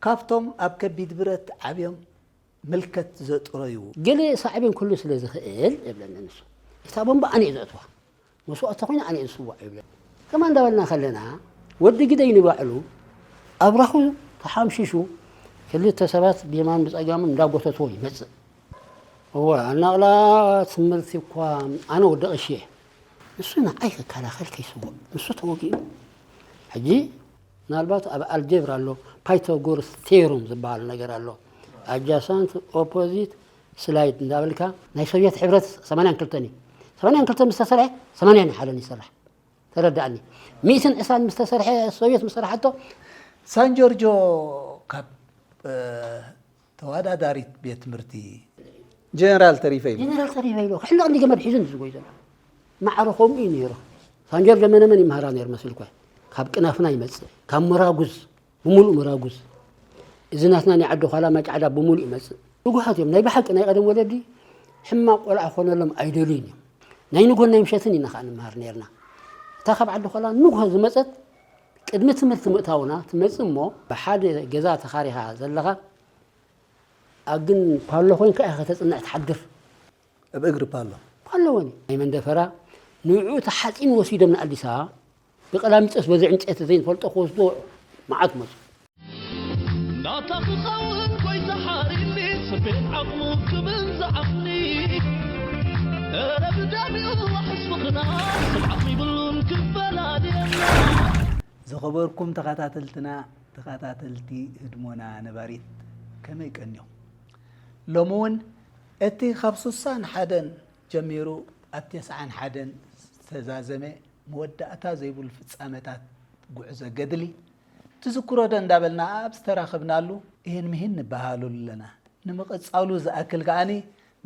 ካብቶም ኣብ ከቢድ ብረት ዓብዮም ምልከት ዘጥረዩ። ገለ ሳዕቤን ክህሉ ስለ ዝኽእል ይብለኒ ንሱ። እታ ቦምባ ኣነ እየ ዘእትዋ፣ መስዋእቲ ተኾይኑ ኣነ እየ ዝስዋእ ይብለኒ። ከማ እንዳበልና ከለና ወዲ ግደይ ንባዕሉ ኣብራኹ ተሓምሺሹ ክልተ ሰባት ብየማን ብጸጋምን እንዳጎተትዎ ይመጽእ። እወ ኣናቕላ ትምህርቲ እኳ ኣነ ወዲ ቀሺ እየ። ንሱ ንዓይ ክከላኸል ከይስውእ ንሱ ተወጊኡ። ሕጂ ምናልባት ኣብ ኣልጀብራ ኣሎ ፓይታጎርስ ቴሮም ዝበሃል ነገር ኣሎ። ኣጃሳንት ኦፖዚት ስላይድ እንዳበልካ ናይ ሶቪየት ሕብረት ሰማንያን ክልተን እዩ። ሰማንያን ክልተን ምስ ተሰርሐ ሰማንያን ሓደን ይሰርሕ። ተረዳእኒ። ሚእትን ዕስራን ምስ ተሰርሐ ሶቪየት ምስ ሰራሓቶ ሳን ጆርጆ ካብ ተዋዳዳሪት ቤት ትምህርቲ ጀነራል ተሪፈ ኢሉ ጀነራል ተሪፈ ኢሉ ሕልቕ እንዲ ገመድ ሒዙ ዝጎይ ዘሎ ማዕረ ከምኡ እዩ ነይሩ። ሳንጀር ደመነመን ይመሃራ ነይሩ መስልኮ ካብ ቅናፍና ይመጽእ ካብ መራጉዝ ብምሉእ መራጉዝ እዚ ናትና ናይ ዓዲ ኳላ ማጫዕዳ ብምሉእ ይመጽእ። ንጉሃት እዮም ናይ ብሓቂ ናይ ቀደም ወለዲ ሕማቕ ቆልዓ ክኾነሎም ኣይደልዩን እዮም። ናይ ንጎን ናይ ምሸትን ኢና ከዓ ንምሃር ነርና። እታ ካብ ዓዲ ኳላ ንጉሆ ዝመጸት ቅድሚ ትምህርቲ ምእታውና ትመጽእ እሞ ብሓደ ገዛ ተኻሪኻ ዘለኻ ኣግን ፓሎ ኮይንካ ኢኻ ከተጽንዕ ትሓድር። ኣብ እግሪ ፓሎ ፓሎ ወኒ ናይ መንደፈራ ንዕኡ ተሓጺን ወሲዶም ንኣዲስ ኣበባ ብቀላሚጦስ በዚ ዕንጨቲ ዘይንፈልጦ ክወስዶ መዓት መጹ። ናታ ክኸውን ጎይታ ሓሪኒ ስቤት ዓቕሙ ክብል ዝዓቕኒ ረብዳቢኡ ዋሕስ ፍቕርና ስብዓት ይብሉን ክፈላለየና ዝኸበርኩም ተኸታተልትና ተኸታተልቲ ህድሞና ነባሪት ከመይ ቀኒኹም? ሎሚ እውን እቲ ካብ ሱሳን ሓደን ጀሚሩ ኣብ ተስዓን ሓደን ዝተዛዘመ መወዳእታ ዘይብሉ ፍጻመታት ጉዕዞ ገድሊ ትዝክሮ ዶ እንዳበልና ኣብ ዝተራኸብናሉ ይህን ምሂን ንበሃሃለሉ ኣለና። ንምቕጻሉ ዝኣክል ከኣኒ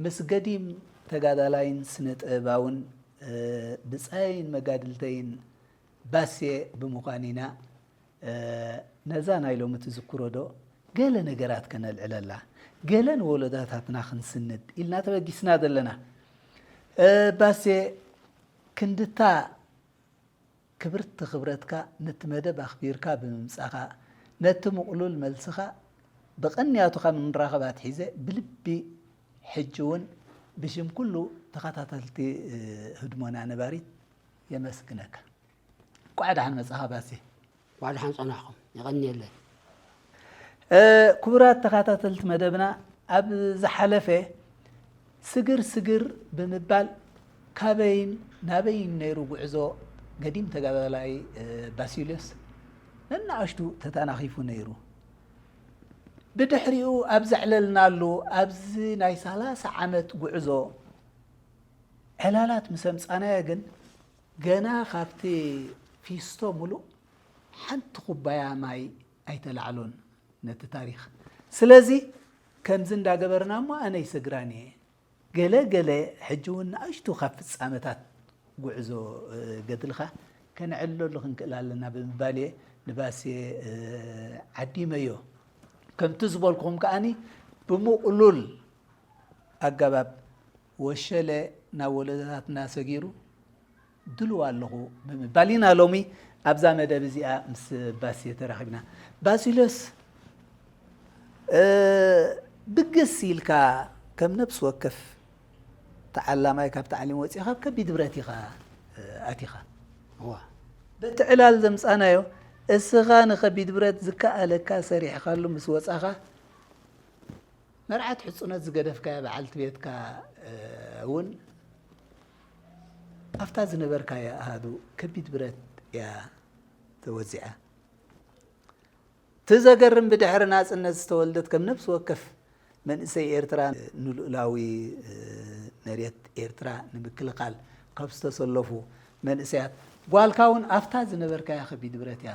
ምስ ገዲም ተጋዳላይን ስነ ጥበባውን ብጻየይን መጋድልተይን ባሴ ብምዃን ኢና ነዛ ናይ ሎሚ ትዝክሮ ዶ ገለ ነገራት ከነልዕለላ፣ ገለ ንወለዶታትና ክንስንድ ኢልና ተበጊስና ዘለና። ባሴ ክንድታ ክብርቲ ክብረትካ ነቲ መደብ ኣኽቢርካ ብምምጻኻ ነቲ ምቕሉል መልስኻ ብቐንያቱ ካብ ንራኸብ ኣትሒዘ ብልቢ ሕጂ እውን ብሽም ኩሉ ተኸታተልቲ ህድሞና ነባሪት የመስግነካ። እንቋዕ ደሓን መጻኻ ባሴ። እንቋዕ ደሓን ጸናሕኩም። የቐንየለይ። ክቡራት ተኸታተልቲ መደብና ኣብ ዝሓለፈ ስግር ስግር ብምባል ካበይን ናበይን ነይሩ ጉዕዞ ገዲም ተጋዳላይ ባሲልዮስ ነናእሽቱ ተተናኺፉ ነይሩ። ብድሕሪኡ ኣብ ዘዕለልናሉ ኣብዚ ናይ ሰላሳ ዓመት ጉዕዞ ዕላላት ምስ ኣምጻናዮ ግን ገና ካብቲ ፊስቶ ሙሉእ ሓንቲ ኩባያ ማይ ኣይተላዕሎን ነቲ ታሪኽ። ስለዚ ከምዚ እንዳገበርና እሞ ኣነ ይሰግራን እየ። ገለ ገለ ሕጂ እውን ንኣሽቱ ካብ ፍጻመታት ጉዕዞ ገድልኻ ከነዕልለሉ ክንክእል ኣለና ብምባል እየ ንባሴ ዓዲመዮ። ከምቲ ዝበልኩኹም ከኣኒ ብምቕሉል ኣገባብ ወሸለ ናብ ወለዶታትና ሰጊሩ ድሉው ኣለኹ ብምባል ኢና ሎሚ ኣብዛ መደብ እዚኣ ምስ ባሴ ተራኺብና። ባሲሎስ ብግስ ኢልካ ከም ነብሲ ወከፍ ተዓላማይ ካብ ታዕሊም ወፂእኻ ኣብ ከቢድ ብረት ኢኻ ኣቲኻ። እዋ በቲ ዕላል ዘምፃናዮ እስኻ ንከቢድ ብረት ዝከኣለካ ሰሪሕካሉ ምስ ወፃኻ መርዓት ሕፁነት ዝገደፍካያ በዓልቲ ቤትካ እውን ኣብታ ዝነበርካያ ኣሃዱ ከቢድ ብረት እያ ተወዚዓ። እቲ ዘገርም ብድሕሪ ናፅነት ዝተወልደት ከም ነብሲ ወከፍ መንእሰይ ኤርትራ ንልኡላዊ መሬት ኤርትራ ንምክልኻል ካብ ዝተሰለፉ መንእሰያት ጓልካ እውን ኣብታ ዝነበርካያ ከቢድ ብረት እያ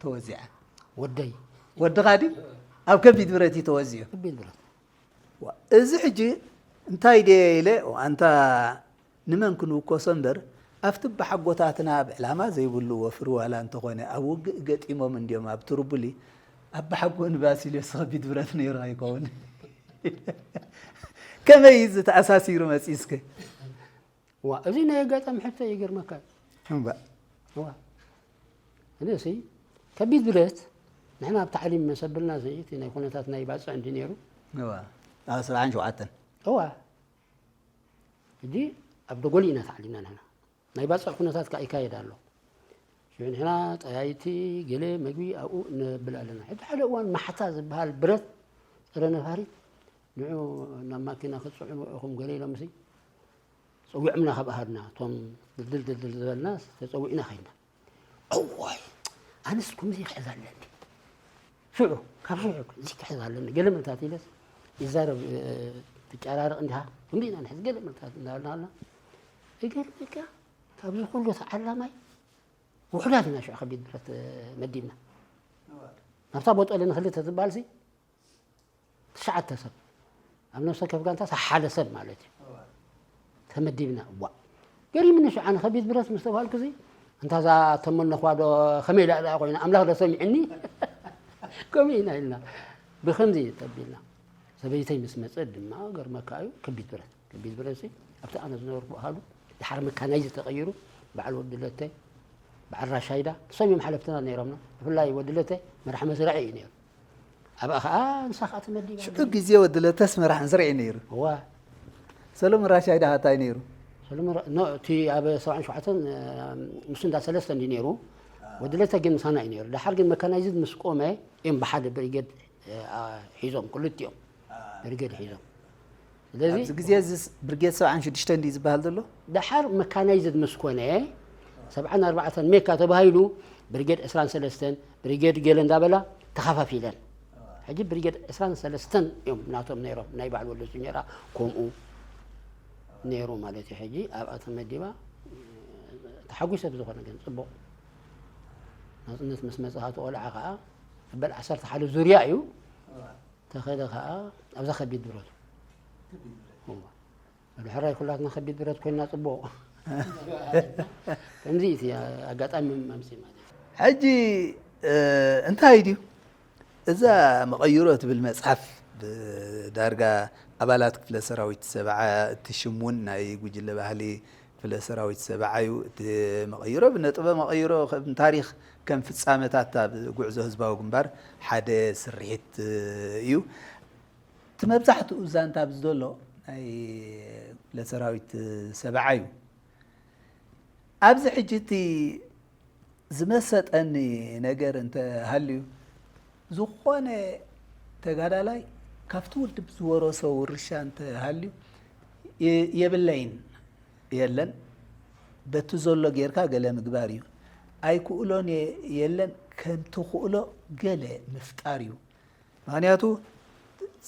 ተወዚዓ። ወደይ ወድኻ ድዩ ኣብ ከቢድ ብረት እዩ ተወዚዑ? ከቢድ ብረት እዚ ሕጂ እንታይ ድየ ኢለ ኣንታ ንመን ክንውከሶ እምበር ኣብቲ ብሓጎታትና ኣብ ዕላማ ዘይብሉ ወፍሪ ዋላ እንተኾነ ኣብ ውግእ ገጢሞም እንድዮም ኣብ ትርቡሊ ኣብ ብሓጎ ንባሲልዮስ ከቢድ ብረት ነይሩ ኣይከውን ከመይ እዚ ተኣሳሲሩ መፂ እስከ ዋ እዚ ናይ ኣጋጣሚ ሕቶ ይገርመካ እምባእ ዋ እኔ ሲ ከቢድ ብረት ንሕና ኣብ ታዕሊም መሰብልና እዚ እቲ ናይ ኩነታት ናይ ባጽዕ እንዲ ነይሩ። እዋ ኣብ ሰብዓን ሸውዓተን እዋ ሕጂ ኣብ ደጎሊ ኢና ተዓሊምና ንሕና። ናይ ባጽዕ ኩነታት ከዓ ይካየድ ኣሎ። ሽዑ ንሕና ጠያይቲ ገለ መግቢ ኣብኡ ነብል ኣለና። ሕጂ ሓደ እዋን ማሕታ ዝበሃል ብረት ጸረ ነፋሪት ንዑ ናብ ማኪና ክትጽዕኑ ኢኹም ገለ ኢሎምሲ ጸዊዖምና ካብ ኣሃድና እቶም ድልድል ድልድል ዝበልና ተጸዊዕና ከይድና። እዋይ ኣነስ ከምዚ ክሕዝ ኣለኒ ሽዑ ካብ ሽዑ እዚ ክሕዝ ኣለኒ ገለ መልታት ኢለስ ይዛረብ ትጨራርቕ እንዲኻ ክንዲ ኢና ንሕዝ ገለ መልታት እንዳበልና ኣለና። ይገርመካ ካብዚ ኩሉ ተዓላማይ ውሑዳት ኢና ሽዑ ከቢድ ብረት መዲብና ናብታ ቦጠለ ንክልተ ትበሃል ሲ ትሽዓተ ሰብ ኣብ ነፍሲ ወከፍ ጋንታ ሓደ ሰብ ማለት እዩ ተመዲብና። እዋ ገሪምኒ ሽዓ ንከቢድ ብረት ምስ ተባልኩ እዚ እንታ እዛ ተመነኽዋ ዶ ከመይ ኢላ ደኣ ኮይና ኣምላኽ ዶ ሰሚዕኒ ከምኡ ኢና ኢልና ብከምዚ ተቢልና። ሰበይተይ ምስ መጸት ድማ ገርመካ እዩ ከቢድ ብረት ከቢድ ብረት ሲ ኣብቲ ኣነ ዝነበርኩ ኣሃዱ ድሓር መካናይዝ ተቐይሩ በዓል ወዲ ለተ በዓል ራሻይዳ ንሶም እዮም ሓለፍትና ነይሮምና። ብፍላይ ወዲ ለተ መራሕ መስርዒ እዩ ነይሩ። ኣብኣ ከዓ ንሳ ከዓ ተመዲባ። ሽዑ ግዜ ወዲ ለተስ መራሕ መስርዒ ነይሩ። እዋ ሰሎሞን ራሻይዳ እንታይ ነይሩ? ሰሎሞን ራ- ኖ፣ እቲ ኣብ ሰብዓን ሸውዓተን ምስ እንዳ ሰለስተ እንዲ ነይሩ። ወዲ ለተ ግን ምሳና እዩ ነይሩ። ድሓር ግን መካናይዝድ ምስ ቆመ እዮም ብሓደ ብሪጌድ እ፣ አ- ሒዞም ክልቲኦም ብሪጌድ ሒዞም። ስለዚ ኣብዚ ግዜ እዚ ብርጌድ ሰብዓን ሽዱሽተ እንዲ ዝበሃል ዘሎ? ድሓር መካናይዝድ ምስ ኮነ ሰብዓን ኣርባዕተን ሜካ ተባሂሉ ብሪጌድ ዕስራን ሰለስተን ብሪጌድ ገለ እንዳበላ ተኸፋፊለን። ሕጂ ብሪጌድ ዕስራን ሰለስተን እዮም ናቶም ነይሮም ናይ በዓል ወልደ ሱኘራ ከምኡ ነይሩ ማለት እዩ። ሕጂ ኣብኣ ተመዲባ ተሓጒሰ ብዝኾነ ግን ፅቡቕ ናፅነት ምስ መፅእ እቲ ቆልዓ ከዓ ኣበል ዓሰርተ ሓደ ዙርያ እዩ ተኸደ ከዓ ኣብዛ ከቢድ ብረቱ እዋ። ድሕራይ ኩላትና ከቢድ ብረት ኮይና ጽቡቕ ከምዚ እቲ ኣጋጣሚ መምሲ ማለት እዩ። ሕጂ እንታይ ድዩ እዛ መቐይሮ ትብል መፅሓፍ ብዳርጋ ኣባላት ክፍለ ሰራዊት ሰብዓ እቲ ሽም እውን ናይ ጉጅለ ባህሊ ክፍለ ሰራዊት ሰብዓ እዩ። እቲ መቐይሮ ብነጥበ መቐይሮ ከም ታሪኽ ከም ፍጻመታት ኣብ ጉዕዞ ህዝባዊ ግንባር ሓደ ስርሒት እዩ። እቲ መብዛሕትኡ ዛንታ ኣብዚ ዘሎ ናይ ክፍለ ሰራዊት ሰብዓ እዩ። ኣብዚ ሕጂ እቲ ዝመሰጠኒ ነገር እንተሃልዩ ዝኾነ ተጋዳላይ ካብቲ ውድብ ዝወረሶ ውርሻ እንተሃልዩ የብለይን የለን በቲ ዘሎ ጌርካ ገለ ምግባር እዩ ኣይክእሎን የለን ከምቲ ክእሎ ገለ ምፍጣር እዩ ምክንያቱ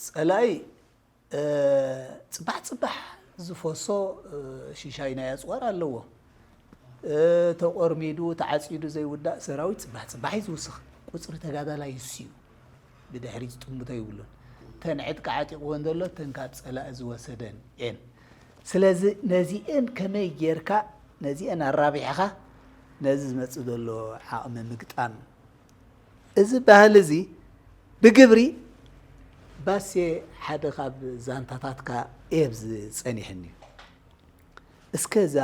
ጸላኢ ጽባሕ ጽባሕ ዝፈሶ ሽሻይ ናይ ኣጽዋር ኣለዎ። ተቆርሚዱ ተዓጺዱ ዘይውዳእ ሰራዊት ጽባሕ ጽባሕ እዩ ዝውስኽ። ቁጽሪ ተጋዳላይ እሱ እዩ። ብድሕሪት ዝጥምቶ ይብሉን። ተን ዕጥቂ ዓጢቕወን ዘሎ ተን ካብ ጸላኢ ዝወሰደን እየን። ስለዚ ነዚአን ከመይ ጌርካ ነዚአን ኣራቢሕኻ ነዚ ዝመጽእ ዘሎ ዓቕሚ ምግጣም እዚ ባህሊ እዚ ብግብሪ ባሴ ሓደ ካብ ዛንታታትካ እየ ኣብዚ ጸኒሕኒ እዩ። እስከ እዛ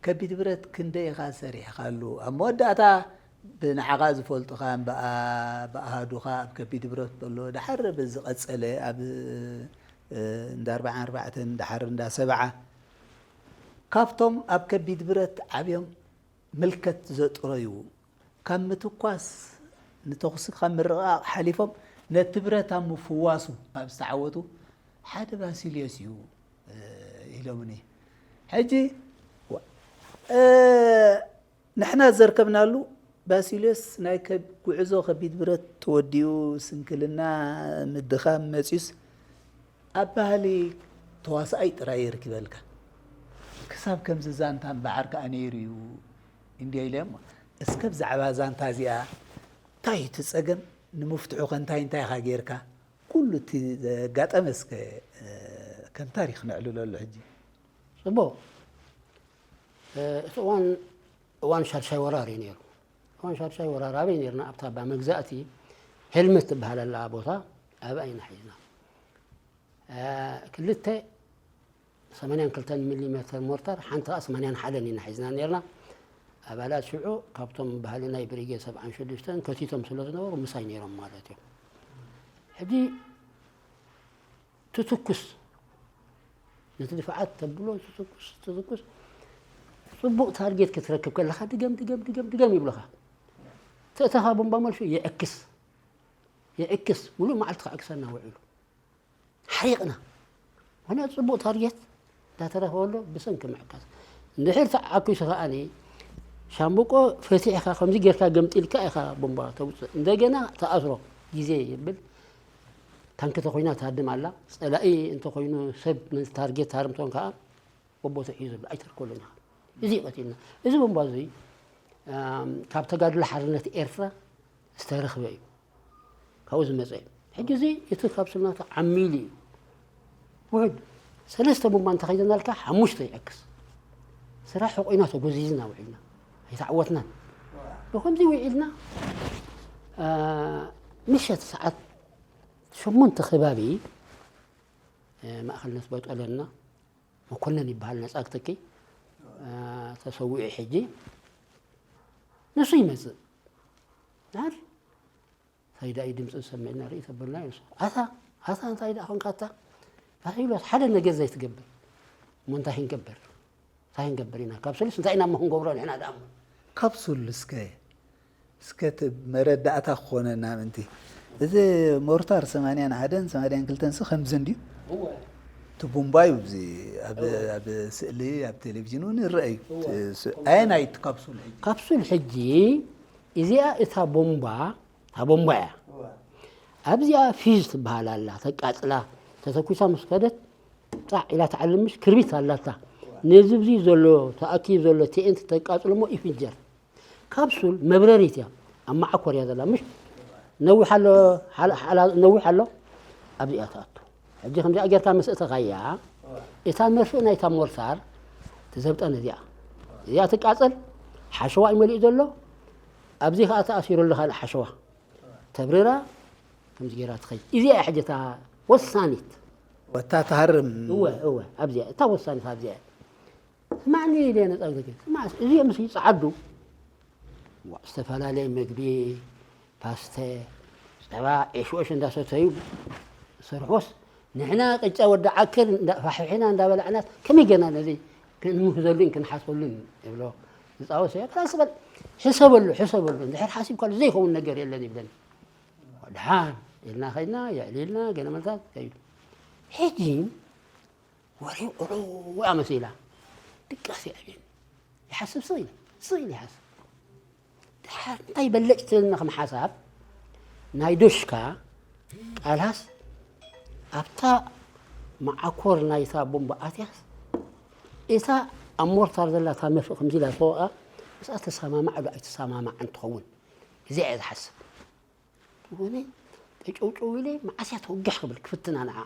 ከቢድ ብረት ክንደይ ኢኻ ሰሪሕኻሉ? ኣብ መወዳእታ ብንዓኻ ዝፈልጡኻ ብኣሃዱኻ ኣብ ከቢድ ብረት ዘሎ ድሓር ብዝቐጸለ ኣብ እንዳ ኣርባዓን ኣርባዕተን ድሓር እንዳ ሰብዓ ካብቶም ኣብ ከቢድ ብረት ዓብዮም ምልከት ዘጥረዩ ካብ ምትኳስ ንተኹሲ ካብ ምርቕቓቕ ሓሊፎም ነቲ ብረት ኣብ ምፍዋሱ ካብ ዝተዓወቱ ሓደ ባሲልዮስ እዩ ኢሎምኒ። ሕጂ ንሕና ዘርከብናሉ ባሲልዮስ ናይ ጉዕዞ ከቢድ ብረት ተወዲኡ ስንክልና ምድኻም መፅዩስ ኣብ ባህሊ ተዋሳኣይ ጥራይ የርክበልካ ክሳብ ከምዚ ዛንታ እምበዓር ከዓ ነይሩ እዩ እንድዮ ኢለ እሞ እስከ ብዛዕባ ዛንታ እዚኣ እንታይ እቲ ፀገም ንምፍትሑ ከ እንታይ እንታይ ኢኻ ጌርካ ኩሉ እቲ ዘጋጠመ እስከ ከም ታሪክ ነዕልለሉ ሕጂ ፅቡቅ እቲ እዋን እዋን ሻድሻይ ወራር እዩ ነይሩ እዋን ሻድሻይ ወራር ኣበይ ነርና ኣብታ ባ መግዛእቲ ሄልመት ትበሃል ኣላ ቦታ ኣብኣ ኢና ሒዝና ክልተ ሰማንያን ክልተን ሚሊ ሜተር ሞርተር ሓንቲ ከዓ ሰማንያን ሓደን ኢና ሒዝና ነርና ኣባላት ሽዑ ካብቶም ባህሊ ናይ ብሪጌድ ሰብዓን ሽዱሽተን ከቲቶም ስለ ዝነበሩ ምሳይ ነይሮም ማለት እዮም። ሕጂ ትትኩስ፣ ነቲ ድፍዓት ተብሎ ትትኩስ፣ ትትኩስ፣ ጽቡቕ ታርጌት ክትረክብ ከለኻ ድገም፣ ድገም፣ ድገም፣ ድገም ይብሉኻ። ተእተኻ ቦምባ መልሱ ይዕክስ፣ ይዕክስ፣ ሙሉእ መዓልቲ ክዕክሰና ውዒሉ። ሓሪቕና። ምኽንያቱ ጽቡቕ ታርጌት እንዳተረኸበ ኣሎ ብሰንኪ ምዕካስ። እንድሕር ተዓኪሱ ከኣኒ ሻምብቆ ፈቲሕካ ከምዚ ጌርካ ገምጢልካ ኢኻ ቦምባ ተውጽእ። እንደገና ተኣስሮ ግዜ ይብል። ታንኪ ተኾይና ትሃድም ኣላ። ጸላኢ እንተኾይኑ ሰብ ነቲ ታርጌት ሃርምቶን ከኣ በቦትኡ ሒዙ ኣሎ። ኣይተርከሉን ኢኻ። እዚ እዩ ቀቲልና። እዚ ቦምባ እዚ፣ ኣም፣ ካብ ተጋድሎ ሓርነት ኤርትራ ዝተረኽበ እዩ። ካብኡ ዝመጸ እዩ። ሕጂ እዚ እቲ ካብ ስልናታ ዓሚሉ እዩ። ውሑድ ሰለስተ ቦምባ እንተኸይደናልካ ሓሙሽተ ይዕክስ። ስራሕ ሕቆይና ተጎዚዝና ውዒልና። ኣይተዓወትናን። ብኸምዚ ውዒልና፣ አ፣ ምሸት ሰዓት ሸሞንተ ከባቢ፣ እ፣ ማእከል ነስበጦለና መኮነን ይበሃል ነጻ ክትኪ፣ እ፣ ተሰዊኡ ሕጂ። ንሱ ይመጽእ። ናር እንታይ ደኣ እዩ ድምጺ ዝሰምዕ ኢና ርኢ ተበልና እዩ። ኣታ፣ ኣታ እንታይ ደኣ ኾንካ ኣታ? እንታይ ኢሉ ሓደ ነገር ዘይትገብር። እሞ እንታይ ክንገብር? እንታይ ክንገብር ኢና? ካብ ስሉስ እንታይ ኢና እሞ ክንገብሮ ንሕና ደኣ እሞ? ካብ ስሉስ ከ? እስከ እቲ መረዳእታ ክኾነና ምእንቲ። እዚ ሞርታር ሰማንያን ሓደን ሰማንያን ክልተን ስ ከምዚ እንድዩ? እወ። እቲ ቡምባ እዩ፣ እዚ ኣብ፣ እወ። ኣብ ስእሊ፣ ኣብ ቴሌቪዥን እውን ይረአ እዩ። እወ። እቲ ስ-፣ ከምዚ ኣየናይ እቲ ካፕሱል ሕጂ? ካፕሱል ሕጂ እዚኣ እታ ቦምባ፣ እታ ቦምባ እያ። እወ። ኣብዚኣ ፊዝ ትበሃል ኣላ፣ ተቃጽላ፣ ተተኩሳ ምስ ከደት፣ ጣዕ ኢላ ትዓልምሽ፣ ክርቢት ኣላታ። እወ። ነዚ ኣብዚ ዘሎ፣ ተኣኪቡ ዘሎ ቲኤንቲ ተቃጽሎ እሞ ይፍንጀር። ካፕሱል መብረሪት እያ፣ ኣብ መዓኮር እያ ዘላ፣ ምሽ ነዊሕ ኣሎ፣ ሓላ-፣ ሓላ-፣ ነዊሕ ኣሎ፣ ኣብዚኣ ትኣቱ። ሕጂ ከምዚኣ ጌርካ ምስ እተኻያ፣ እታ መርፍእ ናይታ ሞርታር ትዘብጠን እዚኣ። እዚኣ ትቃጸል፣ ሓሸዋ እዩ መሊኡ ዘሎ፣ ኣብዚ ኸኣ ተኣሲሩ ኣሎ ካልእ ሓሸዋ። ተብርራ፣ ከምዚ ጌራ ትኸይድ። እዚኣ እያ ሕጂ እታ ወሳኒት። ወታ ትሃርም። እወ፣ እወ፣ ኣብዚኣ፣ እታ ወሳኒት ኣብዚኣ እያ። ስማዕኒ ኢለ ነጻ ግዜ። ስማዕ፣ እዚኦም ምስ ይጸዓዱ፣ ዋ፣ ዝተፈላለየ ምግቢ፣ ፓስተ፣ ጸባ፣ ዒሽወሽ እንዳሰተዩ ዝሰርሑስ፣ ንሕና ቅጫ ወዲ ዓክር እንዳ-፣ ፋሕፊሕና እንዳበላዕናስ ከመይ ጌርና ነዚ ክንምህዘሉን ክንሓስበሉን ይብሎ። ዝጻወት ሰብ፣ "ክላስ በል፣ ሕሰበሉ፣ ሕሰበሉ። እንድሕር ሓሲብካሉ ዘይኸውን ነገር የለን" ይብለኒ። ደሓን ኢልና ኸይድና፣ የዕሊልና፣ ገለ መልታት ከይዱ። ሕጂ ወሬ ቁሩብ መሲላ ድቃስ የዕብየኒ። ይሓስብ ስቕ ኢለ፣ ስቕ ኢለ ይሓስብ። ድሓር እንታይ በለጭ ትብልና ከም ሓሳብ፣ ናይ ዶሽካ ቃላስ ኣብታ መዓኮር ናይታ ቦምባ ኣትያስ፣ እታ ኣብ ሞርታር ዘላ እታ መፍእ ከምዚ ኢላ ዝፈወቓ፣ ምስኣ ተሰማማዕ ዶ ኣይተሰማማዕን ትኸውን? እዚኣ እየ ዝሓስብ። ትኾነ ጠጨውጨው ኢለ መዓስ እያ ተወግሕ ክብል ክፍትና ንዓ።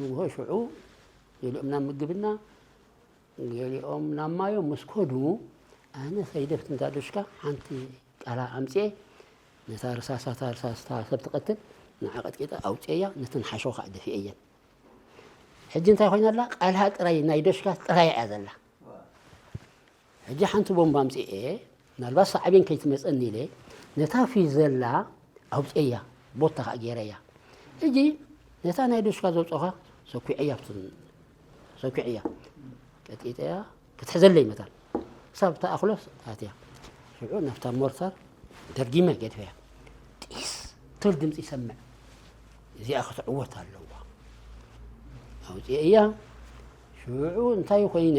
ንግሆ ሽዑ ገሊኦም ናብ ምግብና፣ ገሊኦም ናብ ማዮም ምስ ከዱ፣ ኣነ ከይደ ኣብቲ እንዳ ዶሽካ ሓንቲ ቃላ ኣምጽኤ፣ ነታ ርሳሳ፣ እታ ርሳሳ ሰብ ትቐትል፣ ንዓ ቀጥቂጠ ኣውጽኤያ፣ ነተን ሓሸዋ ከኣ ደፊኤየን። ሕጂ እንታይ ኮይና ኣላ? ቃልሃ ጥራይ ናይ ዶሽካ ጥራይ እያ ዘላ። ሕጂ ሓንቲ ቦምባ ኣምጺኤ፣ ምናልባት ሳዕቤን ከይትመጸኒ ኢለ፣ ነታ ፊት ዘላ ኣውጽኤያ፣ ቦታ ከኣ ገይረያ። ሕጂ ነታ ናይ ዶሽካ ዘውጸኻ ሰኲዐያ፣ ኣብቲ ሰኲዐያ፣ ቀጥቂጠያ፣ ክትሕዘለይ መታን። ክሳብ እታ ኣኽሎስ ኣትያ። ሽዑ ናብታ ሞርታር ደርጊመ ገድፈያ። ጢስ ትብል ድምጺ ይሰምዕ። እዚኣ ክትዕወት ኣለዋ። ኣውጺኤያ። ሽዑ እንታይ ኮይነ፣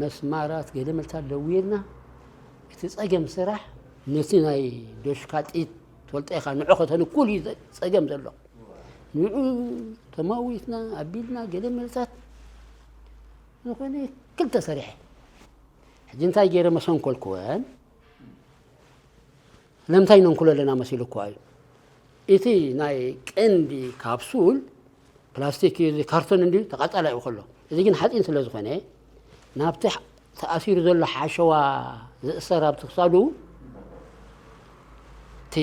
መስማራት ገለ መልታት ደዊርና፣ እቲ ጸገም ስራሕ ነቲ ናይ ዶሽካ ጥይት ትፈልጦ ኢኻ፣ ንዑ ከተንኩል እዩ ዘ-፣ ጸገም ዘሎ። ንዑ ተማዊትና፣ ኣቢልና፣ ገለ መልታት ዝኾነ ክልተ ሰሪሐ። ሕጂ እንታይ ገይረ መሰንኮልኩወን? ስለምንታይ ነንኩሎ ኣለና መሲሉ እኮ እዩ። እቲ ናይ ቀንዲ ካፕሱል ፕላስቲክ እዩ፣ እዚ ካርቶን እንድዩ፣ ተቓጻላይ እዩ ከሎ። እዚ ግን ሓጺን ስለ ዝኾነ፣ ናብቲ ሓ-፣ ተኣሲሩ ዘሎ ሓሸዋ ዝእሰር ኣብቲ ክሳዱ፣ እቲ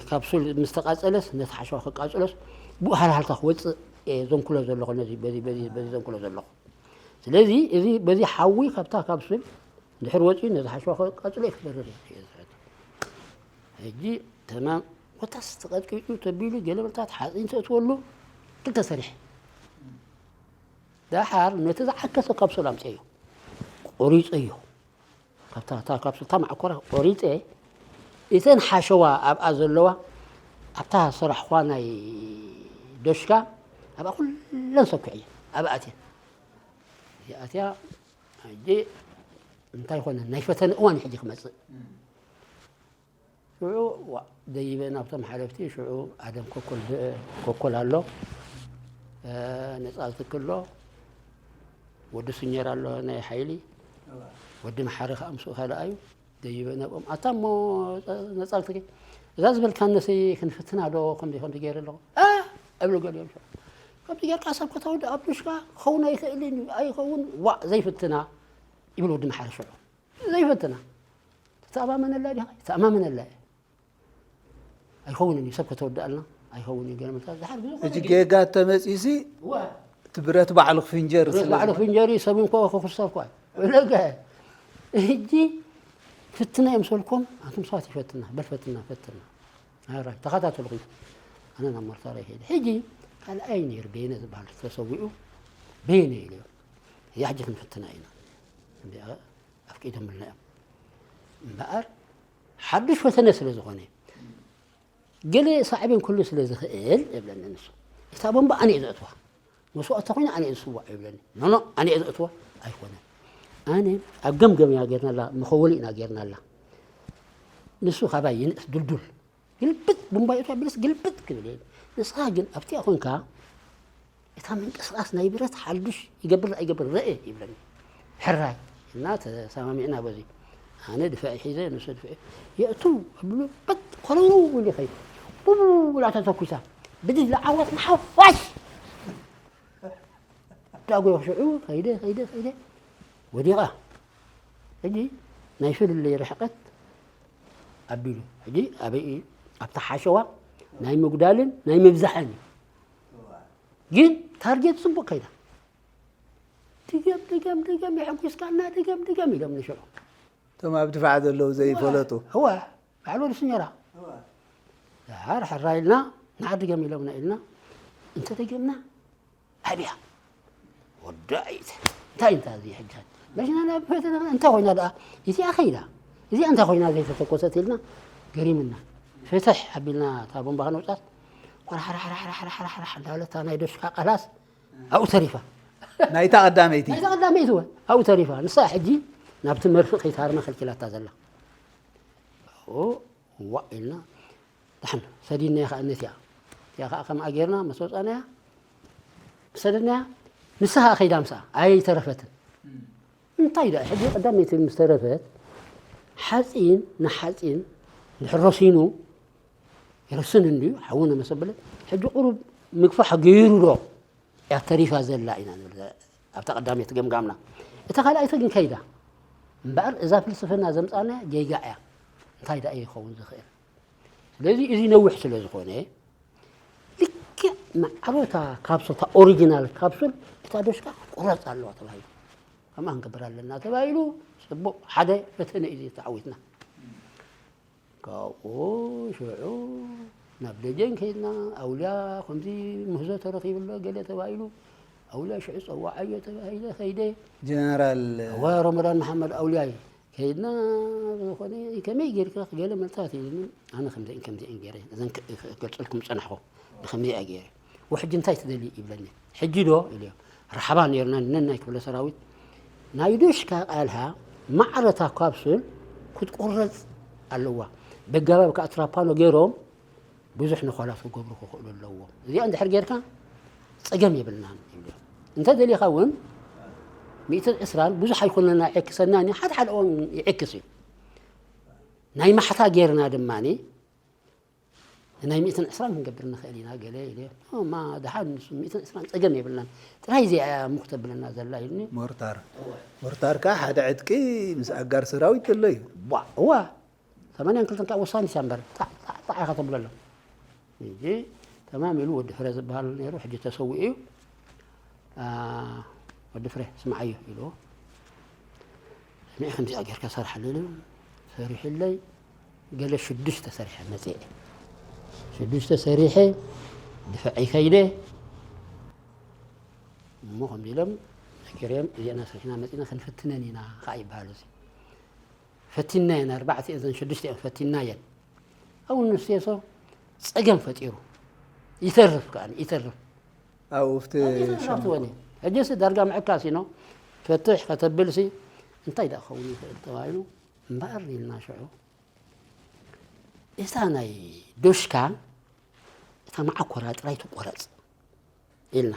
ካፕሱል ምስ ተቓጸለስ፣ ነቲ ሓሸዋ ከቃጽሎስ፣ ብኡ ሃልሃልታ ክወጽእ እየ ዘንኩሎ ዘለኹ፣ ነዚ፣ በዚ፣ በዚ፣ በዚ ዘንኩሎ ዘለኹ። ስለዚ፣ እዚ፣ በዚ ሓዊ ካብታ ካፕሱል ድሕር ወፂኡ ነዚ ሓሸዋ ቀፅሎ እዩ ክበርር እዩ ዝሕቶ። ሕጂ ተማም ኮታስ ተቐጥቂጡ ተቢሉ ገለ በልታት ሓፂን ተእትወሉ ክልተ ሰሪሕ። ደሓር ነቲ ዝዓከሰ ካፕሱል ኣምፀዮ፣ ቆሪፀዮ። ካብታ እታ ካፕሱል እታ ማዕኮራ ቆሪፀ፣ እተን ሓሸዋ ኣብኣ ዘለዋ ኣብታ ሰራሕኳ ናይ ዶሽካ ኣብኣ ኩለን ሰኩዐ እየ ኣብኣ ኣትየ። እዚኣ ኣትያ ሕጂ እንታይ ኮነ ናይ ፈተነ እዋን ሕጂ ክመፅእ ሽዑ ደይበ ናብቶም ሓለፍቲ ሽዑ ኣደም ኮኮል ኣሎ፣ ነፃል ትክ ኣሎ፣ ወዲ ስኘር ኣሎ ናይ ሓይሊ፣ ወዲ መሓሪ ከዓ ምስኡ ካልኣዩ። ደይበ ናብኦም ኣታ እሞ ነፃል ትክ እዛ ዝበልካነሲ ክንፍትና ዶ ከምዚ ከምዚ ገይረ ኣለኹ እብሉ ገሊኦም ሽዑ። ከምዚ ጌርካ ሰብ ከተወዲ ኣብ ዱሽካ ክኸውን ኣይኽእልን እዩ ኣይኸውን ዋእ ዘይፍትና ይብል ወዲ መሓሪ ሽዑ። ዘይፈትና ተተኣማመነላ ዲኻ? ተኣማመነላ እየ። ኣይኸውንን እዩ ሰብ ከተወድኣልና ኣይኸውን እዩ ገለ መልካ ዝሓር ብዙ ሕጂ ጌጋ ተመፂሲ እቲ ብረት ባዕሉ ክፍንጀር ብረት ባዕሉ ክፍንጀር እዩ ሰብ እንኮ ክኽሰብ ኳ ለገ ሕጂ ፍትና እዮም ሰልኮም ኣንቱም ሰባት ይፈትና በል ፈትና ፈትና ኣራይ ተኸታተሉ ኹም ኣነ ናብ መርታራ ይሄድ ሕጂ ካልኣይ ነይር ቤነ ዝበሃል ተሰዊኡ ቤነ ኢሉ እያ ሕጂ ክንፍትና ኢና ኣፍቂዶምልና እዮም እምበኣር ሓዱሽ ፈተነ ስለ ዝኾነ ገለ ሳዕቤን ኩሉ ስለ ዝኽእል እብለኒ ንሱ እታ ቦምባ ኣነ እየ ዘእትዋ መስዋእቲ ኮይነ ኣነ እየ ዝስዋዕ ይብለኒ ኖኖ ኣነ እየ ዘእትዋ ኣይኮነን ኣነ ኣብ ገምገም ኢና ጌርናላ መኸወሊ ኢና ጌርናላ ንሱ ካባይ ይንእስ ዱልዱል ግልብጥ ቡምባ ይእቱ ኣቢልስ ግልብጥ ክብል እየ ንስኻ ግን ኣብቲኣ ኮንካ እታ ምንቅስቃስ ናይ ብረት ሓዱሽ ይገብር ኣይገብር ረአ ይብለኒ ሕራይ እና ተሰማሚዕና በዚ ኣነ ድፍዒ ሒዘ ንሱ ድፍዒ የእቱ ብሉ በጥ ኮለሉ ውል ይኸይድ ቡቡ ውላ ተተኩሳ ብድላ ዓወት ንሓዋሽ ዳጎ ሽዑ ከይደ ከይደ ከይደ ወዲቓ ሕጂ ናይ ፍልልይ ርሕቀት ኣቢሉ ሕጂ ኣበይ ኣብታ ሓሸዋ ናይ ምጉዳልን ናይ ምብዛሕን እዩ ግን ታርጌት ፅቡቅ ከይዳ ድገም ድገም ድገም የሐጉስካና ድገም ድገም ኢሎም ንሽዑ እቶም ኣብ ድፋዕ ዘለዉ ዘይፈለጡ እዋ ባዕሉ ወዲ ስንጀራ ዳሓር ሕራ ኢልና ንዓ ድገም ኢሎምና ኢልና እንተደገምና ኣብያ ወዳኢት እንታይ እንታ እዚ ሕጃት መኪና ናብ ፈተና እንታይ ኮይና ደኣ እዚኣ ከይዳ እዚኣ እንታይ ኮይና ዘይተተኮሰት ኢልና ገሪምና ፍትሕ ኣቢልና እታ ቦምባ ከነውፃት ቆራሕራሕራሕራሕራሕራሕ እንዳበለታ ናይ ደሽካ ቃላስ ኣብኡ ተሪፋ ናይታ ቀዳመይቲ ናይታ ቀዳመይቲ ወ ኣብኡ ተሪፋ ንሳ ሕጂ ናብቲ መርፍእ ከይትሃርማ ከልኪላታ ዘላ ዋእ ኢልና ዳሕና ሰዲድናያ ከዓ ነቲኣ እቲኣ ከዓ ከምኣ ጌርና መስ ወፃናያ ሰደድናያ ንሳ ከዓ ከይዳ ምስኣ ኣይተረፈትን እንታይ ዳ ሕጂ ቀዳመይቲ ምስ ተረፈት ሓፂን ንሓፂን ድሕር ረሲኑ ይረስን እንድዩ ሓውነ መሰበለ ሕጂ ቁሩብ ምግፋሕ ገይሩ ዶ እያ ተሪፋ ዘላ ኢና ንብል ኣብታ ቀዳመይቲ ገምጋምና እታ ካልኣይቲ ግን ከይዳ እምበኣር እዛ ፍልስፍና ዘምፃና ጌጋ እያ እንታይ ደኣ ይኸውን ዝኽእል ስለዚ እዚ ነዊሕ ስለ ዝኾነ ልክዕ ማዕሮታ ካፕሱል እታ ኦሪጂናል ካፕሱል እታ ዶሽካ ክትቁረፅ ኣለዋ ተባሂሉ ከምኣ ክንገብር ኣለና ተባሂሉ ፅቡቅ ሓደ ፈተነ እዩ ተዓዊትና ካብኡ ሽዑ ናብ ደጀን ከይድና ኣውልያ ከምዚ ምህዞ ተረኺብሎ ገለ ተባሂሉ ኣውልያ ሽዑ ፀዋዓዮ ተባሂለ ከይደ ጀነራል እዋ ሮመዳን መሓመድ ኣውልያይ ከይድና ዝኾነ ከመይ ጌርካ ገለ መልታት ኢሉኒ ኣነ ከምዚአን ከምዚአን ገይረ እዘን ክገልፀልኩም ዝፀናሕኩ ብከምዚኣ ገይረ ወሕጂ እንታይ ትደሊ ይብለኒ ሕጂ ዶ ኢለዮ ራሕባ ነይርና ነናይ ክፍለ ሰራዊት ናይ ዱሽካ ቃልሃ ማዕረታ ካፕሱል ክትቁረፅ ኣለዋ በጋባብ ከዓ ትራፓኖ ገይሮም ብዙሕ ንኾላት ክገብሩ ክኽእሉ ኣለዎም እዚኣ እንድሕር ጌርካ ፀገም የብልናን ይብሉ እንተ ደሊኻ እውን ሚእትን ዕስራን ብዙሕ ኣይኮነና ይዕክሰናን እዩ ሓደ ሓደ እዋን ይዕክስ እዩ ናይ ማሕታ ጌርና ድማ ናይ ሚእትን ዕስራን ክንገብር ንኽእል ኢና ገለ ኢለ እማ ድሓን ንሱ ሚእትን ዕስራን ፀገም የብልናን ጥራይ እዚኣ እያ እሞ ክተብለና ዘላ ኢልኒ ሞርታር ሞርታር ከዓ ሓደ ዕጥቂ ምስ ኣጋር ሰራዊት ዘሎ እዩ እዋ ሰማንያን ክልተን ከዓ ወሳኒት እያ እምበር ጣዕ ጣዕ ጣዕ ኢኻ ተብለሎም ሕጂ ተማም ኢሉ ወዲ ፍረ ዝበሃል ነይሩ ሕጂ ተሰዊኡ እዩ ወዲ ፍረ ስምዓዮ ኢልዎ ንዒ ከምዚኣ ጌርካ ሰርሓለይ ኢሉ ሰሪሑለይ። ገለ ሽዱሽተ ሰሪሐ መፅኤ። ሽዱሽተ ሰሪሐ ድፍዐይ ከይደ። እሞ ከምዚ ኢሎም ነጊረዮም፣ እዚአና ሰሪሕና መፂና ክንፍትነን ኢና ከዓ ይበሃሉ። እዚ ፈቲናየን፣ ኣርባዕተ እዘን ሽዱሽተ እየን ፈቲናየን። ኣው ንስቴሶ ፀገም ፈጢሩ ይተርፍ ከዓ ይተርፍ። ኣብኡ ኣብቲ ይተርፍ ሻምብቆ ትወኒ። ሕጂ ሲ ዳርጋ ምዕካስ ኢኖ ፈትሕ ከተብል ሲ እንታይ ደኣ ክኸውን ይኽእል ተባሂሉ እምበኣር ኢልና ሽዑ እታ ናይ ዶሽካ እታ መዓኮራ ጥራይ ትቆረፅ ኢልና።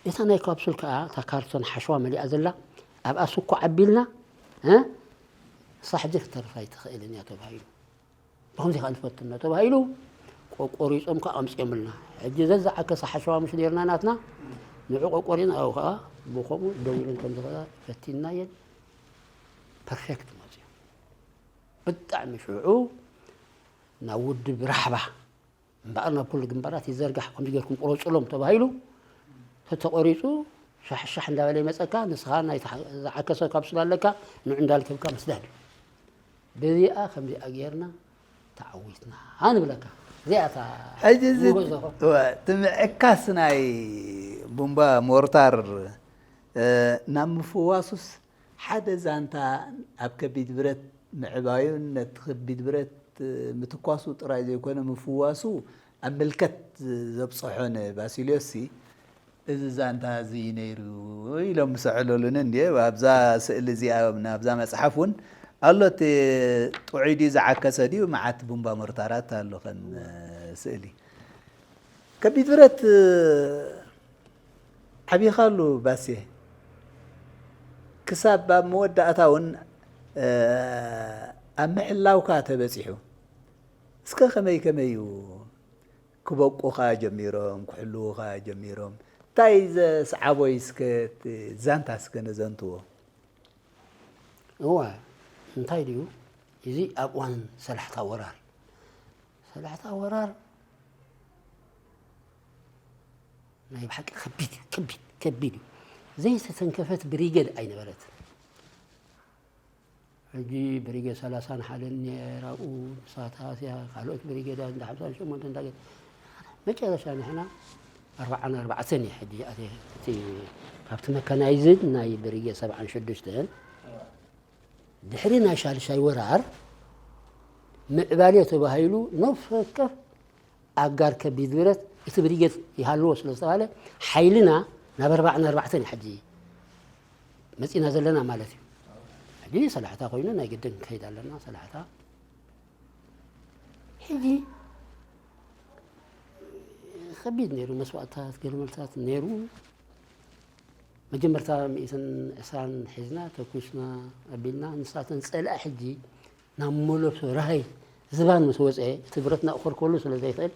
እታ ናይ ካፕሱል ከዓ እታ ካርቶን ሓሸዋ መሊኣ ዘላ ኣብኣ ስኮ ዓቢልና እ ንሳ ሕጂ ክትተርፍ ኣይትኽእልን እያ ተባሂሉ። ብኸምዚ ከዓ ንፈትኖ ተባሂሉ ቆቆሪፆም ከዓ ኣምፅኦምልና። ሕጂ ዘዝዓከሰ ሓሸዋ ምሽ ነርና ናትና ንዑ ቆቆሪና ኣብኡ ከዓ ብከምኡ ደው ኢለን ከምዚ ከዓ ፈቲናየን ፐርፌክት መፅኡ። ብጣዕሚ ሽዑ ናብ ውድብ ራሕባ እምበኣር ናብ ኩሉ ግንባራት ይዘርጋሕ ከምዚ ጌርኩም ቁረፁሎም ተባሂሉ ተተቆሪፁ ሻሕሻሕ እንዳበለ ይመፀካ። ንስኻ ናይ ዝዓከሰ ካፕሱል ኣለካ ንዑ እንዳልከብካ ምስዳድ እዩ። በዚኣ ከምዚኣ ጌርና ተዓዊትና ንብለካ። እዚኣ እታ ሕጂ እዚ ንጎዞ። እወ፣ እቲ ምዕካስ ናይ ቡምባ ሞርታር እ፣ ናብ ምፍዋሱስ ሓደ ዛንታ ኣብ ከቢድ ብረት ምዕባዩን ነቲ ከቢድ ብረት እ፣ ምትኳሱ ጥራይ ዘይኮነ ምፍዋሱ ኣብ ምልከት ዘብፅሖ ንባሲልዮስ ሲ እዚ ዛንታ እዚ ነይሩ ኢሎም ምስ ኣዕለሉኒ እንድየ ኣብዛ ስእሊ እዚኣ ኣብዛ መፅሓፍ እውን ኣሎ እቲ ጥዑይ ድዩ ዝዓከሰ ድዩ መዓት ቡምባ ሞርታራት ኣሎ ከም ስእሊ ከቢድ ብረት ዓቢኻሉ ባሴ ክሳብ ኣብ መወዳእታ እውን ኣብ ምሕላውካ ተበፂሑ እስከ ከመይ ከመይ እዩ ክበቁኻ ጀሚሮም ክሕልውኻ ጀሚሮም እንታይ ዘስዓቦይ እስከ ዛንታ እስከ ነዘንትዎ እዋ እንታይ ድዩ እዚ ኣብ እዋን ሰላሕታ ወራር ሰላሕታ ወራር ናይ ብሓቂ ከቢድ እዩ ከቢድ ከቢድ እዩ ዘይተተንከፈት ብሪገድ ኣይነበረትን ሕጂ ብሪገድ ሰላሳን ሓደን ነራኡ ንሳታት እያ ካልኦት ብሪገዳት እንዳ ሓምሳን ሸሞንተ እንዳገ መጨረሻ ንሕና ኣርባዓን ኣርባዕተን እዩ ሕጂ ኣትየ እቲ ካብቲ መካናይዝድ ናይ ብሪገድ ሰብዓን ሽዱሽተን ድሕሪ ናይ ሻልሻይ ወራር ምዕባሌ ተባሂሉ ነፍሲ ወከፍ ኣጋር ከቢድ ብረት እቲ ብሪጌድ ይሃልዎ ስለ ዝተባለ ሓይልና ናብ ኣርባዕን ኣርባዕተን እዩ ሕጂ መፂና ዘለና ማለት እዩ። ሕጂ ሰላሕታ ኮይኑ ናይ ግድን ክኸይድ ኣለና ሰላሕታ ሕጂ ከቢድ ነይሩ መስዋእትታት ገለመልታት ነይሩ። መጀመርታ ሚእትን ዕስራን ሒዝና ተኩስና ኣቢልና ንሳተን ፀላኢ ሕጂ ናብ መለሶ ራህይ ዝባን ምስ ወፀ እቲ ብረት ናእኸልከሉ ስለ ዘይኽእል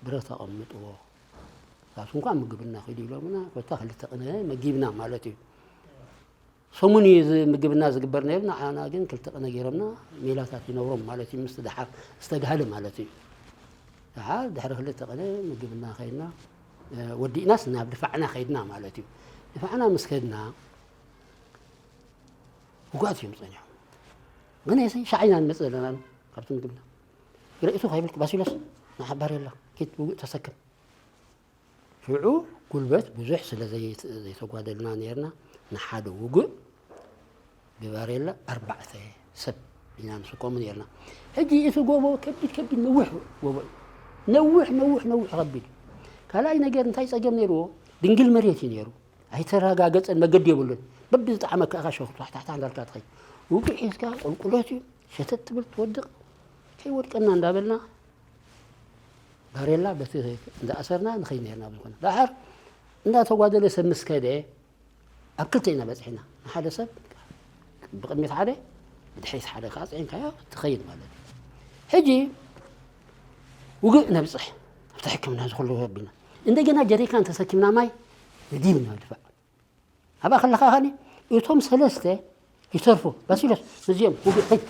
ብረት ኣቐምጥዎ። ካብቲ እንኳ ምግብና ኪዱ ኢሎምና ኮታ ክልተ ቅነ መጊብና ማለት እዩ። ሰሙን እዩ እዚ ምግብና ዝግበር ነይሩ ንዓና ግን ክልተ ቅነ ገይሮምና ሜላታት ይነብሮም ማለት እዩ ምስ ደሓር ዝተጋህለ ማለት እዩ። ደሓር ድሕሪ ክልተ ቅነ ምግብና ከይድና ወዲእናስ ናብ ድፋዕና ከይድና ማለት እዩ። ድፋዕና ምስ ከድና ውጉኣት እዮም ጸኒሖም። ግን የሰይ ሻዕ ኢና ንመጽእ ዘለና ኢሉ ካብቲ ምግብና ርእሱ ከይብልኩ ባሲሎስ ንሓባር የላ ኪድ ውጉእ ተሰክም። ሽዑ ጉልበት ብዙሕ ስለ ዘይተጓደልና ነርና ንሓደ ውጉእ ብባሬላ ኣርባዕተ ሰብ ኢና ንስከሙ ነርና። ሕጂ እቲ ጎቦ ከቢድ ከቢድ ነዊሕ ጎቦ እዩ። ነዊሕ ነዊሕ ነዊሕ ከቢድ እዩ። ካልኣይ ነገር እንታይ ጸገም ነይርዎ? ድንግል መሬት እዩ ነይሩ። ኣይተረጋገጸን መገዲ የብሉን። በብዝጠዓመካ ኢኻ ሸኹ ታሕታሕታ እንዳልካ ትኸይድ። ውግእ ሒዝካ ቁልቁለት እዩ። ሸተት ትብል ትወድቕ። ከይወድቀና እንዳበልና ባሬላ በቲ እንዳኣሰርና ንኸይድ ነርና ብዝኾነ። ደሓር እንዳተጓደለ ሰብ ምስ ከደ ኣብ ክልተ ኢና በፂሕና። ንሓደ ሰብ ብቕድሚት ሓደ ብድሕሪት ሓደ ከዓ ፅዒንካዮ ትኸይድ ማለት እዩ። ሕጂ ውግእ ነብፅሕ ኣብቲ ሕክምና ዝኩሉ ኣቢልና እንደገና ጀሪካን ተሰኪምና ማይ ንዲብ ኢና ድፋዕ ኣብኣ ከለኻ ኸኒ እቶም ሰለስተ ይተርፉ ባሲሎስ ምስዚኦም ውግእ ኸይድ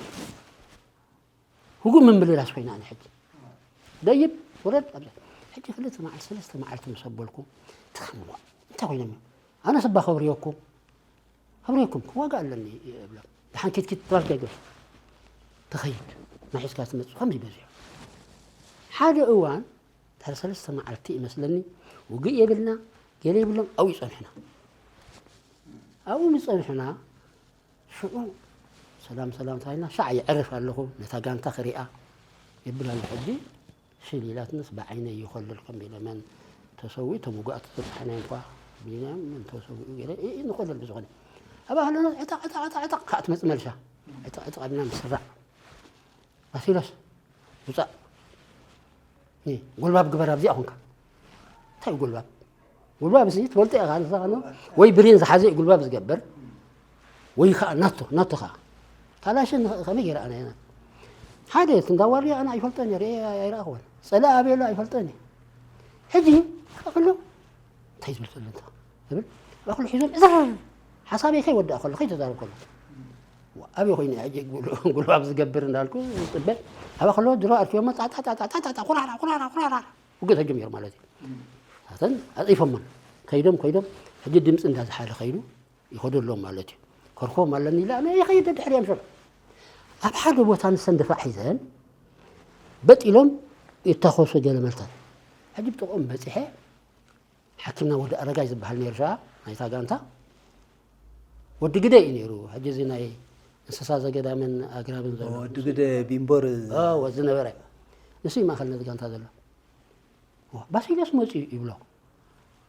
ውግእ ምምልላስ ኮይና ኣነ ሕጂ ደይብ ውረድ ኣብዛ ሕጂ ክልተ መዓልቲ ሰለስተ መዓልቲ ምስ ኣበልኩ ትኸምዋ እንታይ ኮይኖም እዮም ኣነ ስባ ከብርየኩም ከብርየኩም ክዋጋ ኣለኒ እብሎም ደሓን ኪትኪት ትባል ከይገርሽ ትኸይድ። ናይ ሒዝካ ትመጽእ ከምዚ በዚሑ። ሓደ እዋን ድሕሪ ሰለስተ መዓልቲ ይመስለኒ፣ ውግእ የብልና፣ ገለ የብሎም፣ ኣብኡ ይጸንሑና። ኣብኡ ምስ ጸንሑና፣ ሽዑ ሰላም ሰላም ተባሂልና፣ ሻዕ የዕርፍ ኣለኹ፣ ነታ ጋንታ ክሪኣ የብል ኣሎ። ሕጂ ሽል ኢላትንስ ብዓይነይ ይኾልል ከም ኢለ፣ መን ተሰዊኡ፣ እቶም ውጉኣት ተበጻሕና እኳ ብኢናዮም፣ መን ተሰዊኡ ገለ፣ እ፣ እ፣ ንኾልል ብዝኾነ። ኣብኣ ከለና ዕጠቕ፣ ዕጠቕ፣ ዕጠቕ፣ ዕጠቕ፣ ከዓ ትመጽእ መልሻ። ዕጠቕ፣ ዕጠቕ ኣብና ንስራዕ። ባሲሎስ፣ ውጻእ። እ፣ ጉልባብ ግበር ኣብዚኣ ኾንካ። እንታይ እዩ ጉልባብ? ጉልባብ እዚ ትፈልጦ ኢኻ፣ ንስኻ ኸኣ ወይ ብሬን ዝሓዘ እዩ ጉልባብ ዝገብር፣ ወይ ኸኣ ናቶ፣ ናቶ ኸኣ። ካላሽን ከመይ ገይረ ኣነ እየ ናቶ? ሓደ እቲ እንዳ ዋርድያ ኣነ ኣይፈልጦን እየ፣ ርእየ ኣይረኣኹዎን። ጸላኢ ኣበይ ኣሎ ኣይፈልጦን እየ። ሕጂ ከኣ ከሎ እንታይ ዝብል ዘሎ እንተ ዝብል፣ ኣኹሉ ሒዞም እዛ ሓሳበይ ከይወዳእ ከሎ፣ ከይተዛረብ ከሎ። ዋ፣ ኣበይ ኮይኑ ሕጂ ጉል-፣ ጉልባብ ዝገብር እንዳልኩ ዝጽበ። ኣብኣ ከሎ ድሮ ኣርኪቦሞ ጣጣ፣ ጣጣ፣ ጣጣ፣ ጣጣ፣ ኩራራ፣ ኩራራ፣ ኩራራ። ውግእ ተጀሚሩ ማለት እዩ። ኣተን ኣጽይፎሞን። ከይዶም፣ ከይዶም፣ ሕጂ ድምጺ እንዳዝሓለ ከይዱ ይኸዱ ኣለዉ ማለት እዩ። ከርክቦም ኣለኒ ኢለ ኣነ ይኸይድ ድሕሪኦም ሽዑ። ኣብ ሓደ ቦታ ንሰን ድፋዕ ሒዘን በጥ ኢሎም ይታኾሱ ገለ መልታት። ሕጂ ብጥቕኦም በጺሐ፣ ሓኪምና ወዲ ኣረጋይ ዝበሃል ነይሩ ሸዓ ናይታ ጋንታ። ወዲ ግደ እዩ ነይሩ። ሕጂ እዚ ናይ እንስሳ ዘገዳምን ኣግራብን ዘሎ። ወዲ ግደ ቢምቦር። ኦ፣ ዝነበረ። ንሱ እዩ ማእከል ነዚ ጋንታ ዘሎ። ዋ፣ ባሲልዮስ መጺኡ ይብሎ።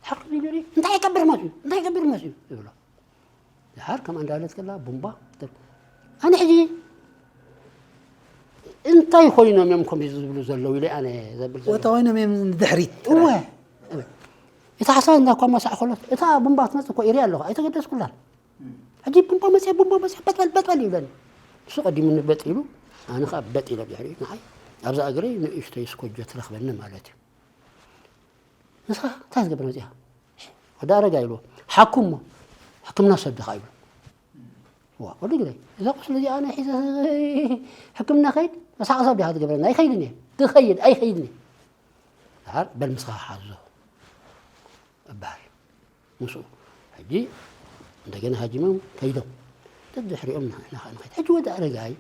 ሓቂ ኢሉ ይርኢ፣ እንታይ ይገብር መጺኡ? እንታይ ይገብር መጺኡ? ይብሎ። ድሓር ከምኣ እንዳበለት ከላ ቡምባ ትብል። ኣነ ሕጂ እንታይ ኮይኖም እዮም ከምዚ ዝብሉ ዘለዉ ኢለ ኣነ ዘብል ዘለኹ። ወታ ኮይኖም እዮም ንድሕሪት እወ። ጥራሕ። እወ። እታ ሓሳብ እንዳ እኳ ማሳዕ ከሎ፣ እታ ቡምባ ትመጽእ እኮ ይርኢ ኣለኹ፣ ኣይተገደስኩላን። ሕጂ ቡምባ መጽያ፣ ቡምባ መጽያ፣ በጥበል፣ በጥበል ይብለኒ። ንሱ ቀዲሙኒ በጥ ኢሉ፣ ኣነ ኸኣ በጥ ኢለ ብድሕሪኡ፣ ንዓይ ኣብዛ እግረይ ንእሽተይ ስኮጆ ትረኽበኒ ማለት እዩ። ንስኻ እንታይ ክትገብር መጺኻ? ወዲ ኣረጋይ ኢልዎ። ሓኩም እሞ፣ ሕክምና ውሰድ ዲኻ ይብሎ። ዋ፣ ወዲ ግደይ፣ እዛ ቁስሊ እዚኣ ኣነ ሒዘ ሕክምና ከይድ? መሳቕ ሰብ ዲኻ ትገብረኒ? ኣይኸይድን እየ። ትኸይድ፣ ኣይኸይድን እየ። ድሓር በል ንስኻ ሓዞ እበሃል። ምስኡ። ሕጂ እንደገና ሃጂሞም ከይዶም። ደድሕሪኦም ንሕና ኸኣ ንኸይድ። ሕጂ ወዲ ኣረጋይ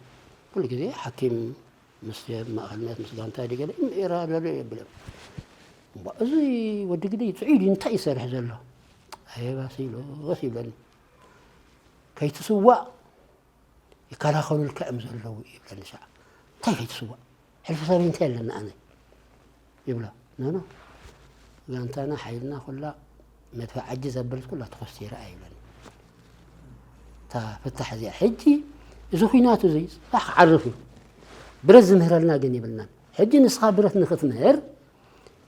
ኩሉ ግዜ ሓኪም ምስ ማእኸልነት ምስ ጋንታ ድዩ ገለ እም ኤራ ለሎ የብለን። እምቧ፣ እዚ ወዲ ግደይ ጥዑይ ድዩ? እንታይ ይሰርሕ ዘሎ? ኣየ ባሲሎስ ይብለኒ። ከይትስዋእ ይከላኸሉልካ እዮም ዘለዉ ይብለኒ ሸዓ። እንታይ ከይትስዋእ? ሕልፊ ሰበይ እንታይ ኣለኒ ኣነ? ይብሎ። ኖ፣ ኖ። ጋንታና፣ ሓይልና ኩላ መድፍዕ ዓጂ ዘበለት ኩላ ተኾስቲራ እያ ይብለኒ። እታ ፍታሕ እዚኣ። ሕጂ እዚ ኹናት እዚ ጽባሕ ክዓርፍ እዩ። ብረት ዝምህረልና ግን የብልናን። ሕጂ ንስኻ ብረት ንኽትምህር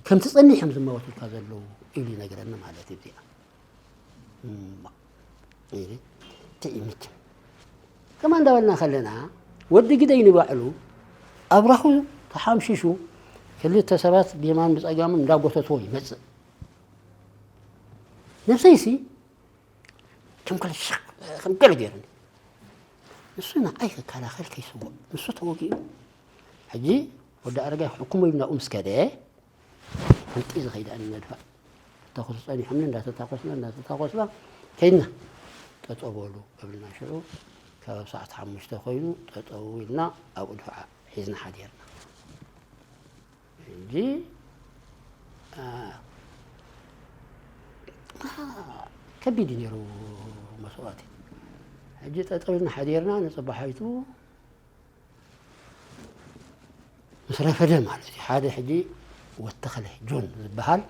ከምቲ ጸኒሖም ዝመወቱልካ ዘለዉ ኢሉ ይነግረኒ ማለት እዩ እዚኣ። እም፣ ኢሉ ትእምት። ከማ እንዳበልና ከለና፣ ወዲ ግደይ ንባዕሉ ኣብራኹ ተሓምሺሹ፣ ክልተ ሰባት ብየማን ብጸጋምን እንዳጎተትዎ ይመጽእ። ነብሰይሲ ከም ገለ ሸኽ፣ ከም ገለ ገይሩኒ። ንሱ ንዓይ ክከላኸል ከይስውእ፣ ንሱ ተወጊኡ። ሕጂ ወዲ ኣረጋይ ክሕክሞ ኢሉ ናብኡ ምስ ከደ፣ ሕንጢ ዝኸይድ ኣነ መድፋዕ። ተተኹሱ ጸኒሖምኒ፣ እንዳተታኮስና፣ እንዳተታኮስና ከይድና። ጠጠው በሉ እብልና ሽዑ፣ ካብ ሰዓት ሓሙሽተ ኮይኑ፣ ጠጠው ኢልና ኣብኡ ድፋዕ ሒዝና ሓዲርና። ሕጂ፣ ኣ፣ ኣ፣ ከቢድ እዩ ነይሩ መስዋእቲ። ሕጂ ጠጠው ኢልና ሓዲርና፣ ንጽባሓይቱ ምስ ረፈደ ማለት እዩ። ሓደ ሕጂ ወተኸለ ጆን ዝበሃል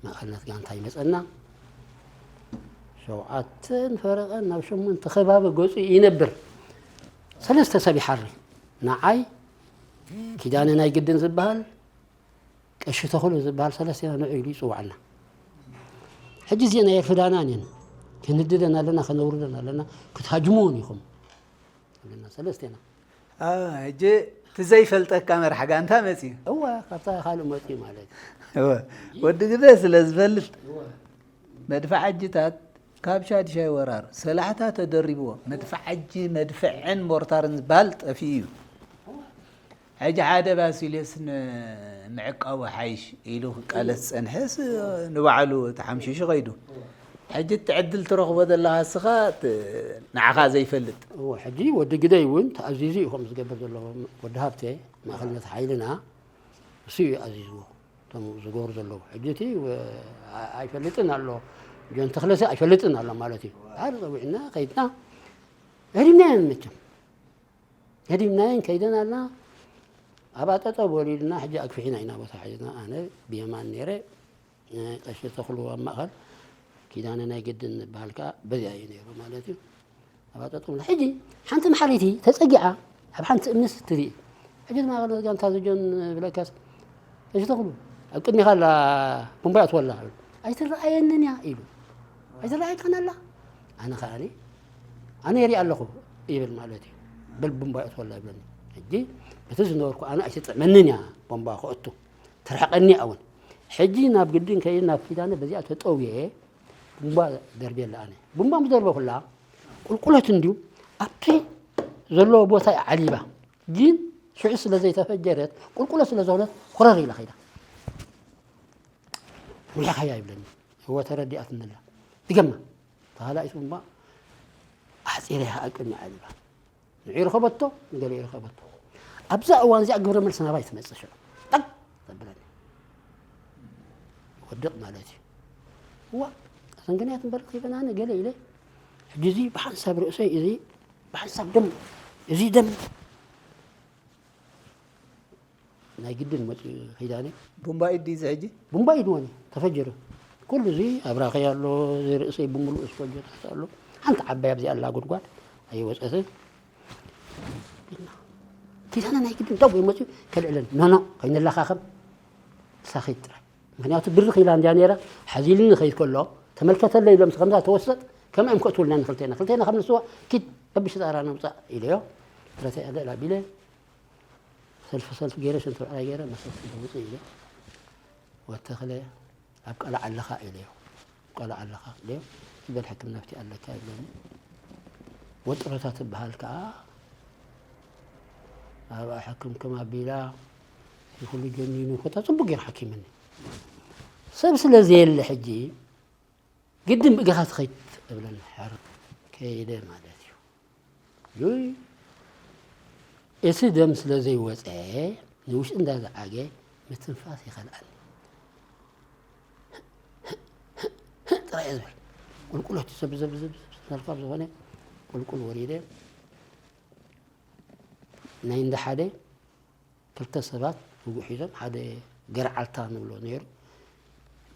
ማእኸልነት ጋንታ ይመጸና። ሸውዓተን ፈረቐን ናብ ሸሞንተ ከባቢ ገጹ ይነብር። ሰለስተ ሰብ ይሓሪ። ንዓይ፣ ኪዳነ ናይ ግድን ዝበሃል፣ ቀሺ ተኽሉ ዝበሃል ሰለስቴና ንዑ ኢሉ ይጽውዓና። ሕጂ እዚአን ኣየርፍዳናን እየን። ክንድደን ኣለና፣ ከነውርደን ኣለና፣ ክትሃጅሙውን ኢኹም። ኣለና ሰለስቴና። አ፣ ሕጂ እቲ ዘይፈልጠካ መራሕ ጋንታ መጺኡ። እወ፣ ካብታ ካልእ መጺኡ ማለት እዩ። እወ፣ ወዲ ግደ ስለ ዝፈልጥ እወ። መድፍዕ ኣጅታት ካብ ሻድሻይ ወራር ሰላሕታ ተደሪብዎ፣ መድፍዕ ኣጂ፣ መድፍዕን ሞርታርን ዝበሃል ጠፊኡ እዩ። ሕጂ ሓደ ባሲልዮስ ንምዕቃቡ ሓይሽ ኢሉ ክቃለስ ዝጸንሐስ ንባዕሉ ተሓምሺሹ ከይዱ። ሕጂ እቲ ዕድል ትረኽቦ ዘለኻ እስኻ፣ ት-፣ ንዓኻ ዘይፈልጥ። እዎ፣ ሕጂ ወዲ ግደይ እውን ተኣዚዙ እዩ ከምኡ ዝገብር ዘሎ። ወዲ ሃብተ፣ ማእኸልነት ሓይልና፣ እሱ እዩ ኣዚዝዎ። እቶም ዝገብሩ ዘለዉ። ሕጂ እቲ፣ እ፣ ኣ-፣ ኣይፈልጥን ኣሎ። ጆን ተኽለሲ ኣይፈልጥን ኣሎ ማለት እዩ። ድሓር ጸዊዕና፣ ከይድና፣ ህዲምናዮ መቸም። ህዲምናየን ከይደን ኣላ። ኣብኣ ጠጠው ወሪድና፣ ሕጂ ኣግፊሕና ኢና ቦታ ሒዝና። ኣነ ብየማን ነይረ፣ እ፣ ቀሺ ተኽሉ ኣብ ማእኸል፣ ኪዳነ ናይ ግድን ዝበሃል ከኣ በዚኣ እዩ ነይሩ ማለት እዩ። ኣብኣ ጠጠው ኢልና፣ ሕጂ ሓንቲ መሓሪቲ ተጸጊዓ ኣብ ሓንቲ እምኒ ስትርኢ፣ ሕጂ ድማ ኣቐለ ጋንታ ዝጆን ብለካስ፣ ቀሺ ተኽሉ፣ ኣብ ቅድሚኻ ኣላ፣ ቡምባ እትወላ፣ ኣይትረኣየንን እያ ኢሉ። ኣይትረኣየካን ኣላ? ኣነ ከኣኒ፣ ኣነ የርኢ ኣለኹ ይብል ማለት እዩ። በል ቡምባ እትወላ ይብለኒ። ሕጂ በቲ ዝነበርኩ ኣነ ኣይትጥዕመንን እያ ቦምባ ከእቱ። ትርሕቐኒ እያ እውን። ሕጂ ናብ ግድን ከይደ ናብ ኪዳነ በዚኣ ተጠውየ ቡምባ ደርብየ ኣላ ኣነ። ቡምባ ምስ ደርበኹላ ቁልቁለት እንድዩ ኣብቲ ዘለዎ ቦታ እያ ዓሊባ። ግን ሽዑ ስለ ዘይተፈጀረት ቁልቁለት ስለ ዝኾነት ኮረር ኢላ ከይዳ። ርኢኻያ ይብለኒ። እወ ተረዲኣትኒ ኣላ። ድገማ። ተኻላኢት ቡምባ ኣሕጺረያ ኣብ ቅድሚ ዓሊባ። ንዑ ይረኸበቶ፣ ንገለ ይረኸበቶ። ኣብዛ እዋን እዚኣ ግብረ መልሲ ናባይ ትመጽእ ሽዑ። ጠቅ ተብለኒ። ይወድቕ ማለት እዩ። እዋ፣ ኣሰንገንያት እምበር ከይበናኒ ገለ ኢለ። ሕጂ እዚ ብሓንሳብ ርእሰይ፣ እዚ ብሓንሳብ ደም፣ እዚ ደም ናይ ግድን መጽኡ ኪዳነ። ቡምባ ኢድ ድዩ እዚ ሕጂ? ቡምባ ኢድ ወኒ ተፈጀረ። ኩሉ እዚ ኣብራኸይ ኣሎ፣ እዚ ርእሰይ ብምሉእ ዝተፈጀረ ኣሎ። ሓንቲ ዓባይ ኣብዚ ኣላ ጉድጓድ ኣይወጸትን። ኪዳነ ናይ ግድን ደው መጽኡ ከልዕለን። ኖ፣ ኖ፣ ከይንለኻኸም። ንሳ ኸይድ ጥራይ። ምኽንያቱ ብርኽ ኢላ እንድያ ነይራ፣ ሓዚሉኒ ኸይድ ከሎ፣ ተመልከተለይ ኢሎም ከምዛ ተወሰጥ፣ ከምኦም ከእትውልና ንኽልቴና። ክልቴና ከም ንስዋ፣ ኪድ፣ ከብሽ ጣራ ነውጻእ ኢለዮ። ብረተይ ኣልዕል ኣቢለ፣ ሰልፊ ሰልፊ ገይረ፣ ሽንቲ ብዕራይ ገይረ፣ መሰልቲ ደውጽእ ኢለ። ወተኽለ፣ ኣብ ቀላዕ ኣለኻ ኢለዮ። ኣብ ቀላዕ ኣለኻ ኢለዮ። ዝበል ሕክምና ኣብቲ ኣለካ ይብለኒ። ወጥሮታ ትበሃል ከኣ፣ ኣብኣ ሕክምክም ኣቢላ፣ እዚ ኩሉ ጀኒኑ፣ ኮታ ጽቡቅ ገይሩ ሓኪምኒ። ሰብ ስለ ዘየለ ሕጂ፣ ግድን ብእግርኻ ትኸይድ እብለኒ። ሕር ከይደ ማለት እዩ። ዩይ፣ እቲ ደም ስለ ዘይወጸ፣ ንውሽጢ እንዳ ዝዓገ ምትንፋስ ይኸልኣኒ። ጥራይ እየ ዝብል። ቁልቁለት ሰብ፣ ሰብ፣ ሰብ፣ ሰብ፣ ሰብ፣ ካብ ዝኾነ ቁልቁል ወሪደ፣ ናይ እንዳ ሓደ ክልተ ሰባት ውግእ ሒዞም፣ ሓደ ገርዓልታ ንብሎ ነይሩ።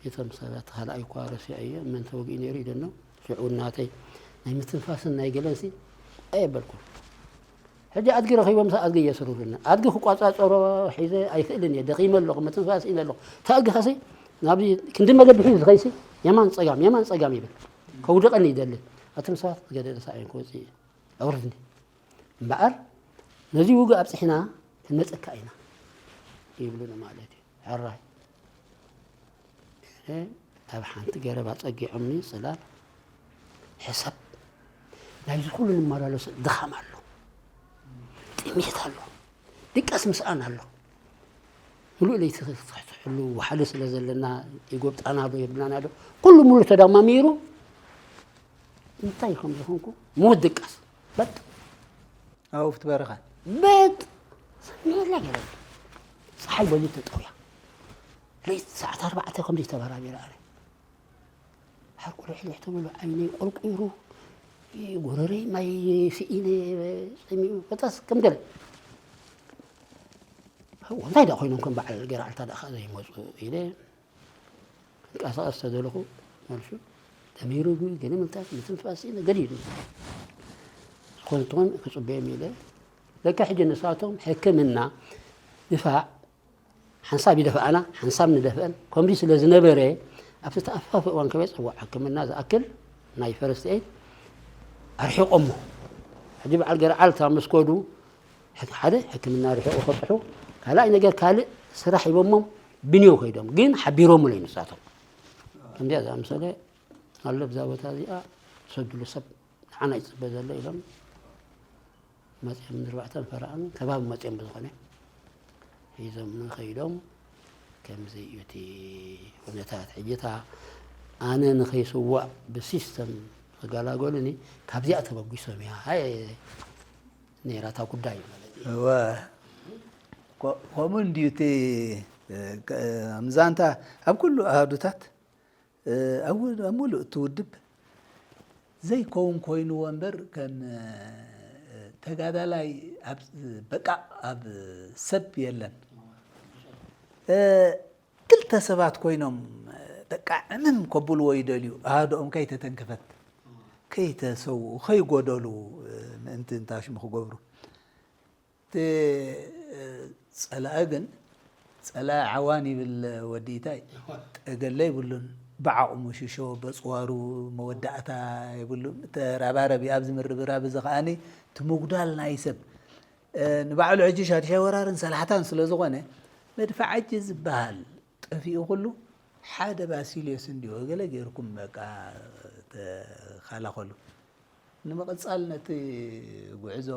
እቶም ሰባት፣ ካልኣይ እኳ ረሲዐዮ፣ መን ተወጊኡ ነይሩ ኢለኖ። ሽዑ እናተይ ናይ ምትንፋስን ናይ ገለንሲ ኣየበልኩን። ሕጂ ኣድጊ ረኺቦም፣ ኣድጊ እየስሩልና። ኣድጊ ክቋጻጸሮ ሒዘ ኣይክእልን እየ፣ ደኺመ ኣለኹ፣ ምትንፋስ ኢነ ኣለኹ። እቲ ኣድጊ ኸሲ ናብዚ ክንዲ መገዲ ሒዙ ዝኸይሲ፣ የማን ጸጋም፣ የማን ጸጋም ይብል። ከውድቐኒ ይደሊ። ኣቶም ሰባት ገለ ሳዕን ክወጽእ እዩ። ኣውርድኒ። እምበኣር ነዚ ውግእ ኣብጺሕና ክንመጸካ ኢና ይብሉኒ ማለት እዩ። ሕራይ። እኔ ኣብ ሓንቲ ገረብ ኣጸጊዖምኒ ጽላል ሕሰብ። ናይዚ ኩሉ ንመላለሶ ድኻም ኣሎ፣ ጥሜት ኣሎ፣ ድቃስ ምስኣን ኣሎ። ምሉእ ለይቲ ክትሕሉ ወሓለ ስለ ዘለና ይጎብጣና ዶ የብላና ዶ? ኩሉ ሙሉ ተዳማሚሩ እንታይ ከም ዝኾንኩ ምዉት ድቃስ። በጥ ኣውፍቲ በረኻ። በጥ ሰሚዕላ ገለ። ጸሓይ በሊት ተጠውያ። ለይቲ ሰዓት ኣርባዕተ ከምዚ ተበራቢረ ኣነ። ሓርቁ ልሕልሕ ተብሎ ዓይነይ ቆርቂሩ፣ ጎረረይ ማይ ስኢነ ጸሚኡ፣ በጣስ ከም ገለ። እንታይ ደኣ ኮይኖም ከም በዓል ገርዓልታ ደኣ ከኣ ዘይመጹ ኢለ ክንቀሳቐስ ተደለኹ፣ መልሱ ተመይሩ ግን ምንታት ምትንፋስ ስኢነ ገዲዱ። ዝኾነ ትኾን ክጽበዮም ኢለ። ለካ ሕጂ ንሳቶም ሕክምና ድፋዕ ሓንሳብ ይደፍኣና፣ ሓንሳብ ንደፍአን። ከምዚ ስለ ዝነበረ፣ ኣብቲ ተኣፋፊ እዋን ከበይ ጽዋዕ ሕክምና ዝኣክል ናይ ፈርስት ኤድ ኣርሒቖሞ። ሕጂ በዓል ገርዓልታ ምስ ከዱ፣ ሕክ-፣ ሓደ ሕክምና ርሒቑ ከብጽሑ፣ ካልኣይ ነገር ካልእ ስራሕ ሂቦሞም ብንዮ ከይዶም፣ ግን ሓቢሮምለይ ንሳቶም። ከምዚኣ ዝኣመሰለ ኣሎ ብዛ ቦታ እዚኣ፣ ትሰድሉ ሰብ ንዓና ይጽበ ዘሎ ኢሎም መጺኦም ንርባዕተን ፈረቓን ከባቢ መጺኦም ብዝኾነ ሒዞምኒ ከይዶም። ከምዚ እዩ እቲ ኩነታት። ሕጂ እታ ኣነ ንኸይስዋእ ብሲስተም ዝገላገሉኒ ካብዚኣ ተበጊሶም እያ ሃየ ነይራ እታ ጉዳይ ማለት እዩ። እወ። ኮ- ከምኡ እንድዩ እቲ እ፣ ከ- ኣምዛንታ ኣብ ኩሉ ኣሃዱታት እ፣ ኣብ ው- ኣብ ሙሉእ እቲ ውድብ ዘይከውን ኮይንዎ እምበር ከም እ፣ ተጋዳላይ ኣብ በቃ ኣብ ሰብ የለን። እ፣ ክልተ ሰባት ኮይኖም በቃ ዕምም ከብልዎ ይደልዩ። ኣሃድኦም ከይተተንከፈት፣ ከይተሰውኡ፣ ከይጎደሉ ምእንቲ እንታሽሙ ክገብሩ። እቲ ጸላኢ ግን ጸላኢ ዓዋን ይብል ወዲ ኢታይ። ጠገለ ይብሉን። ብዓቕሙ ሽሾ በጽዋሩ መወዳእታ የብሉን። ተራባረብ ኣብዚ ምርብራብ እዚ ከዓኒ ትምጉዳል ናይ ሰብ ንባዕሉ ሕጂ ሻድሻይ ወራርን ሰላሕታን ስለ ዝኾነ መድፍዓጂ ዝበሃል ጠፊኡ ኩሉ ሓደ ባሲልዮስ እንድዩ ገለ ጌርኩም በቃ ተኻላኸሉ። ንምቕጻል ነቲ ጉዕዞ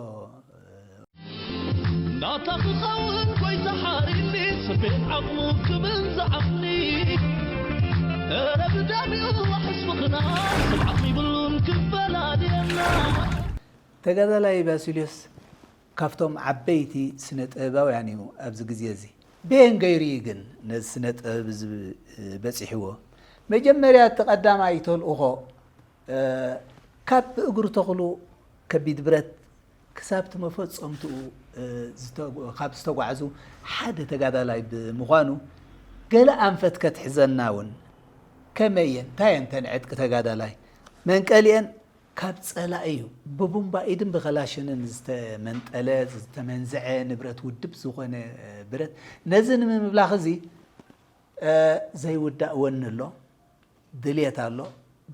ናታ ክኸውን ጎይታ ሓሪኒ ስቤት ዓቕሙ ክብል ዝዓቕኒ እረ ብዳሚኡ ዋሕስ ምኽና ስብዓት ይብሉን ክፈላልየና ተጋዳላይ ባሲልዮስ ካብቶም ዓበይቲ ስነ ጥበባውያን እዩ ኣብዚ ግዜ እዚ። በየን ገይሩ እዩ ግን ነዚ ስነ ጥበብ እዚ በጺሕዎ? መጀመርያ እቲ ቀዳማይ ተልእኾ ካብ ብእግሩ ተኽሉ ከቢድ ብረት ክሳብ እቲ መፈጸምትኡ ካብ ዝተጓዕዙ ሓደ ተጋዳላይ ብምዃኑ ገለ ኣንፈት ከትሕዘና እውን ከመይ እየን እንታይ እየን ተን ዕጥቂ ተጋዳላይ መንቀሊአን ካብ ጸላኢ እዩ ብቡምባ ኢድን ብኸላሽንን ዝተመንጠለ ዝተመንዝዐ ንብረት ውድብ ዝኾነ ብረት ነዚ ንምምላኽ እዚ ዘይውዳእ ወኒ ኣሎ ድልየት ኣሎ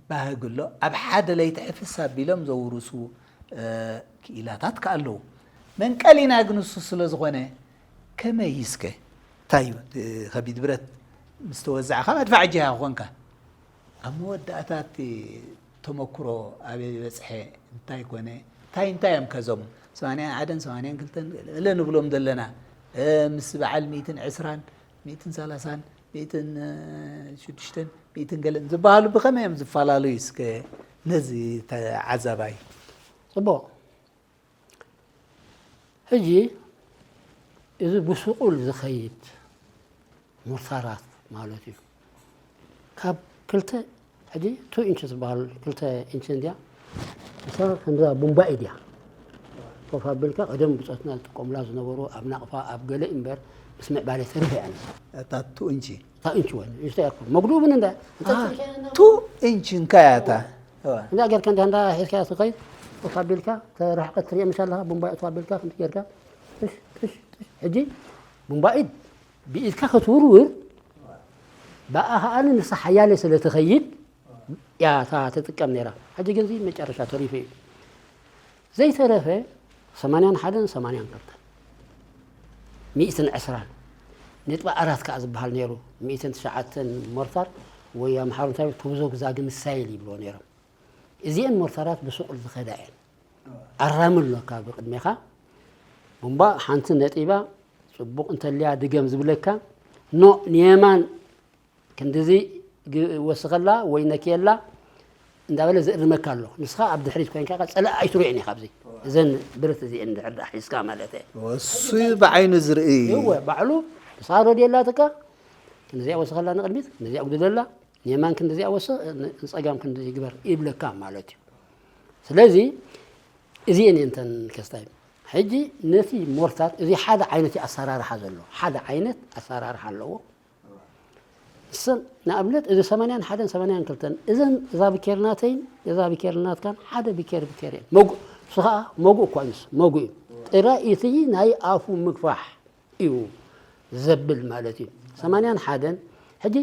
ባህግ ኣሎ ኣብ ሓደ ለይቲ ሕፍስ ኣቢሎም ዘውርሱ ክኢላታት ከ ኣለዉ መንቀሊና ግን እሱ ስለ ዝኾነ ከመይ እስከ እንታይ እዩ ከቢድ ብረት ምስ ተወዛዕካ መድፋዕ ጅሃ ኮንካ ኣብ መወዳእታ እቲ ተመክሮ ኣበይ በፅሐ እንታይ ኮነ እንታይ እንታይ እዮም ከዞም ሰማንያን ሓደን ሰማንያን ክልተን ገለ ንብሎም ዘለና ምስ በዓል ሚእትን ዕስራን ሚእትን ሰላሳን ሚእትን ሽዱሽተን ሚእትን ገለን ዝበሃሉ ብኸመይ እዮም ዝፈላለዩ እስከ ነዚ ተዓዛባይ ፅቡቕ ሕጂ እዚ ብስቑል ዝኸይድ ሞርታራት ማለት እዩ ካብ ክልተ ሕጂ ቱ ኢንች ዝበሃል ክልተ ኢንች እንድያ እሳ ከምዛ ቡምባኢ ድያ ኮፍ ኣቢልካ ቀደም ብፆትና ዝጥቀሙላ ዝነበሩ ኣብ ናቕፋ ኣብ ገለ እምበር ምስ ምዕባለ ተሪፈ እያ ንሳ እታ ቱ ኢንች እታ ኢንች ወይ ንእሽቶ ያኮ መጉድኡ ምን እንዳ ቱ ኢንች እንካያታ እንዳ ጌርካ እንዳ እንዳ ሒዝካ ትኸይድ ኮፍ ኣቢልካ ተራሕቀት ትሪኦ ምሽ ኣለኻ ቡምባኢ ኮፍ ኣቢልካ ከምቲ ጌርካ ትሽ ትሽ ትሽ ሕጂ ቡምባኢድ ብኢድካ ክትውርውር ብኣ ከዓኒ ንሳ ሓያለ ስለ ትኸይድ እያ እታ ትጥቀም ነይራ። ሕጂ ግን እዚ መጨረሻ ተሪፉ እዩ። ዘይተረፈ ሰማንያን ሓደን ሰማንያን ክልተን ሚእትን ዕስራን ነጥቢ ኣራት ከዓ ዝበሃል ነይሩ ሚእትን ትሽዓተን ሞርታር ወይ ኣምሓሩ እንታይ ተውዞ ግዛግ ምሳይል ይብልዎ ነይሮም። እዚአን ሞርታራት ብስቑል ዝኸዳ እየን። ኣራሚ ኣሎ ካብ ቅድሜኻ ቡምባ ሓንቲ ነጢባ ፅቡቕ እንተልያ ድገም ዝብለካ ኖ ንየማን ክንድዚ ወስኸላ ወይ ነክየላ እንዳበለ ዘእርመካ ኣሎ ንስኻ ኣብ ድሕሪት ኮይንካ ጸላእ ኣይትሪኦን ኢኻ ኣብዚ እዘን ብረት እዚአን እንድሕር ደኣ ሒዝካ ማለት እየ እሱ ብዓይኑ ዝርኢ እዩ እወ ባዕሉ ንስኻ ሮድዮ ኣላትካ ክንድዚኣ ወስኸላ ንቕድሚት ክንድዚኣ ጉድለላ ንየማን ክንድዚኣ ወስኽ ንጸጋም ክንድዚ ግበር ይብለካ ማለት እዩ ስለዚ እዚአን እየን እተን ከስታይ ሕጂ ነቲ ሞርታር እዚ ሓደ ዓይነት ኣሰራርሓ ዘሎ ሓደ ዓይነት ኣሰራርሓ ኣለዎ ንሰን ንኣብነት እዚ ሰማንያን ሓደን ሰማንያን ክልተን እዘን እዛ ብኬር ናተይን እዛ ብኬር ናትካን ሓደ ብኬር ብኬር እየን መጉ እሱ ከዓ መጉ እኳ ንስ መጉ እዩ ጥራይ እቲ ናይ ኣፉ ምግፋሕ እዩ ዘብል ማለት እዩ ሰማንያን ሓደን ሕጂ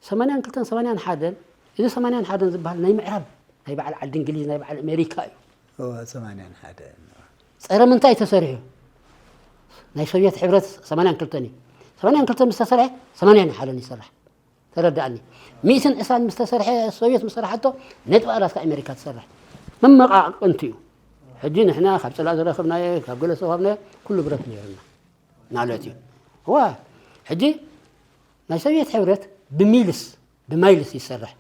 ሰማንያን ክልተን ሰማንያን ሓደን እዚ ሰማንያን ሓደን ዝበሃል ናይ ምዕራብ ናይ በዓል ዓዲ እንግሊዝ ናይ በዓል ኣሜሪካ እዩ እወ ሰማንያን ሓደ ጸረ ምንታይ ተሰሪሑ ናይ ሶቪየት ሕብረት ሰማንያን ክልተን እዩ ሰማንያን ክልተን ምስ ተሰርሐ ሰማንያን ሓደን ይሰራሕ ተረዳእኒ ሚእትን ዕስራን ምስ ተሰርሐ ሶቪየት ምስ ሰራሓቶ ነጥቢ ኣራት ካብ ኣሜሪካ ትሰርሕ መመቃቅንት እዩ ሕጂ ንሕና ካብ ጽላእ ዝረኽብናዮ ካብ ገለ ዝረኸብናዮ ኩሉ ብረት ነይርና ማለት እዩ እዋ ሕጂ ናይ ሶቪየት ሕብረት ብሚልስ ብማይልስ ይሰርሕ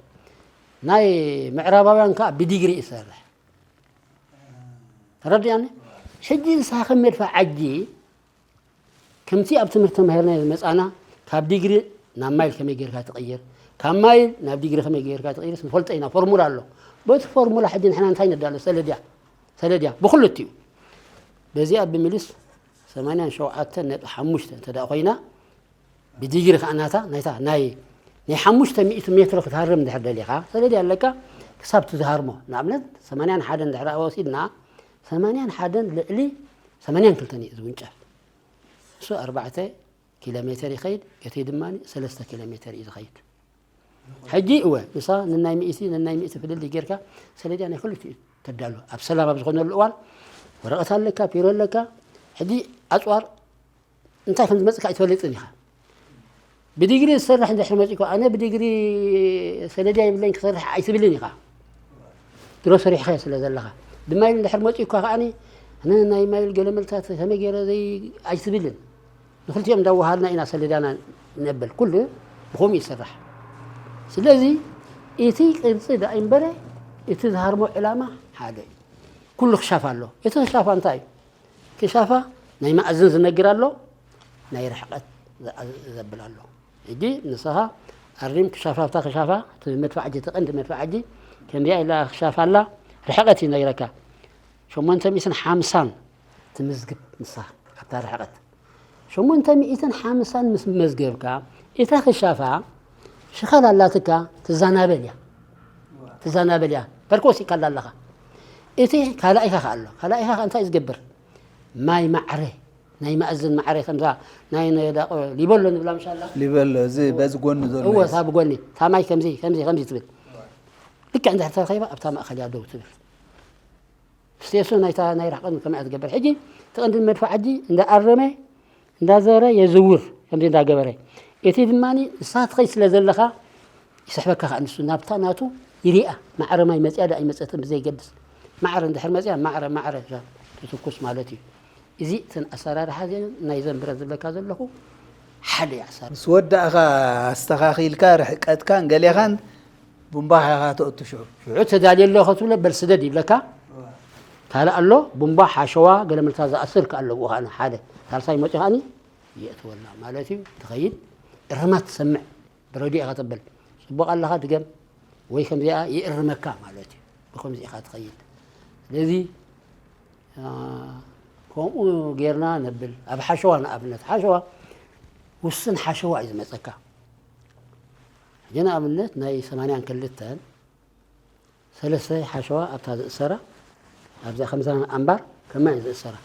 ናይ ምዕራባውያን ከዓ ብዲግሪ ይሰርሕ። ተረዲኣኒ? ሕጂ ንስኻ ከም መድፋ ዓጂ ከምቲ ኣብ ትምህርቲ ተማሂርና ዝመጻና ካብ ዲግሪ ናብ ማይል ከመይ ጌርካ ትቕይር፣ ካብ ማይል ናብ ዲግሪ ከመይ ጌርካ ትቕይር ንፈልጦ ኢና። ፎርሙላ ኣሎ። በቲ ፎርሙላ ሕጂ ንሕና እንታይ ነዳሎ? ሰለድያ ሰለድያ ብክልቲኡ በዚኣ ብምልስ ሰማንያን ሸውዓተን ነጥቢ ሓሙሽተ እንተ ደኣ ኮይና ብዲግሪ ከዓ ናታ ናይታ ናይ ናይ ሓሙሽተ ሚእቲ ሜትሮ ክትሃርም እንድሕር ደሊኻ ሰለድያ ኣለካ። ክሳብ ትዝሃርሞ ንኣብነት ሰማንያን ሓደን እንድሕር ወሲድና ሰማንያን ሓደን ልዕሊ ሰማንያን ክልተን እዩ ዝውንጨፍ። እሱ ኣርባዕተ ኪሎ ሜተር ይኸይድ፣ እቲ ድማ ሰለስተ ኪሎ ሜተር እዩ ዝኸይድ። ሕጂ እወ ንሳ ንናይ ሚእቲ ንናይ ሚእቲ ፍልልይ ጌርካ ሰለድያ ናይ ክልቲኡ ተዳሉ ኣብ ሰላም ኣብ ዝኾነሉ እዋን ወረቐት ኣለካ፣ ፒሮ ኣለካ። ሕጂ ኣፅዋር እንታይ ከም ዝመፅካ ኣይትፈልጥን ኢኻ። ብዲግሪ ዝሰርሕ እንድሕር መፂእኳ ኣነ ብዲግሪ ሰለድያ ይብለኝ ክሰርሕ ኣይትብልን ኢኻ። ድሮ ሰሪሕኻዮ ስለ ዘለኻ ብማይል እንድሕር መፂእኳ ከዓኒ ኣነ ናይ ማይል ገለመልታት ከመይ ገይረ ዘይ ኣይትብልን። ንክልቲኦም እንዳወሃድና ኢና ሰሌዳና ነብል። ኩሉ ብኸምኡ ይስራሕ። ስለዚ እቲ ቅርጺ ደኣ እምበረ እቲ ዝሃርሞ ዕላማ ሓደ እዩ። ኩሉ ክሻፋ ኣሎ። እቲ ክሻፋ እንታይ እዩ? ክሻፋ ናይ መኣዝን ዝነግር ኣሎ፣ ናይ ርሕቀት ዘብል ኣሎ። ሕጂ ንስኻ ኣሪም ክሻፋ ኣብታ ክሻፋ እቲ መድፋዕ እቲ ቀንዲ መድፋዕ ሕጂ ከምዚኣ ኢላ ክሻፋ ኣላ ርሕቀት ይነግረካ። ሸሞንተ ሚእትን ሓምሳን ትምዝግብ ንሳ ኣብታ ርሕቐት። ሸሞንተ ሚእትን ሓምሳን ምስ መዝገብካ እታ ክሻፋ ሽኸል ኣላትካ ትዛናበል እያ። ትዛናበል እያ። ፐርኮስ ይካላ ኣለኻ። እቲ ካልኣይካ ከ ኣሎ። ካልኣይካ ከ እንታይ ዝገብር? ማይ ማዕረ ናይ ማእዝን ማዕረ ከምዛ ናይ ነዳቆ ሊበሎ ንብላ ምሻላ። ሊበሎ እዚ በዚ ጎኒ ዘሎ እወ እዩ። እታ ብጎኒ እታ ማይ ከምዚ ከምዚ ከምዚ ትብል። ልክዕ እንድሕር ተረኺባ ኣብታ ማእኸል እያ ደው ትብል። ስቴሱ ናይታ ናይ ርሕቀት ከመይ እያ ትገብር? ሕጂ እቲ ቀንዲ መድፍዕ ሕጂ እንዳኣረመ እንዳዘረ የዝውር ከምዚ እንዳገበረ እቲ ድማ ንስኻ ትኸይድ ስለ ዘለኻ ይስሕበካ ከዓ ንሱ ናብታ ናቱ ይሪኣ ማዕረ ማይ መፅያ ዳ ኣይመፀትን ብዘይገድስ ማዕረ እንድሕር መፅያ ማዕረ ማዕረ እዛ ትትኩስ ማለት እዩ። እዚ እተን ኣሰራርሓ እዚአን ናይዘን ብረት ዝብለካ ዘለኹ ሓደ እዩ ኣሰራርሓ። ምስ ወዳእኻ ኣስተኻኺልካ ርሕቀትካን ገሌኻን ቡምባ ኢኻ ተእቱ ሽዑ። ሽዑ ተዳልየ ኣለኹ ክትብሎ በል ስደድ ይብለካ። ካልእ ኣሎ ቡምባ ሓሸዋ ገለመልታ ዝኣስር ከ ኣለዎ ከኣ ሓደ ሳልሳይ መፂኡ ከኣ የእትወላ ማለት እዩ። ትኸይድ እርማት ትሰምዕ ብረድዮ ኢኻ ተበል ጽቡቕ ኣለኻ ድገም ወይ ከምዚኣ ይእርመካ ማለት እዩ። ብኸምዚ ኢኻ ትኸይድ። ስለዚ ከምኡ ጌርና ነብል ኣብ ሓሸዋ ንኣብነት ሓሸዋ ውስን ሓሸዋ እዩ ዝመፀካ። ሕጂ ንኣብነት ናይ ሰማንያን ክልተን ሰለስተ ሓሸዋ ኣብታ ዝእሰራ ኣብዛ ከምዛ ኣምባር ከማይ ዝእሰራ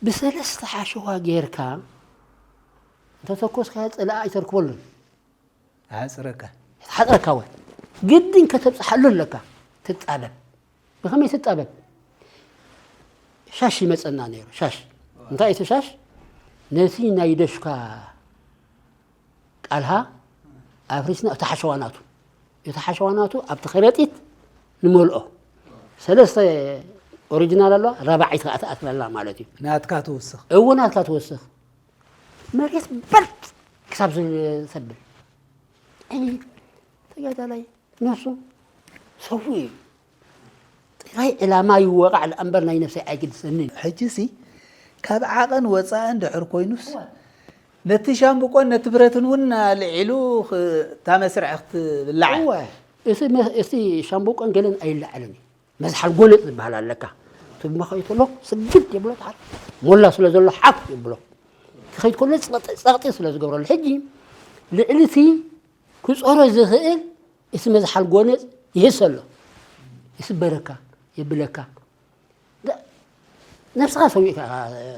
ብሰለስተ ሓሸዋ ጌርካ እንተተኮስካ ፅላእ ኣይተርክበሉን። ይሓፅረካ። ይሓፅረካ ወ ግድን ከተብፅሓሉ ኣለካ። ትጣበብ። ብኸመይ ትጣበብ? ሻሽ ይመፀና ነይሩ። ሻሽ እንታይ እቲ ሻሽ? ነቲ ናይ ደሽካ ቃልሃ ኣፍሪስና እቲ ሓሸዋ ናቱ እቲ ሓሸዋ ናቱ ኣብቲ ከረጢት ንመልኦ ሰለስተ ኦሪጂናል ኣለዋ ራብዓይቲ ከዓ ትኣትለላ ማለት እዩ። ናትካ ትውስኽ። እዎ ናትካ ትውስኽ። መሬት በጥ ክሳብ ዝሰብል እኒ ተጋዳላይ ነሱ ሰው እዩ። ጥራይ ዕላማ ይወቃዕ ለኣምበር ናይ ነፍሰይ ኣይግድሰንን። ሕጂ ሲ ካብ ዓቐን ወፃኢ እንድሕር ኮይኑስ ነቲ ሻምብቆን ነቲ ብረትን እውን ኣልዒሉ እታ መስርዕ ክትብላዕ። እወ እቲ ሻምብቆን ገለን ኣይለዓልን እዩ። መዝሓል ጎነፅ ዝበሃል ኣለካ። ትብማ ከይተሎ ስግድ የብሎ ተሓል ሞላ ስለ ዘሎ ሓፍ የብሎ። ክኸይድ ከሎ ፀቕጢ ስለ ዝገብረሉ ሕጂ ልዕሊ እቲ ክፀሮ ዝኽእል እቲ መዝሓል ጎነፅ ይህሰ ኣሎ። ይስበረካ የብለካ። ነብስኻ ሰዊእካ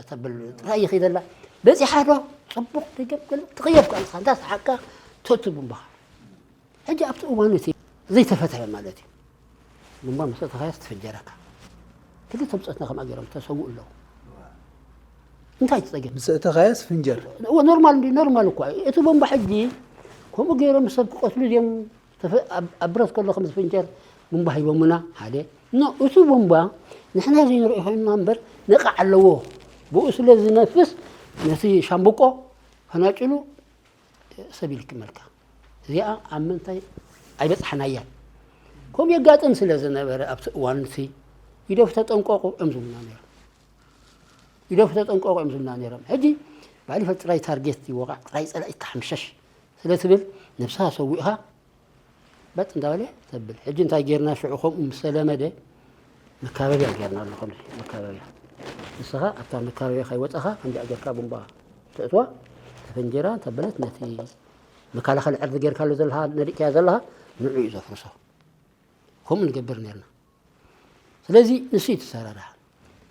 ተብል ጥራይ ይኸይደላ በፂሓ ዶ ፅቡቕ ደገም ገለ ትኽየፍ ከኣ ንስኻ እንዳ ሰሓቅካ ተእቱ ቡምባኻ። ሕጂ ኣብቲ እዋን እቲ ዘይተፈትሐ ማለት እዩ። ቡምባ ምስ ኣእተኻያስ ትፍንጀረካ። ክልተ ብፆትና ከምኣ ገይሮም ተሰውኡ ኣለዉ። እንታይ ትፀገም? ምስ ኣእተኻያስ ፍንጀር። እወ ኖርማል እንዲ ኖርማል እኳ እዩ። እቲ ቡምባ ሕጂ ከምኡ ገይሮም ሰብ ክቐትሉ ድዮም ኣብ ብረት ከሎ ከም ዝፍንጀር ቡምባ ሂቦምና ሓደ ኖ እቲ ቡምባ ንሕና ዘይንሪኦ ኮይንና እምበር ነቃዕ ኣለዎ ብኡ ስለ ዝነፍስ ነቲ ሻምብቆ ፈናጭሉ ሰብ ይልክመልካ እዚኣ ኣብ ምንታይ ኣይበጻሕናያን። ከምኡ የጋጥም ስለ ዝነበረ ኣብቲ እዋን እቲ ኢዶፍ ተጠንቀቑ እዮም ዝብሉና ነይሮም። ኢዶፍ ተጠንቀቑ እዮም ዝብሉና ነይሮም። ሕጂ ባዕሊ ፈጥ ጥራይ ታርጌት ይወቓዕ፣ ጥራይ ጸላኢ ተሓምሸሽ ስለ ትብል ነብስኻ ሰዊእኻ በጥ እንዳበለ ተብል። ሕጂ እንታይ ጌርና ሽዑ ከምኡ ምስ ተለመደ መካበብያ ጌርና ኣሎ። ከምዚ መካበብያ ንስኻ ኣብታ መካበብያ ከይወጻኻ ከምዚኣ ጌርካ ቡምባ ተእትዋ ተፈንጀራ ተበለት ነቲ መከላኸሊ ዕርዲ ጌርካሉ ዘለኻ ነዲእካያ ዘለኻ ንዑ እዩ ዘፍርሶ። ከምኡ ንገብር ነርና። ስለዚ ንሱ እዩ ተሰራርሓ።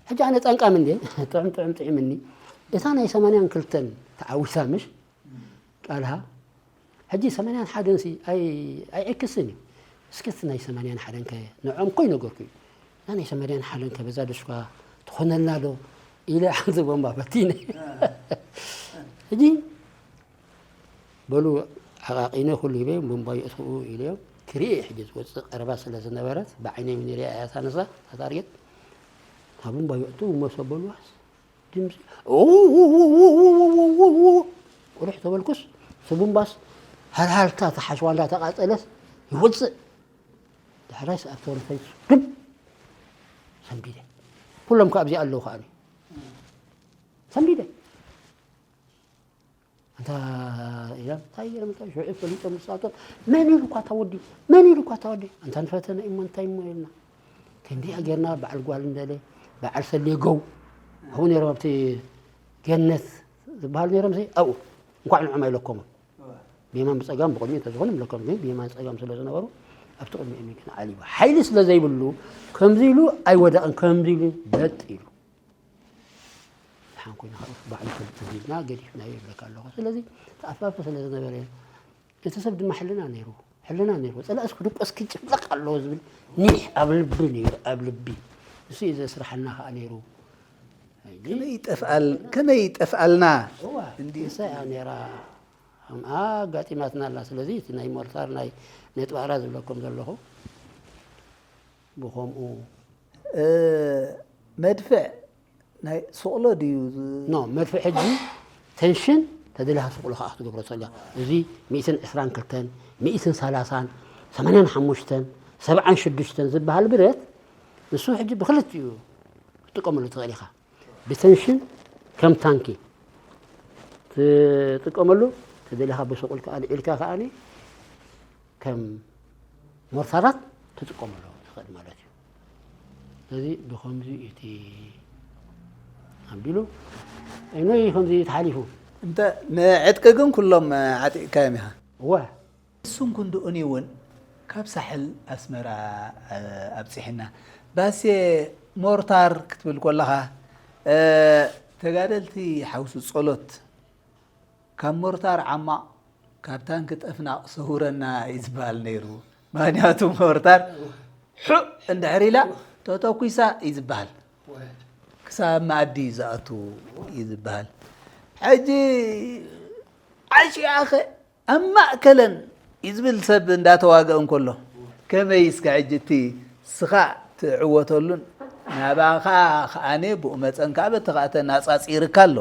ሕጂ ኣነ ጻንቃም እንደ ጥዑም ጥዑም ጥዒምኒ እታ ናይ ሰማንያን ክልተን ተዓዊታ ምሽ ቃልሃ ሕጂ ሰማንያን ሓደን ሲ ኣይ ኣይዕክስን እዩ። እስኪ እቲ ናይ ሰማንያን ሓደን ከ ንዖም እኮ ይነገርኩ እዩ። እታ ናይ ሰማንያን ሓደን ከ በዛ ደሽኳ ትኾነልና ዶ ኢለ ሓንቲ ቦምባ ፈቲነ። ሕጂ በሉ ዓቓቒነ ኩሉ ሂበ ቡምባ የእትኽኡ ኢለዮም ክርኢ ሕጂ ዝወፅእ ቀረባ ስለ ዝነበረት ብዓይነይ እውን ሪኣ እያ እታ ንሳ እታ ታርጌት እታ ቡምባ የእትው መሰ በሉዋስ ድምፂ ቁርሕ ተበልኩስ እቲ ቡምባስ ሃልሃልታ እታ ሓሸዋ እንዳተቓፀለስ ይወፅእ ዳሕራይ ሰኣብ ተወርፈይ ግብ ሰንቢደ ኩሎም ከ ኣብዚ ኣለዉ ከኣ ሰንቢደ ኣንታ ኢሎም እንታይ ገይሮም እንታይ ሽዑ ፈሊጦም ንሳቶም መን ኢሉ እኳ ታወዲ መን ኢሉ እኳ ታወዲ ኣንታ ንፈተነ እሞ እንታይ እሞ ኢልና ክንዲኣ ጌርና በዓል ጓል እንደለ በዓል ሰሌ ገው ኣብኡ ነይሮም ኣብቲ ገነት ዝበሃል ነይሮም ዘይ ኣብኡ እንኳዕ ንዖም ኣይለኮሞም ብየማን ብፀጋም ብቕድሚ እንተዝኾኑ ምለኮም ግን ብየማን ፀጋም ስለ ዝነበሩ ኣብቲ ቅድሚ እሚ ግን ዓሊቡ ሓይሊ ስለ ዘይብሉ ከምዚ ኢሉ ኣይወደቕን ከምዚ ኢሉ በጥ ኢሉ ሓንኮይና ባዕሉ ፈልጥ ኢልና ገዲፍናዮ ይብለካ ኣለኹ ስለዚ ተኣፋፊ ስለ ዝነበረ እቲ ሰብ ድማ ሕልና ነይሩ ሕልና ነይሩ ጸላእስ ክድቆስ ክጭፍለቅ ኣለዎ ዝብል ኒሕ ኣብ ልቢ ነይሩ ኣብ ልቢ ንሱ እዩ ዘስርሓና ከዓ ነይሩ ከመይ ይጠፍኣልና እንዲሳ እያ ነይራ ከምኣ ኣጋጢማትና ኣላ ስለዚ እቲ ናይ ሞርታር ናይ ነጥባራ ዝብለኩም ዘለኹ ብኸምኡ መድፍዕ ናይ ሱቕሎ ድዩ? ኖ መድፍዕ ሕጂ ተንሽን ተደሊኻ ሱቕሎ ከዓ ክትገብሮ ትኽእል እያ። እዚ ሚእትን ዕስራን ክልተን ሚእትን ሰላሳን ሰማንያን ሓሙሽተን ሰብዓን ሽዱሽተን ዝበሃል ብረት ንሱ ሕጂ ብክልቲኡ ክትጥቀመሉ ትኽእል ኢኻ። ብተንሽን ከም ታንኪ ትጥቀመሉ ተደሊኻ ብሱቕል ከዓ ልዒልካ ከዓ ከም ሞርታራት ትጥቀመሉ ትኽእል ማለት እዩ። ስለዚ ብኸምዚ እቲ ኣቢሉ እኖይ ከምዚ ተሓሊፉ። እንተ ንዕጥቂ ግን ኩሎም ዓጢቕካዮም ኢኻ። እወ። እሱን ክንድኡኒ እውን ካብ ሳሕል ኣስመራ ኣብፂሕና ባሴ ሞርታር ክትብል ኮለኻ ተጋደልቲ ሓውሲ ጸሎት ካብ ሞርታር ዓማቕ ካብ ታንኪ ጠፍናቕ ሰውረና እዩ ዝበሃል ነይሩ። ምኽንያቱ ሞርታር ሑእ እንድሕር ኢላ ተተኲሳ እዩ ዝበሃል። ክሳብ መኣዲ እዩ ዝኣቱ እዩ ዝበሃል። ሕጂ ዓሽያኸ ኣብ ማእከለን እዩ ዝብል ሰብ እንዳተዋግአ እንከሎ ከመይ እስከ ሕጂ እቲ ስኻ ትዕወተሉን ናባኻ ከኣነ ብኡ መፀን ከዓ በቲ ከዓ ተናፃፂርካ ኣሎ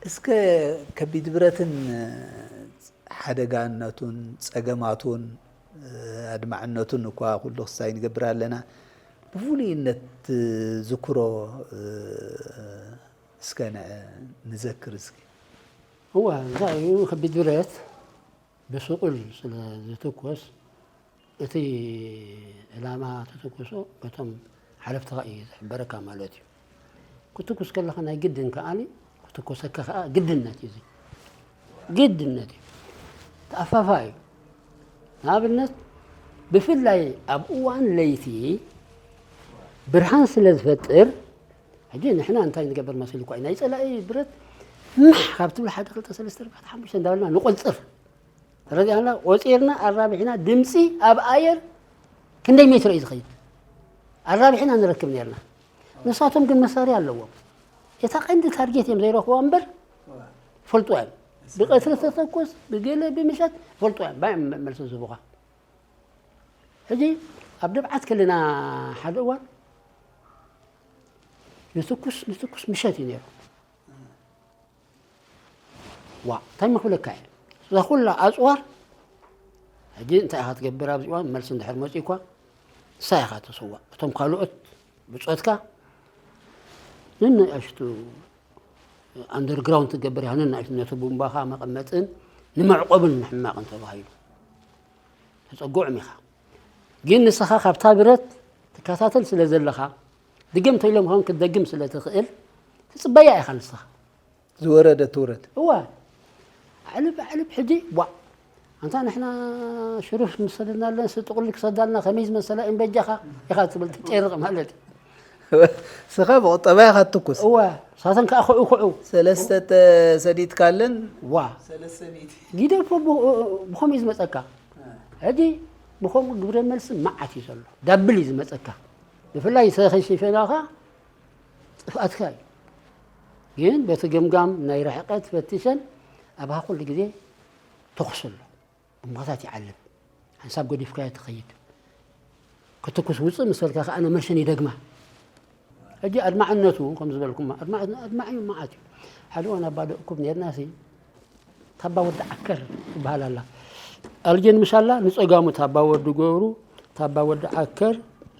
እስከ ከቢድ ብረትን ሓደጋነቱን ፀገማቱን ኣድማዕነቱን እኳ ኩሉ ክሳይ ንገብር ኣለና ብፍሉይነት ዝክሮ እስከ ንዘክር እስኪ እዋ እንታይ እዩ ከቢድ ብረት ብስቑል ስለ ዝትኮስ እቲ ዕላማ ተተኮሶ በቶም ሓለፍትኻ እዩ ዝሕበረካ ማለት እዩ። ክትኩስ ከለኻ ናይ ግድን ከኣኒ ክትኮሰካ ከዓ ግድነት እዩ። ግድነት እዩ። ተኣፋፋ እዩ። ንኣብነት ብፍላይ ኣብ እዋን ለይቲ ብርሃን ስለ ዝፈጥር ሕጂ ንሕና እንታይ ንገብር መሲሉ እኳ እዩ ናይ ፀላኢ ብረት ማሕ ካብ ትብል ሓደ ክልተ ሰለስተ ኣርባዕተ ሓሙሽተ እንዳበልና ንቆፅር ተረዲኣና ቆፂርና ኣራቢሕና ድምፂ ኣብ ኣየር ክንደይ ሜትሮ እዩ ዝኸይድ ኣራቢሕና ንረክብ ነርና ንሳቶም ግን መሳርያ ኣለዎም እታ ቀንዲ ታርጌት እዮም ዘይረኽቦ እምበር ፈልጡ እዮም ብቀትሪ ተተኮስ ብገለ ብምሸት ፈልጡ እዮም ባዮም መልሲ ዝህቡኻ ሕጂ ኣብ ደብዓት ከለና ሓደ እዋን ንትኩስ ንትኩስ ምሸት እዩ ነይሩ ዋ እንታይ መክብለካ እየ እዛ ኩላ ኣፅዋር ሕጂ እንታይ ኢኻ ትገብር ኣብዚ እዋን? መልሲ እንድሕር መፂኡ እኳ ንሳ ኢኻ ትስዋእ። እቶም ካልኦት ብፆትካ ንንኣሽቱ ኣንደርግራውንድ ትገብር ኢኻ፣ ንንኣሽቱ ነቲ ቡምባኻ መቐመጥን ንመዕቆብን ንሕማቕን ተባሂሉ ተፀጉዕም ኢኻ። ግን ንስኻ ካብታ ብረት ትከታተል ስለ ዘለኻ፣ ድገም ተይሎም ኸም ክትደግም ስለ ትኽእል ትፅበያ ኢኻ ንስኻ። ዝወረደ ትውረድ። እዋ፣ ኣዕልብ ኣዕልብ ሕጂ ቧዕ። ኣንታ ንሕና ሽሩፍ ምሰልና ኣለንስ ጥቕሊ ክሰዳልና ከመይ ዝመሰላ እየን በጃኻ ኢኻ ትብል ትጨርቕ ማለት እዩ። ስኻ ብቑጠባ ኢኻ ትኩስ። እዋ፣ ሳተን ከኣ ኩዑ ኩዑ። ሰለስተ ተሰዲድካለን። ዋ፣ ሰለስተ ሚእቲ። ጊደፎ ብ-፣ ብኸምኡ እዩ ዝመጸካ። ሕጂ ብኸምኡ ግብረ መልሲ መዓት እዩ ዘሎ። ዳብል እዩ ዝመጸካ። ብፍላይ ሰኺ ሽፈናኻ ጥፍኣትካ እዩ። ግን በቲ ገምጋም ናይ ርሕቀት ፈትሸን ኣብኻ ኩሉ ግዜ ተኹስ ኣሎ። እምባታት ይዓልብ። ሓንሳብ ገዲፍካዮ ትኸይድ። ክትኩስ ውፅእ ምስ በልካ ከኣ ነመልሽን ይደግማ። ሕጂ ኣድማዕነቱ ከም ዝበልኩማ፣ ኣድማዕ፣ ኣድማዒ መዓት እዩ። ሓደ እዋን ኣባደቕኩም ነርና ሲ፣ ታባ ወዲ ዓከር ትበሃል ኣላ። ኣልጀን ምሻላ ንጸጋሙ ታባ ወዲ ገብሩ፣ ታባ ወዲ ዓከር፣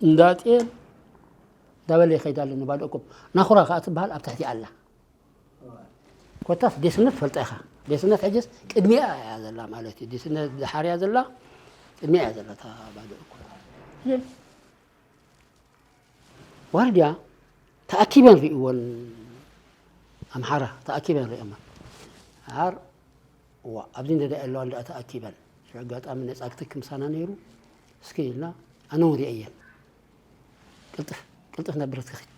እንዳጤል፣ እንዳበለ ይኸይድ ኣሎ ንባደቕኩም። ናኹራ ከኣ ትበሃል ኣብ ታሕቲ ኣላ። ኮታስ ዴስነት ፈልጣ ኢኻ። ዴስነት ሕጅስ ቅድሚኣ እያ ዘላ ማለት እዩ። ዴስነት ድሓር እያ ዘላ፣ ቅድሚኣ እያ ዘላ እታ ባዶ እኮ። እየን። ዋርድያ ተኣኪበን ርእይወን፣ ኣምሓራ ተኣኪበን ርእየማ። ኣር፣ እዋ፣ ኣብዚ እንደ ኣለዋ እንዳ ተኣኪበን። ሽዑ ኣጋጣሚ ነጻግቲ ክምሳና ነይሩ። እስኪ ኢልና፣ ኣነ እውን ርእየየን። ቅልጥፍ፣ ቅልጥፍ ናብ ብረት ክኺድ።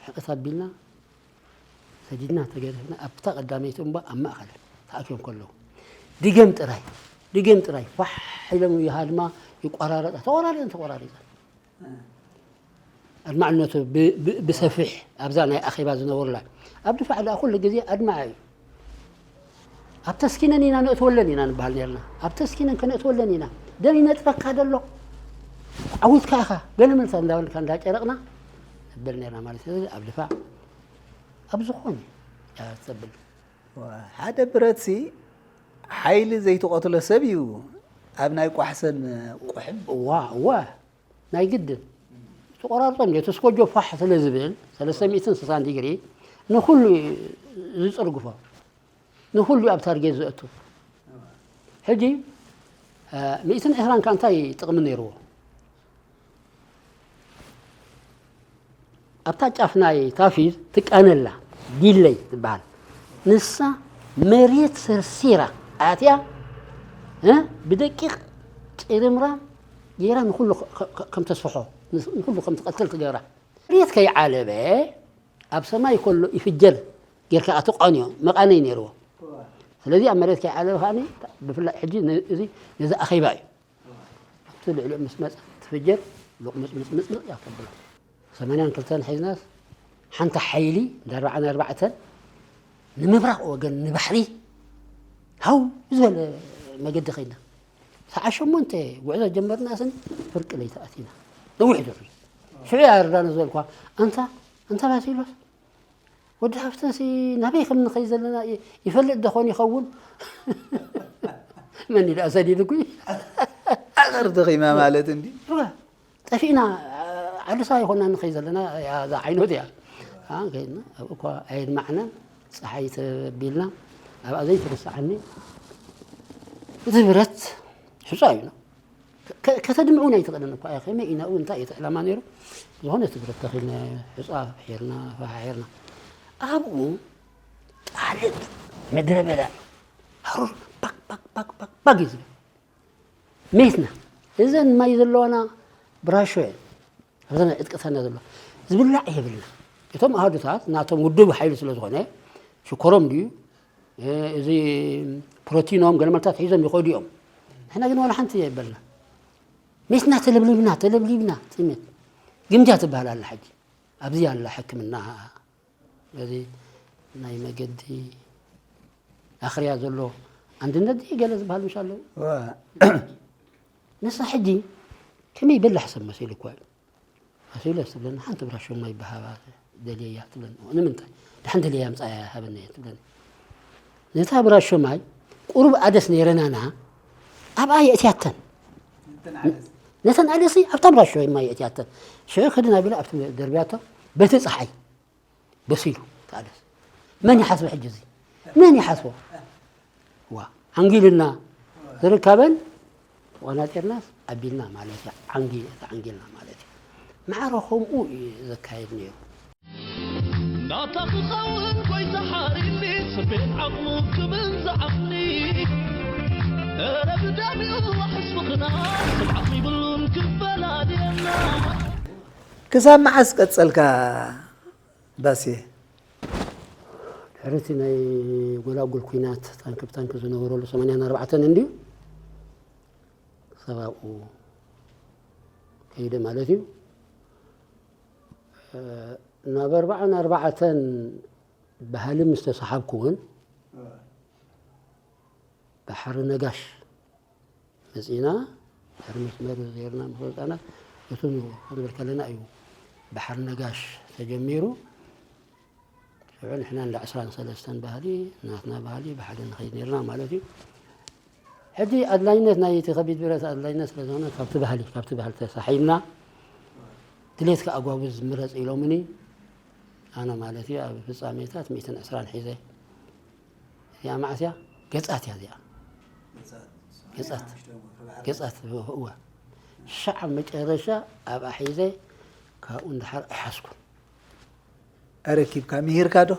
ሕቕት ኣቢልና፣ ሰዲድና፣ ተገደፍና፣ ኣብታ ቀዳመይቲ እምባ ኣብ ማእኸል ተኣኪቦም ከለዉ። ድገም ጥራይ፣ ድገም ጥራይ፣ ፋሕ ኢሎም ይሃድማ፣ ይቆራረጣ፣ ተቆራሪጠን፣ ተቆራሪጠን። ኣድማዕነቱ ብ-፣ ብ-፣ ብሰፊሕ ኣብዛ ናይ ኣኼባ ዝነበሩላ። ኣብ ድፋዕ ደኣ ኩሉ ግዜ ኣድማዒ እዩ። ኣብ ተስኪነን ኢና ነእትወለን ኢና ንበሃል ነርና። ኣብ ተስኪነን ከነእትወለን ኢና። ደም ይነጥፈካ ደሎ። ዓዊትካ ኢኻ። ገለ መልሳ እንዳበልካ እንዳጨረቕና ንብል ነርና ማለት እዩ። ኣብ ድፋዕ ኣብ ዝኾነ እያ ተብል። ዋ፣ ሓደ ብረትሲ ሓይሊ ዘይትቐትሎ ሰብ እዩ ኣብ ናይ ቋሕሰን ቁሕም። እዋ፣ እዋ። ናይ ግድን። ተቆራርጾም ድዮ? እቲ ስኮጆ ፋሕ ስለ ዝብል፣ ሰለስተ ሚእትን ስሳን ዲግሪ፣ ንኹሉ እዩ ዝጽርግፎ። ንኹሉ እዩ ኣብ ታርጌት ዘእቱ። ሕጂ፣ እ፣ ሚእትን ዕስራን ከ እንታይ ጥቕሚ ነይርዎ? ኣብታ ጫፍ ናይ ታፊዝ ትቃነላ፣ ዲለይ ትበሃል። ንሳ መሬት ሰርሲራ ኣትያ፣ እ፣ ብደቂቕ ጭርምራ ጌራ ንኹሉ ከ-፣ ከ-፣ ከም ተስፍሖ፣ ንስ-፣ ንኹሉ ከም ትቐትል ትገብራ። መሬት ከይዓለበ ኣብ ሰማይ ከሎ ይፍጀር ጌርካ ትቃንዮ፣ መቃነይ ነይርዎ። ስለዚ ኣብ መሬት ከይዓለበ ከኣ ብፍላይ ሕጂ ን-፣ እዚ ነዚ ኣኼባ እዩ። ኣብቲ ልዕሊኡ ምስ መጸ ትፍጀር፣ ሎቕምጽምጽምጽምጽ እያ ተብሎ። ሰማንያን ክልተን ሒዝናስ ሓንቲ ሓይሊ እንዳ ኣርባዓን ኣርባዕተን ንምብራቕ ወገን ንባሕሪ ሃው ዝበለ መገዲ ኸይድና። ሰዓት ሸሞንተ ጉዕዞ ጀመርና፣ ስን ፍርቂ ለይቲ ኣቲና። ነዊሕ ድሕሪ ሽዑ እያ ርዳነ ዝበልኳ፣ ኣንታ፣ ኣንታ ባሲሎስ፣ ወዲ ሃፍተንሲ ናበይ ከም ንኸይድ ዘለና ይ-፣ ይፈልጥ ዶ ኾን ይኸውን? መን እዩ ደኣ ሰዲዱኩ? ኣኸር ተኺማ ማለት እንዲ። እወ፣ ጠፊእና፣ ዓድሳ ይኾና ንኸይድ ዘለና፣ እያ፣ እዛ ዓይነት እያ። ኣ፣ ከይድና፣ ኣብኡ እኳ ኣየድማዕናን፣ ፀሓይ ተቢልና፣ ኣብኣ ዘይትርስዓኒ፣ እቲ ብረት ሕፃ እዩ። ከ-፣ ከተድምዑ ናይ ትኽእልን እኳ እያ። ከመይ ኢና እውን እንታይ እቲ ዕላማ ነይሩ? ዝኾነ እቲ ብረት ተኺልና፣ ሕፃ ሒርና፣ ፈሓሒርና። ኣብኡ ጣልጥ ምድረ በዳ፣ ሃሩር ባክ፣ ባክ፣ ባክ፣ ባክ፣ ባክ እዩ ዝብል። ሜትና። እዘን ማይ ዘለዋና ብራሾ እየን። ኣብዘን ዕጥቀታና ዘሎ። ዝብላዕ የብልና። እቶም ኣሃዱታት ናቶም ውድብ ሓይሊ ስለ ዝኾነ፣ ሽኮሮም ድዩ፣ እ፣ እዚ ፕሮቲኖም ገለ መልታት ሒዞም ይኸዱ እዮም። ንሕና ግን ዋላ ሓንቲ የበልና። ሜትና ተለብሊብና፣ ተለብሊብና፣ ጥሜት። ግምጃ ትበሃል ኣላ ሕጂ። ኣብዚ ኣላ ሕክምና። በዚ ናይ መገዲ ኣኽርያ ዘሎ ኣንድነት ድዩ ገለ ዝበሃል ምሽ ኣለዉ? ዋ። ንሳ ሕጂ ከመይ በላሕ ሰብ መሲሉ እኳ እዩ። መሲሉ እያ ትብለኒ፣ ሓንቲ ብራሾ ማይ ብሃባ ደልየያ ትብለኒ። ንምንታይ? ደሓን ደልየያ ምጻያ ሃበኒ እያ ትብለኒ። ነታ ብራሾ ማይ ቁሩብ ኣደስ ነይረናና፣ ኣብኣ የእትያተን። ነተን ኣለሲ ኣብታ ብራሾ የማ የእትያተን። ሽዑ ክድን ኣቢላ ኣብቲ ደርብያቶ በቲ ጸሓይ በሲሉ ተኣለስ። መን ይሓስቦ ሕጂ እዚ? መን ይሓስቦ? ዋ፣ ዓንጊልና ዝርከበን ቆናጢርናስ ኣቢልና ማለት እዩ። ዓንጊ-፣ ተዓንጊልና ማለት እዩ። ማዕረ ከምኡ እዩ ዘካየድ ነይሩ። ናታ ክኸውን ጎይታ ሓሪኒ፣ ስሜት ዓቕሙ ክብል ዝዓቕሊ። እረ ብደሚኡ ኣሕስብኽና፣ ስምዓት ይብሉን ክፈላልየና። ክሳብ መዓስ ቀጸልካ ባስየ? ድሕሪ እቲ ናይ ጎላጉል ኲናት ታንኪ ብታንኪ ዝነበረሉ ሰማንያን ኣርባዕተን እንድዩ። ክሳብ ኣብኡ ከይደ ማለት እዩ። እ፣ ናብ ኣርባዓን ኣርባዕተን ባህሊ ምስ ተሰሓብኩ እውን ባሕሪ ነጋሽ መጺና፣ ድሕሪ መስመር ዜርና ምስ ወጻና፣ እቱ ክንብል ከለና እዩ ባሕሪ ነጋሽ ተጀሚሩ። ሽዑ ንሕና እንዳ ዕስራን ሰለስተን ባህሊ፣ ናትና ባህሊ ብሓደ ንኸይድ ነርና ማለት እዩ። ሕጂ ኣድላይነት ናይ እቲ ከቢድ ብረት ኣድላይነት ስለ ዝኾነ፣ ካብቲ ባህሊ፣ ካብቲ ባህሊ ተሳሒብና፣ ድሌትካ ኣጓጉዝ ምረጽ ኢሎምኒ። ኣነ ማለት እዩ ኣብ ፍጻሜታት ሚእትን ዕስራን ሒዘ። እዚኣ መዓስ እያ? ገጻት እያ እዚኣ። ገጻት። ገጻት፣ እወ። ሻዕ ኣብ መጨረሻ ኣብኣ ሒዘ፣ ካብኡ እንድሓር ኣይሓዝኩን። ኣረኪብካ ምሂርካ ዶ?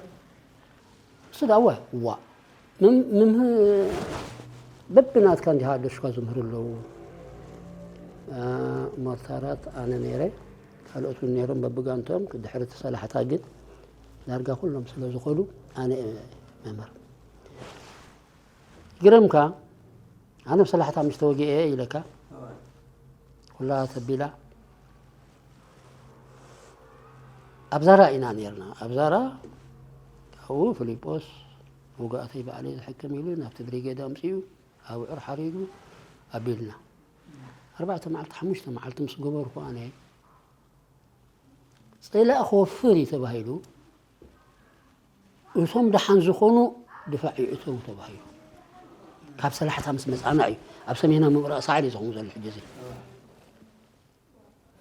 እሱ ዳዋ፣ ዋ። ምም-፣ ምምህ-፣ በብናትካ እንዲኻ ኣደሽኳ ዝምህሩ ኣለዉ። አ፣ ሞርታራት ኣነ ነይረ፣ ካልኦት እውን ነይሮም በብጋንትኦም። ድሕሪ እቲ ሰላሕታ ግን ዳርጋ ኩሎም ስለ ዝኾኑ ኣነ እየ መምህር። ይግረምካ፣ ኣነ ብሰላሕታ ምስ ተወጊኤ ኢለካ፣ ኩላ ተቢላ። ኣብ ዛራ ኢና ነርና። ኣብ ዛራ ካብኡ ፊሊጶስ፣ መውጋእተይ ባዕለይ ዝሕክም ኢሉ ናብቲ ብሪጌድ ኣምጺኡ ኣብዑር ሓሪዱ ኣቢልና። ኣርባዕተ መዓልቲ፣ ሓሙሽተ መዓልቲ ምስ ገበርኩ ኣነ፣ ጽላእ ክወፍር እዩ ተባሂሉ፣ እቶም ደሓን ዝኾኑ ድፋዕ ይእተው ተባሂሉ። ካብ ሰላሕታ ምስ መጻና እዩ። ኣብ ሰሜናዊ ምብራቕ ሳዕል እዩ ዝኾኑ ዘሎ ሕጂ እዚ።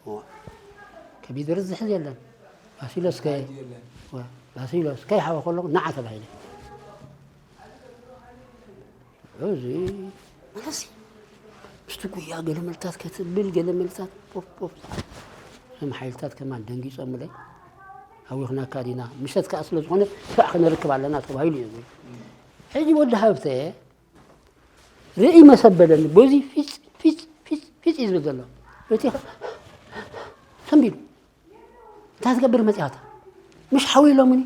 እዋ። ከቢድ ርዝሒ የለን። ባሲሎስ ከ-፣ የለን። እዋ፣ ባሲሎስ ከይሓወ ከሎ ንዓ ተባሂለ። እዚ መለሲ ምስቲ ጉያ ገለ መልታት ከትብል፣ ገለ መልታት ፖፍ ፖፍ። እዞም ሓይልታት ከማን ደንጊጾምለይ። ሃዊኽናካ ዲና፣ ምሸት ከኣ ስለ ዝኾነ፣ ፋዕ ክንርክብ ኣለና ተባሂሉ እዩ። ሕጂ ወዲ ሃብተ ርእይ መሰበለኒ፣ በዚ ፊጽ፣ ፊጽ፣ ፊጽ፣ ፊጽ እዩ ዝብል ዘሎ። እቲ ኸ-፣ ሰንቢዱ። እንታይ ትገብር መጺኣታ? ምሽ ሓዊ ኢሎምኒ።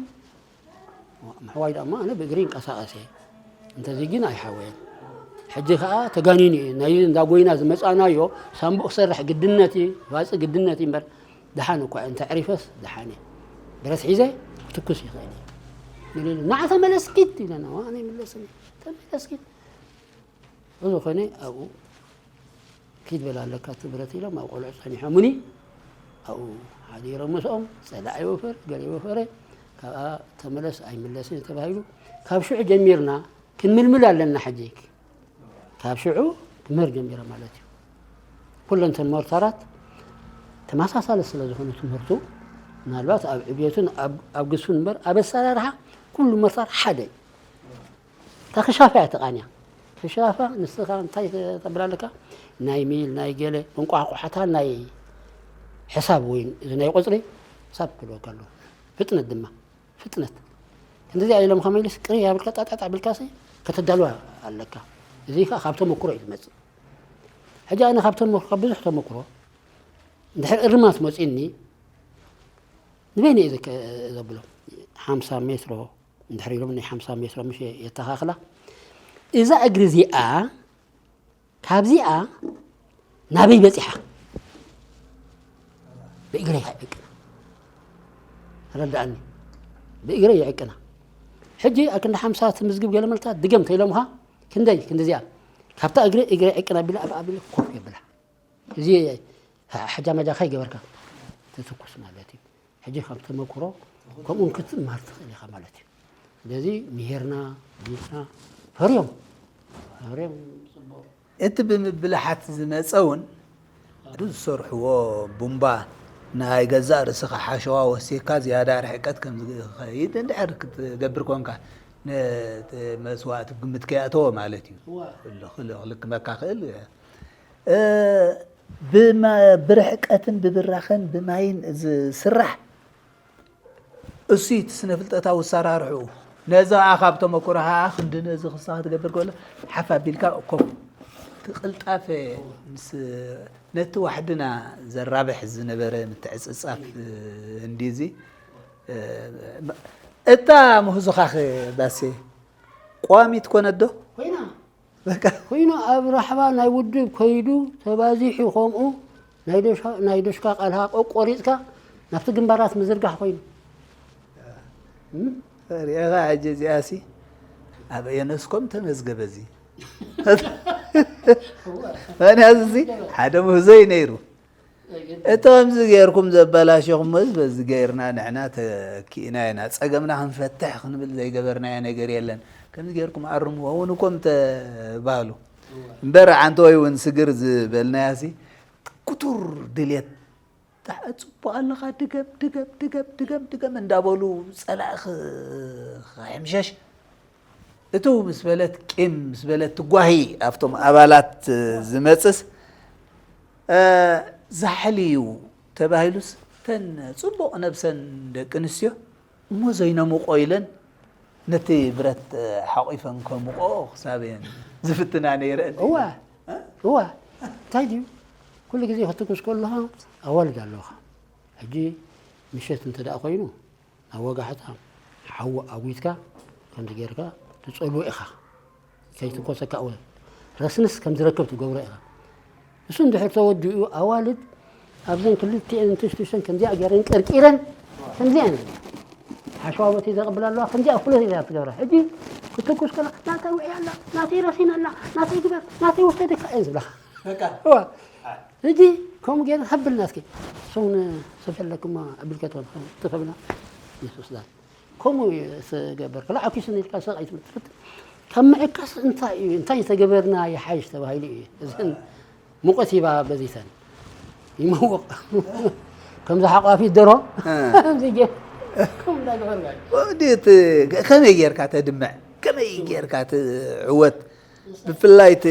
ምሕዋይ ደማ ኣነ ብእግሪ ይንቀሳቐስ እየ። እንተዚ ግን ኣይሓወየን። ሕጂ ከኣ ተጋኒኑ እዩ። ናይ እንዳ ጎይና ዝመጻናዮ ሳምቡእ ክሰርሕ ግድነት እዩ፣ ዋጺ ግድነት እዩ እምበር፣ ደሓን እኳ እንተ ዕሪፈስ ደሓን እየ። ብረት ሒዘ ክትኩስ ይኽእል እየ። ንዓ ተመለስ ኪድ ኢለና፣ ዋ፣ ኣነ ይምለስን እየ። ተመለስ ኪድ። ብዝኾነ ኣብኡ ኪድ በል ኣለካ እቲ ብረት ኢሎም ኣብ ቆልዑ ጸኒሖምኒ። ኣብኡ ሓዲሮም ምስኦም፣ ጸላእ ይወፈር፣ ገለ ይወፈረ፣ ካብኣ ተመለስ ኣይምለስን ተባሂሉ። ካብ ሽዑ ጀሚርና ክንምልምል ኣለና። ሕጂ ካብ ሽዑ ክምህር ጀሚረ ማለት እዩ። ኩለን እተን ሞርታራት ተመሳሳሊ ስለ ዝኾነ ትምህርቱ፣ ምናልባት ኣብ ዕብየቱን ኣብ፣ ኣብ ግዝፉን እምበር፣ ኣብ ኣሰራርሓ ኩሉ ሞርታር ሓደ እዩ። እታ ክሻፋ እያ ተቓንያ። ክሻፋ ንስኻ እንታይ ተብል ኣለካ? ናይ ሚል፣ ናይ ገለ፣ እንቋቑሖታት ናይ ሕሳብ ወይ እዚ ናይ ቁጽሪ ሕሳብ ክብለካ ኣለዉ። ፍጥነት ድማ፣ ፍጥነት። ክንድዚኣ ኢሎም ከመይልስ ቅርይ ኣቢልካ ጣጣጣ ኣቢልካሲ ከተዳልዋ ኣለካ። እዚ ከኣ ካብ ተመኩሮ እዩ ዝመጽእ። ሕጂ ኣነ ካብ ተመኩሮ፣ ካብ ብዙሕ ተመኩሮ፣ እንድሕር እርማት መጺእኒ፣ ንበይነ እየ ዘከ-፣ ዘብሎ። ሓምሳ ሜትሮ እንድሕር ኢሎም ናይ ሓምሳ ሜትሮ ምሽ የተኻኽላ። እዛ እግሪ እዚኣ ካብዚኣ ናበይ በጺሓ? ብእግረይ ይዕቅና። ረዳእኒ። ብእግረይ ይዕቅና። ሕጂ ኣብ ክንዲ ሓምሳ ትምዝግብ ገለ መልታት ድገም ተኢሎምኻ፣ ክንደይ፣ ክንዲ እዚኣ። ካብታ እግረይ፣ እግረይ ዕቅና ቢላ ኣብ ኣቢለ ኮፍ የብላ። እዚ ሓ-፣ ሓጃ ማጃ ከይገበርካ ትትኩስ ማለት እዩ። ሕጂ ካብ ተመኩሮ ከምኡን ክትማር ትኽእል ኢኻ ማለት እዩ። ስለዚ ምሂርና፣ ዲና፣ ፈርዮም። ፈርዮም። እቲ ብምብልሓት ዝመጸ እውን ዝሰርሕዎ ቡምባ ናይ ገዛእ ርእስኻ ሓሸዋ ወሲኽካ ዝያዳ ርሕቀት ከም ዝኸይድ እንድሕር ክትገብር ኮንካ ነቲ መስዋእቲ ግምት ከይኣተዎ ማለት እዩ። እዋ። ክልክመካ ክእል። እ፣ ብማ-፣ ብርሕቀትን ብብራኸን ብማይን ዝስራሕ እሱ እቲ ስነ ፍልጠታዊ ኣሰራርሕኡ። ነዚ ኸዓ ካብ ተመክሮ ኸዓ ክንዲ ነዚ ክሳ ክትገብር ከሎ ሓፍ ኣቢልካ ኮፍ ትቕልጣፈ ምስ ነቲ ዋሕድና ዘራብሕ ዝነበረ ምትዕጽጻፍ እንዲዚ እታ ምህዞኻኸ ባሴ ቋሚት ኮነት ዶ? ኮይና በቃ። ኮይኑ ኣብ ራሕባ ናይ ውድብ ከይዱ ተባዚሑ ከምኡ ናይ ዶሽካ ቃልሃ ቆቆሪፅካ ናብቲ ግንባራት ምዝርጋሕ ኮይኑ ሪእኻ ሕጂ እዚኣሲ ኣብ ኤነስኮም ተመዝገበ እዚ ምክንያቱ እዚ ሓደ ምህዞ እዩ ነይሩ። እቲ ከምዚ ጌርኩም ዘበላሸኹሞስ በዚ ገይርና ንሕና ተኪእና ኢና ጸገምና ክንፈትሕ ክንብል ዘይገበርናዮ ነገር የለን። ከምዚ ጌርኩም ኣርምዎ እውን እኮ ምተባህሉ እምበር ዓንተወይ እውን ስግር ዝበልናያሲ ክቱር ድልየት ጽቡቕ ኣለኻ ድገም ድገም ድገም ድገም ድገም እንዳበሉ ጸላኢ ክሕምሸሽ እቱ ምስ በለት ቂም ምስ በለት ትጓሂ ኣብቶም ኣባላት ዝመፅስ ዛሕሊ እዩ ተባሂሉስ ተን ፅቡቕ ነብሰን ደቂ ኣንስትዮ እሞ ዘይነምቆ ኢለን ነቲ ብረት ሓቂፈን ከምቆ ክሳብ እየን ዝፍትና ነይረን። እዋ እዋ እንታይ ድዩ ኩሉ ግዜ ክትኩስ ከለኻ ኣዋልድ ኣለኻ ሕጂ ምሸት እንተ ደኣ ኮይኑ ናብ ወጋሕታ ሓዊ ኣዊትካ ከምዚ ጌርካ ትጸልዎ ኢኻ። ከይትኮሰካ እውን ረስንስ ከም ዝረክብ ትገብሮ ኢኻ። እሱ እንድሕር ተወዲኡ ኣዋልድ ኣብዘን ክልቲኤን እንትሽትሽተን ከምዚኣ ገይረን ቀርቂረን ከምዚኣ እየን ሓሸዋ በቲ ዘቕብላ ኣለዋ ከምዚኣ ፍለት እያ ትገብራ። ሕጂ ክትኩስ ከላ ናተይ ውዕያ ኣላ ናተይ ረሲና ኣላ ናተይ ግበር ናተይ ወሰደካ እየን ዝብላኻ። እዋ ሕጂ ከምኡ ገይረን ሃብልና እስኪ ሰውን ሰብ ዘለክማ ኣቢልካ ተኸብና የሱስ ዳን ከምኡ እዩ ዝገበር ከላ ዓኪስን ኢልካ ሰቕ ኣይትብል ትፍትን ካብ ምዕካስ እንታይ እዩ እንታይ ዝተገበርና ይሓይሽ ተባሂሉ እዩ እዘን ሙቐት ሂባ በዚተን ይመውቕ ከምዚ ሓቋፊት ደሮ ከምዚ ገ ከምዚ ገበርና እዩ ወዲት ከመይ ጌርካ ተድምዕ ከመይ ጌርካ ትዕወት ብፍላይ እቲ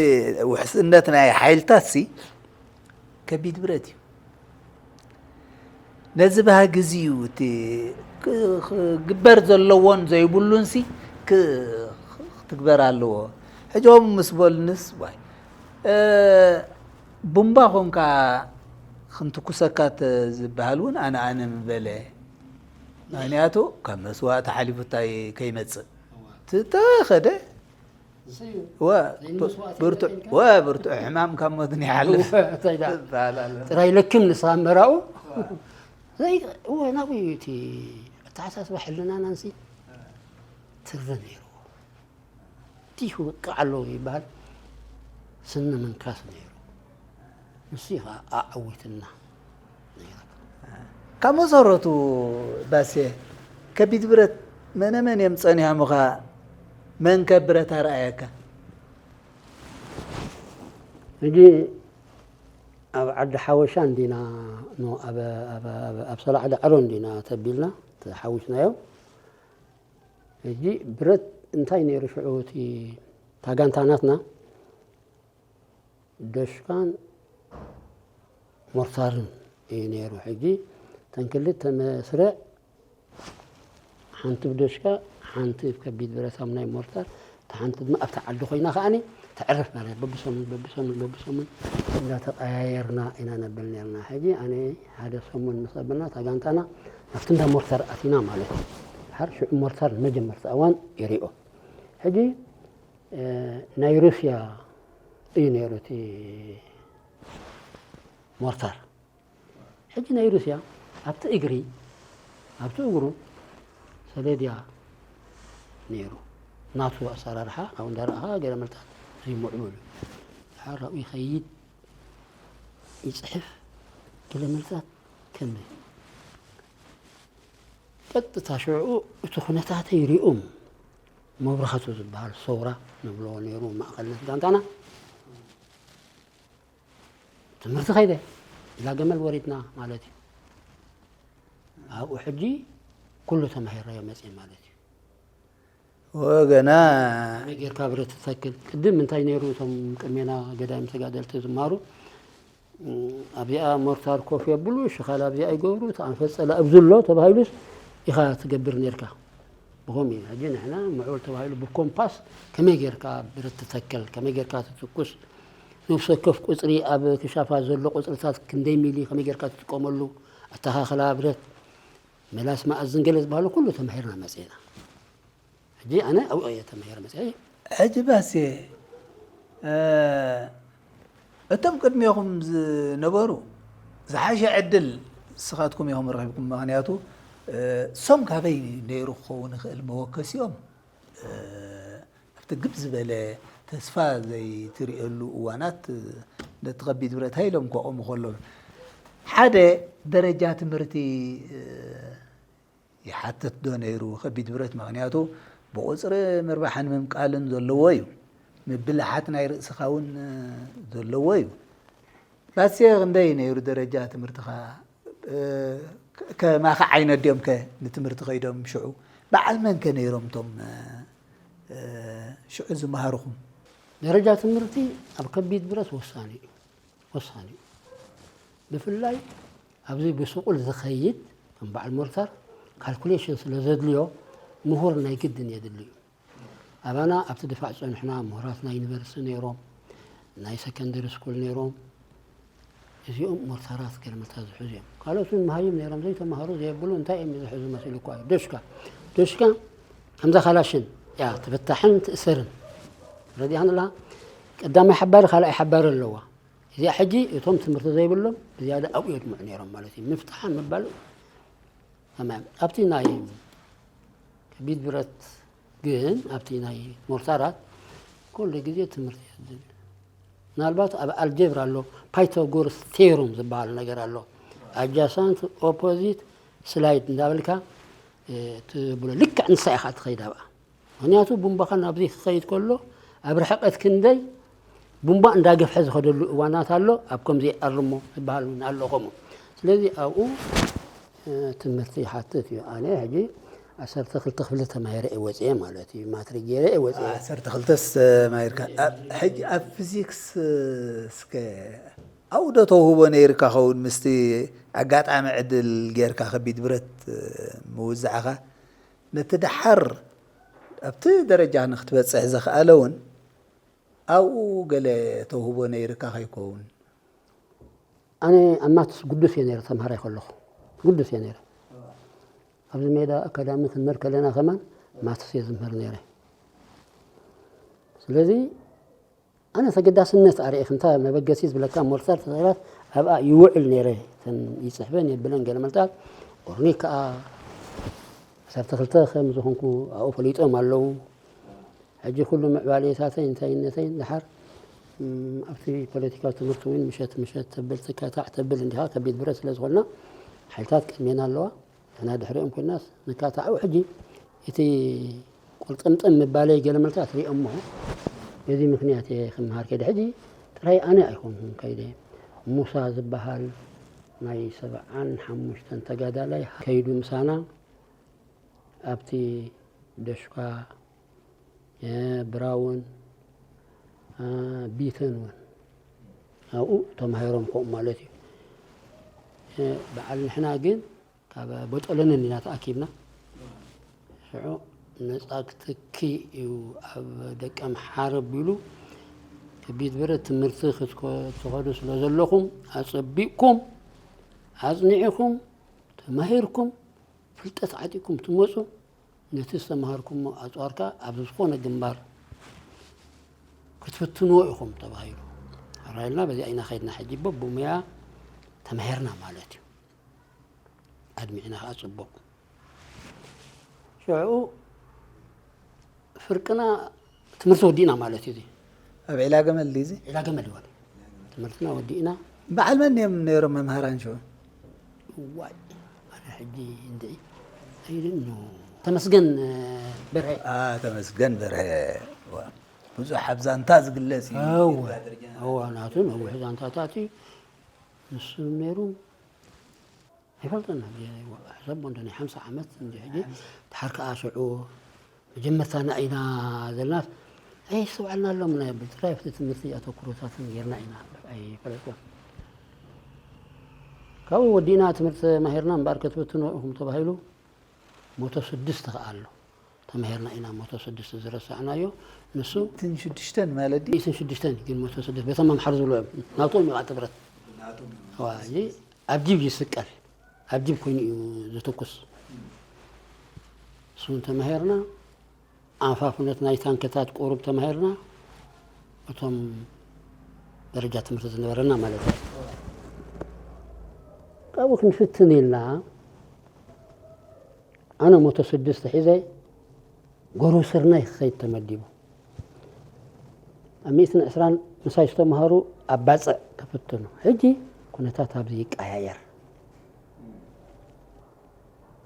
ውሕስነት ናይ ሓይልታት ሲ ከቢድ ብረት እዩ። ነዚ ባህጊ እዚ እዩ እቲ ክግበር ዘለዎን ዘይብሉን ሲ ክትግበር ኣለዎ። ሕጂ ከምኡ ምስ በሉንስ ዋይ ቡምባ ኮንካ ክንትኩሰካ ዝበሃል እውን ኣነ ኣነ ምበለ። ምክንያቱ ካብ መስዋእቲ ሓሊፉ እንታይ ከይመፅእ ትተኸደ ወ ብርቱዕ ሕማም ካብ ሞት ንይሓልፍ ጥራይ ለክም ንስኻ መራኡ ናብኡ እቲ ኣተሓሳስባ ሕልናና ንሲ ትርረ ነይርዎ እቲ ክወቅዕ ኣለዎ ይበሃል ስኒ ምንካስ ነይሩ ንሱ ከዓ ኣዐዊትና ካብ መሰረቱ ባሴ ከቢድ ብረት መነ መን እዮም ጸኒሖምኻ? መን ከ ብረት ኣርኣየካ? ሕጂ ኣብ ዓዲ ሓወሻ እንዲና ኣብ ሰላዕ ዳዕሮ እንዲና ተቢልና ተሓዊስናዮ። ሕጂ ብረት እንታይ ነይሩ ሽዑ እቲ ታጋንታ ናትና ደሽካን ሞርታርን እዩ ነይሩ። ሕጂ እተን ክልተ መስርዕ ሓንቲ ብደሽካ ሓንቲ ከቢድ ብረታም ናይ ሞርታር እታ ሓንቲ ድማ ኣብታ ዓዲ ኮይና ከዓኒ ተዕርፍ ማለት በብሰሙን በብሰሙን በብሰሙን እንዳተቀያየርና ኢና ነብል ነርና። ሕጂ ኣነ ሓደ ሰሙን ምስ ኣበልና እታ ጋንታና ኣብቲ እንዳ ሞርታር ኣቲና ማለት እዩ። ድሓር ሽዑ ሞርታር ንመጀመርታ እዋን ይሪኦ። ሕጂ ናይ ሩስያ እዩ ነይሩ እቲ ሞርታር። ሕጂ ናይ ሩስያ ኣብቲ እግሪ ኣብቲ እግሩ ሰሌድያ ነይሩ ናቱ ኣሰራርሓ ካብ እንዳረእኻ ገለ መልታት ዘይምዕቡል እዩ ሓራኡ ይኸይድ ይፅሕፍ ገለ መልታት ከመይ ቀጥታ ሽዑ እቲ ኩነታተይ ሪኡም መብራህቱ ዝበሃል ሰውራ ንብሎ ነይሩ ማእኸልነት ጋንታና ትምህርቲ ከይደ ኢላ ገመል ወሪድና ማለት እዩ። ኣብኡ ሕጂ ኩሉ ተማሂረዮ መፅእ ማለት እዩ። ወገና ከመይ ጌርካ ብረት ትተክል? ቅድም እንታይ ነይሩ? እቶም ቅድሜና ገዳይም ተጋደልቲ ዝማሩ ኣብዚኣ ሞርታር ኮፍ የብሉ፣ ሽኻል ኣብዚኣ ይገብሩ፣ ተኣንፈት ጸላእ ኣብዚ ኣሎ ተባሂሉስ ኢኻ ትገብር ኔርካ። ብኸምኡ እዩ። ሕጂ ንሕና ምዕቡል ተባሂሉ ብኮምፓስ ከመይ ጌርካ ብረት ትተክል፣ ከመይ ጌርካ ትትኩስ፣ ነፍሲ ወከፍ ቁጽሪ ኣብ ክሻፋ ዘሎ ቁጽርታት ክንደይ ሚሊ ከመይ ጌርካ ትጥቀመሉ፣ ኣተኻኽላ ብረት፣ መላስ መኣዝን ገለ ዝበሃሉ ኩሉ ተማሂርና መጺእና። ሕጂ ኣነ ኣብኡ እየ ተማሂረ መፅአ። ሕጂ ባሴ እቶም ቅድሜኹም ዝነበሩ ዝሓሸ ዕድል ንስኻትኩም ኢኹም ረኺብኩም። ምኽንያቱ እሶም ካበይ ነይሩ ክኸውን ይኽእል መወከሲኦም ኣብቲ ግብ ዝበለ ተስፋ ዘይትርእየሉ እዋናት ነቲ ከቢድ ብረት ሃይሎም ከቆሙ ከለዉ ሓደ ደረጃ ትምህርቲ ይሓትት ዶ ነይሩ ከቢድ ብረት? ምኽንያቱ ብቑፅሪ ምርባሕን ምምቃልን ዘለዎ እዩ። ምብልሓት ናይ ርእስኻ እውን ዘለዎ እዩ። ባሴ ክንደይ ነይሩ ደረጃ ትምህርትኻ? ከማኻ ዓይነት ድዮም ከ ንትምህርቲ ከይዶም ሽዑ? በዓል መን ከ ነይሮም እቶም ሽዑ ዝመሃርኹም? ደረጃ ትምህርቲ ኣብ ከቢድ ብረት ወሳኒ እዩ። ወሳኒ እዩ። ብፍላይ ኣብዚ ብስቑል ዝኸይድ ከም በዓል ሞርታር ካልኩሌሽን ስለ ዘድልዮ ምሁር ናይ ግድን የድሊ እዩ። ኣባና ኣብቲ ድፋዕ ጸኒሕና ምሁራት ናይ ዩኒቨርሲቲ ነይሮም፣ ናይ ሰከንደሪ ስኩል ነይሮም። እዚኦም ሞርታራት ገለመልታ ዝሕዙ እዮም። ካልኦት እውን መሃይም ነይሮም ዘይተማሃሩ ዘየብሉ እንታይ እዮም ዝሕዙ መሲሉ እኳ እዩ። ዶሽካ ዶሽካ ከምዛ ካላሽን እያ ትፍታሕን ትእሰርን። ረዲኣን ኣለኻ ቀዳማይ ሓባሪ ካልኣይ ሓባሪ ኣለዋ። እዚኣ ሕጂ እቶም ትምህርቲ ዘይብሎም ብዝያዳ ኣብኡ የድምዑ ነይሮም ማለት እዩ። ምፍታሓ ምባል ከማይ ኣብቲ ናይ ከቢድ ብረት ግን ኣብቲ ናይ ሞርታራት ኩሉ ግዜ ትምህርቲ የድል። ምናልባት ኣብ ኣልጀብራ ኣሎ ፓይታጎርስ ቴሮም ዝበሃል ነገር ኣሎ። ኣጃሳንት ኦፖዚት ስላይድ እንዳበልካ ትብሎ ልክዕ ንሳ ኢኻ ትኸይድ ኣብኣ። ምኽንያቱ ቡምባኻ ናብዚ ክኸይድ ከሎ ኣብ ርሕቀት ክንደይ ቡምባ እንዳገፍሐ ዝኸደሉ እዋናት ኣሎ። ኣብ ከምዚ ኣርሞ ዝበሃል እውን ኣሎ ከምኡ። ስለዚ ኣብኡ ትምህርቲ ይሓትት እዩ። ኣነ ሕጂ ዓሰርተ ክልተ ክፍሊ ተማሂረ እየ ወፅየ ማለት እዩ። ማትሪክ ገይረ እየ ወፅየ። ዓሰርተ ክልተስ ተማሂርካ ሕጂ ኣብ ፊዚክስ እስከ ኣብኡ ዶ ተውህቦ ነይርካ ኸውን ምስቲ ኣጋጣሚ ዕድል ጌርካ ከቢድ ብረት ምውዛዕኻ ነቲ ደሓር ኣብቲ ደረጃ ንክትበፅሕ ዘኽኣለ እውን ኣብኡ ገለ ተውህቦ ነይርካ ከይከውን? ኣነ ኣብ ማትስ ግዱስ እየ ነይረ ተምሃራይ ከለኹ ግዱስ እየ ነይረ። ኣብዚ ሜዳ ኣካዳሚ ክንመር ከለና ከማን ማትስ እየ ዝምህር ነይረ። ስለዚ ኣነ ተገዳስነት ኣርእየ ከምታ መበገሲ ዝብለካ ሞርታር ተሰራት ኣብኣ ይውዕል ነይረ። እተን ይፅሕፈን የብለን ገለ መልታት ኦርኒክ ከዓ ዓሰርተ ክልተ ከም ዝኾንኩ ኣብኡ ፈሊጦም ኣለዉ። ሕጂ ኩሉ ምዕባሌታተይ እንታይነተይ ድሓር ኣብቲ ፖለቲካዊ ትምህርቲ እውን ምሸት ምሸት ተብል ትካታዕ ተብል እንዲኻ ከቢድ ብረት ስለ ዝኾንና ሓይልታት ቅድሜና ኣለዋ። ንሕና ድሕሪኦም ኮይናስ ንካታዕ ሕጂ እቲ ቁርጥምጥም ምባለይ ገለ መልታት ሪኦሞ በዚ ምክንያት እየ ክምሃር ከይደ። ሕጂ ጥራይ ኣነ ኣይኮንኩን ከይደ ሙሳ ዝበሃል ናይ ሰብዓን ሓሙሽተን ተጋዳላይ ከይዱ ምሳና ኣብቲ ደሽኳ ብራውን ቢተን እውን ኣብኡ ተማሂሮም ከምኡ ማለት እዩ። በዓል ንሕና ግን ካብ ቦጠለንን ኢና ተኣኪብና። ሽዑ ነፃ ክትኪ እዩ ኣብ ደቀምሓረ ኣቢሉ ከቢድ ብረት ትምህርቲ ክትከ- ትኸዱ ስለ ዘለኹም ኣፀቢቕኩም ኣፅኒዕኩም ተማሂርኩም ፍልጠት ዓጢቕኩም ትመፁ ነቲ ዝተምሃርኩሞ ኣፅዋርካ ኣብ ዝኾነ ግንባር ክትፍትንዎ ኢኹም ተባሂሉ። ኣራይልና በዚኣ ኢና ከይድና ሕጂ በብሙያ ተማሂርና ማለት እዩ። ኣድሚዕና ከዓ ፅቡቕ ሽዑ ፍርቅና ትምህርቲ ወዲእና ማለት እዩ። ኣብ ዒላ ገመል ድዩ? ዒላ ገመል ይዋል ትምህርትና ወዲእና። በዓል መን እዮም ነይሮም መምሃራን ሽዑ? ዋይ ኣነ ሕጂ እንድዒ ኣይድን ተመስገን በርሀ። ተመስገን በርሀ ብዙሕ ኣብ ዛንታ ዝግለጽ እዩ። እዋ ናቱ ነዊሕ ዛንታታት እዩ። ንሱ ነይሩ ኣይፈልጠና። ሕሰቦ እንዶ ናይ ሓምሳ ዓመት እንዲ ሕጂ ድሓር ከኣ ሽዑ መጀመርታና ኢና ዘልናስ ኣይስተውዓልናሎም ናይ ብጥራይ ኣብቲ ትምህርቲ ኣተኩሮታትን ጌርና ኢና ኣይፈለጥኩን። ካብኡ ወዲእና ትምህርቲ ማሂርና እምበኣር ክትፍትኑ ኢኹም ተባሂሉ ሞቶ ስድስተ ከኣ ኣሎ። ተማሂርና ኢና ሞቶ ስድስተ ዝረሳዕናዮ ንሱ እትን ሽዱሽተን ማለት ድዩ? ሚእትን ሽዱሽተን ግን ሞቶ ስድስተ ቤቶም መምሓር ዝብሎ እዮም ናቶም እዩ ኣጥብረት ናቶም እዮም። ዋ እዚ ኣብ ጅብ ይስቀል ኣብ ጅብ ኮይኑ እዩ ዝትኩስ እሱን ተማሂርና ኣንፋፍነት ናይ ታንክታት ቁሩብ ተማሂርና እቶም ደረጃ ትምህርቲ ዝነበረና ማለት እዩ ካብኡ ክንፍትን ኢልና ኣነ ሞቶ ስድስተ ሒዘ ጎሮ ስርናይ ክኸይድ ተመዲቡ ኣብ ሚእትን ዕስራን ምሳይ ዝተምሃሩ ኣብ ባፅዕ ክፍትኑ ሕጂ ኩነታት ኣብዚ ይቀያየር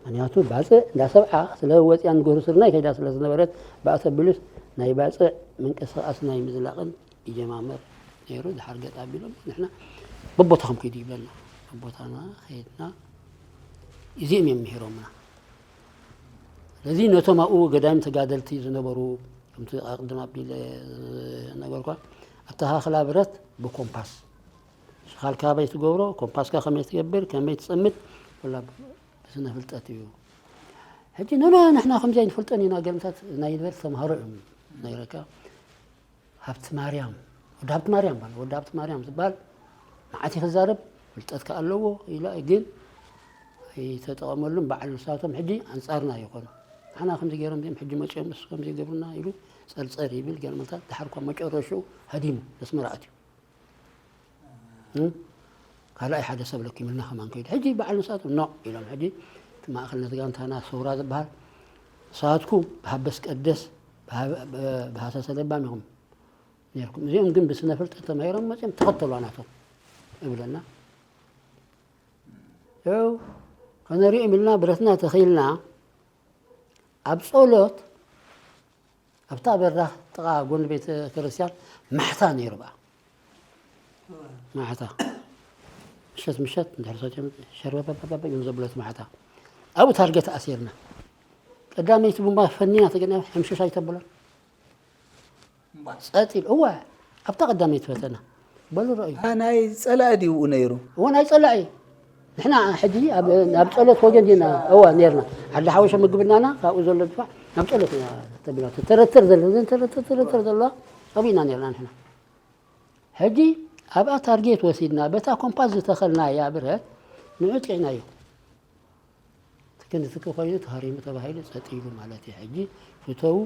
ምክንያቱ ባፅዕ እንዳ ሰብዓ ስለ ወፅያ ንጎሮ ስርናይ ከይዳ ስለ ዝነበረት ብኣተቢሉስ ናይ ባፅዕ ምንቅስቃስ ናይ ምዝላቕን ይጀማመር ነይሩ ድሓር ገጥ ኣቢሎም ንሕና በቦታኹም ከይዱ ይብለና በቦታና ከይድና እዚኦም እዮም ምሂሮምና ስለዚ ነቶም ኣብኡ ገዳይም ተጋደልቲ ዝነበሩ ከምቲ ኣቅድም ኣቢለ ዝነገርኳ ኣተኻኽላ ብረት ብኮምፓስ ሽኻልካ ኣበይ ትገብሮ ኮምፓስካ ከመይ ትገብር ከመይ ትፀምድ ኩላ ብስነ ፍልጠት እዩ ሕጂ ነና ንሕና ከምዚ ኣይንፈልጦን ኢና ገርምታት ናይ ዩኒቨርሲቲ ተምሃሮ እዮም ነግረካ ሃብቲ ማርያም ወዲ ሃብቲ ማርያም ባል ወዲ ሃብቲ ማርያም ዝበሃል መዓት ክዛረብ ፍልጠት ከ ኣለዎ ኢላ ግን ኣይተጠቐመሉም በዓል ንሳቶም ሕጂ ኣንጻርና ይኾኑ ንሕና ከምዚ ገይሮም ዚኦም ሕጂ መፂኦም ንሱ ከምዚ ይገብሩና ኢሉ ጸርጸር ይብል ገርመልታት ድሓር እኳ መጨረሽኡ ሃዲሙ ኣስመራ ኣትዩ ካልኣይ ሓደ ሰብ ለኪምልና ከማን ከይዱ ሕጂ በዓል ንሳቶም ኖ ኢሎም ሕጂ እቲ ማእኸልነት ጋንታና ሰውራ ዝበሃል ንሳትኩም ብሃበስ ቀደስ ብሃሰሰ ለባም ኢኹም ነርኩም እዚኦም ግን ብስነ ፍልጠት ተማሂሮም መፅኦም ተኸተሉ ኣናቶም ይብለና ው ከነሪኦም ኢልና ብረትና ተኺልና ኣብ ጸሎት ኣብታ በራ ጥቓ ጎኒ ቤተ ክርስቲያን ማሕታ ነይሩ በኣ ማሕታ ምሸት ምሸት እንድሕር ሰትዮም ሸርበበበበ እዮም ዘብለት ማሕታ ኣብኡ ታርጌት ኣሲርና ቀዳመይቲ ቡምባ ፈኒና ተገና ሕምሽሽ ኣይተብሎን ጸጥ ኢሉ እዋ ኣብታ ቀዳመይቲ ፈተና በሉ ረእዩ ናይ ጸላኢ ድዩ ነይሩ እዋ ናይ ጸላኢ ንሕና ሕጂ ኣብ ጸሎት ወገን ዲና እዋ ነርና ዓዲ ሓወሸ ምግብናና ካብኡ ዘሎ ድፋዕ ናብ ጸሎት ኢና ተቢና ተረተር ዘሎ ተረተር ተረተር ዘሎ ኣብኡ ኢና ነርና ንሕና ሕጂ ኣብኣ ታርጌት ወሲድና በታ ኮምፓስ ዝተኸልናያ ብረት ንዑ ጥቂዕናዮ ትክን ትክ ኮይኑ ተሃሪሙ ተባሂሉ ጸጥ ኢሉ ማለት እዩ ሕጂ ፍተው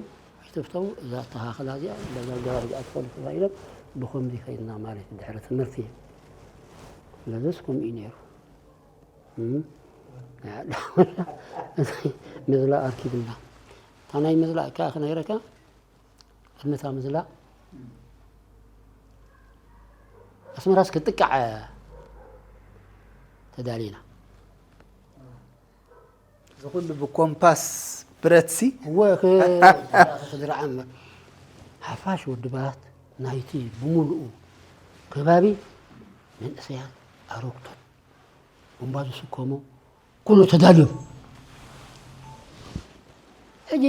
ኣይትፍተው እዛ ኣተኻኽላ እዚኣ በዛ ገባር እዚኣ ትኸዱ ተባሂሎም ብኸምዚ ከይድና ማለት እዩ ድሕሪ ትምህርቲ ስለዚስ ከምኡ እዩ ነይሩ ምዝላ ኣርኪብና እታ ናይ ምዝላ እካ ክነግረካ ቅድሚ እታ ምዝላ ኣስመራስ ክትጥቃዕ ተዳሊና እዚ ኩሉ ብኮምፓስ ብረትሲ እወ ክድርዓ እምበር ሓፋሽ ወድባት ናይቲ ብምሉኡ ከባቢ መንእሰያት ኣረግቶት ቡምባ ዝስከሙ ኩሉ ተዳልዮም ሕጂ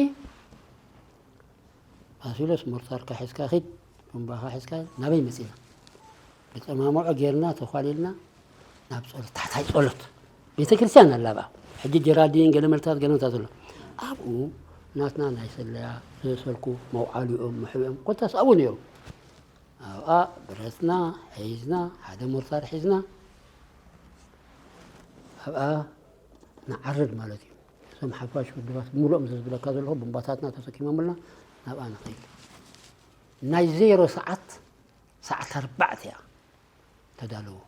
ባሲሎስ ሞርታርካ ሒዝካ ኺድ ቡምባኻ ሒዝካ ናበይ መፂና ብፀማምዖ ጌርና ተኳሊልና ናብ ጸሎት ታሕታይ ጸሎት ቤተ ክርስቲያን ኣላ ብኣ ሕጂ ጀራዲን ገለ መልታት ገለ መልታት ዘሎ ኣብኡ ናትና ናይ ሰለያ ዝሰልኩ መውዓሊኦም መሕቢኦም ኮታስ ኣብኡ ነይሩ ኣብኣ ብረትና ሒዝና ሓደ ሞርታር ሒዝና ኣብኣ ንዓርድ ማለት እዩ እዞም ሓፋሽ ውድባት ብምሉኦም ዝብለካ ዘለኹ ቡምባታትና ተሰኪሞምልና ናብኣ ንኸይድ ናይ ዜሮ ሰዓት ሰዓት ኣርባዕተ እያ ተዳለዉ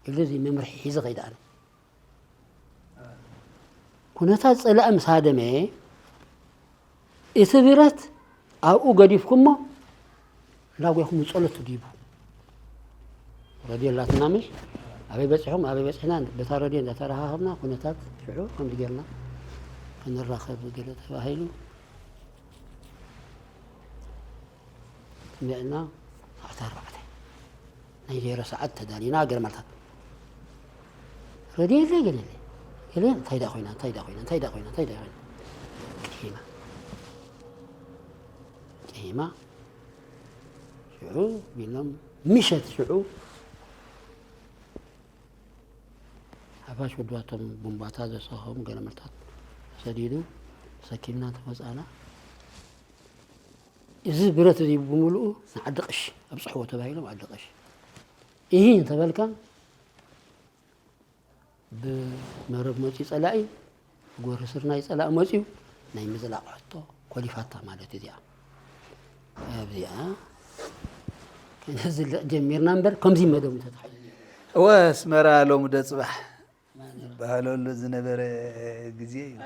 ኢሉ እዚ መምርሒ ሒዘ ከይደ ኣነ ኩነታት ጸላኢ ምስ ሃደመ እቲ ብረት ኣብኡ ገዲፍኩሞ እንዳጎይኹም ጸሎት ትድይቡ ረድዮ ኣላትና ምሽ ኣበይ በፂሖም ኣበይ በፂሕና በታ ረድዮ እንዳተረኻኸብና ኩነታት ሽዑ ከምዚ ጌርና ክንራኸብ ገለ ተባሂሉ ስሚዕና ሰዓት ኣርባዕተ ናይ ዜሮ ሰዓት ተዳሊና ገርመልታት ገለ የለ፣ ገለ የለ። ገለ እንታይ ደኣ ኮይና፣ እንታይ ደኣ ኮይና፣ እንታይ ደኣ ኮይና፣ እንታይ ደኣ ኮይና። ቂሂማ። ቂሂማ። ሽዑ ቢሎም ምሸት ሽዑ ሓፋሽ ወድባቶም ቡምባታት ዘሰኸሙ ገለመልታት ተሰዲዱ ሰኪምና ተመጻና። እዚ ብረት እዚ ብምሉኡ ንዓዲ ቀሺ ኣብጽሕዎ ተባሂሎም ዓዲ ቀሺ። እሂ እንተበልካ ብመረብ መጺኡ ጸላኢ፣ ጎሪ ስርናይ ጸላኢ መጺኡ ናይ ምዝላቕ ሕቶ ኮሊፋታ ማለት እዚኣ። ኣብዚኣ ከነዝልቕ ጀሚርና እምበር ከምዚ መደብ ተታሒዙ። እወ ኣስመራ ሎሚ ዶ ጽባሕ ዝበሃለሉ ዝነበረ ግዜ እዩ።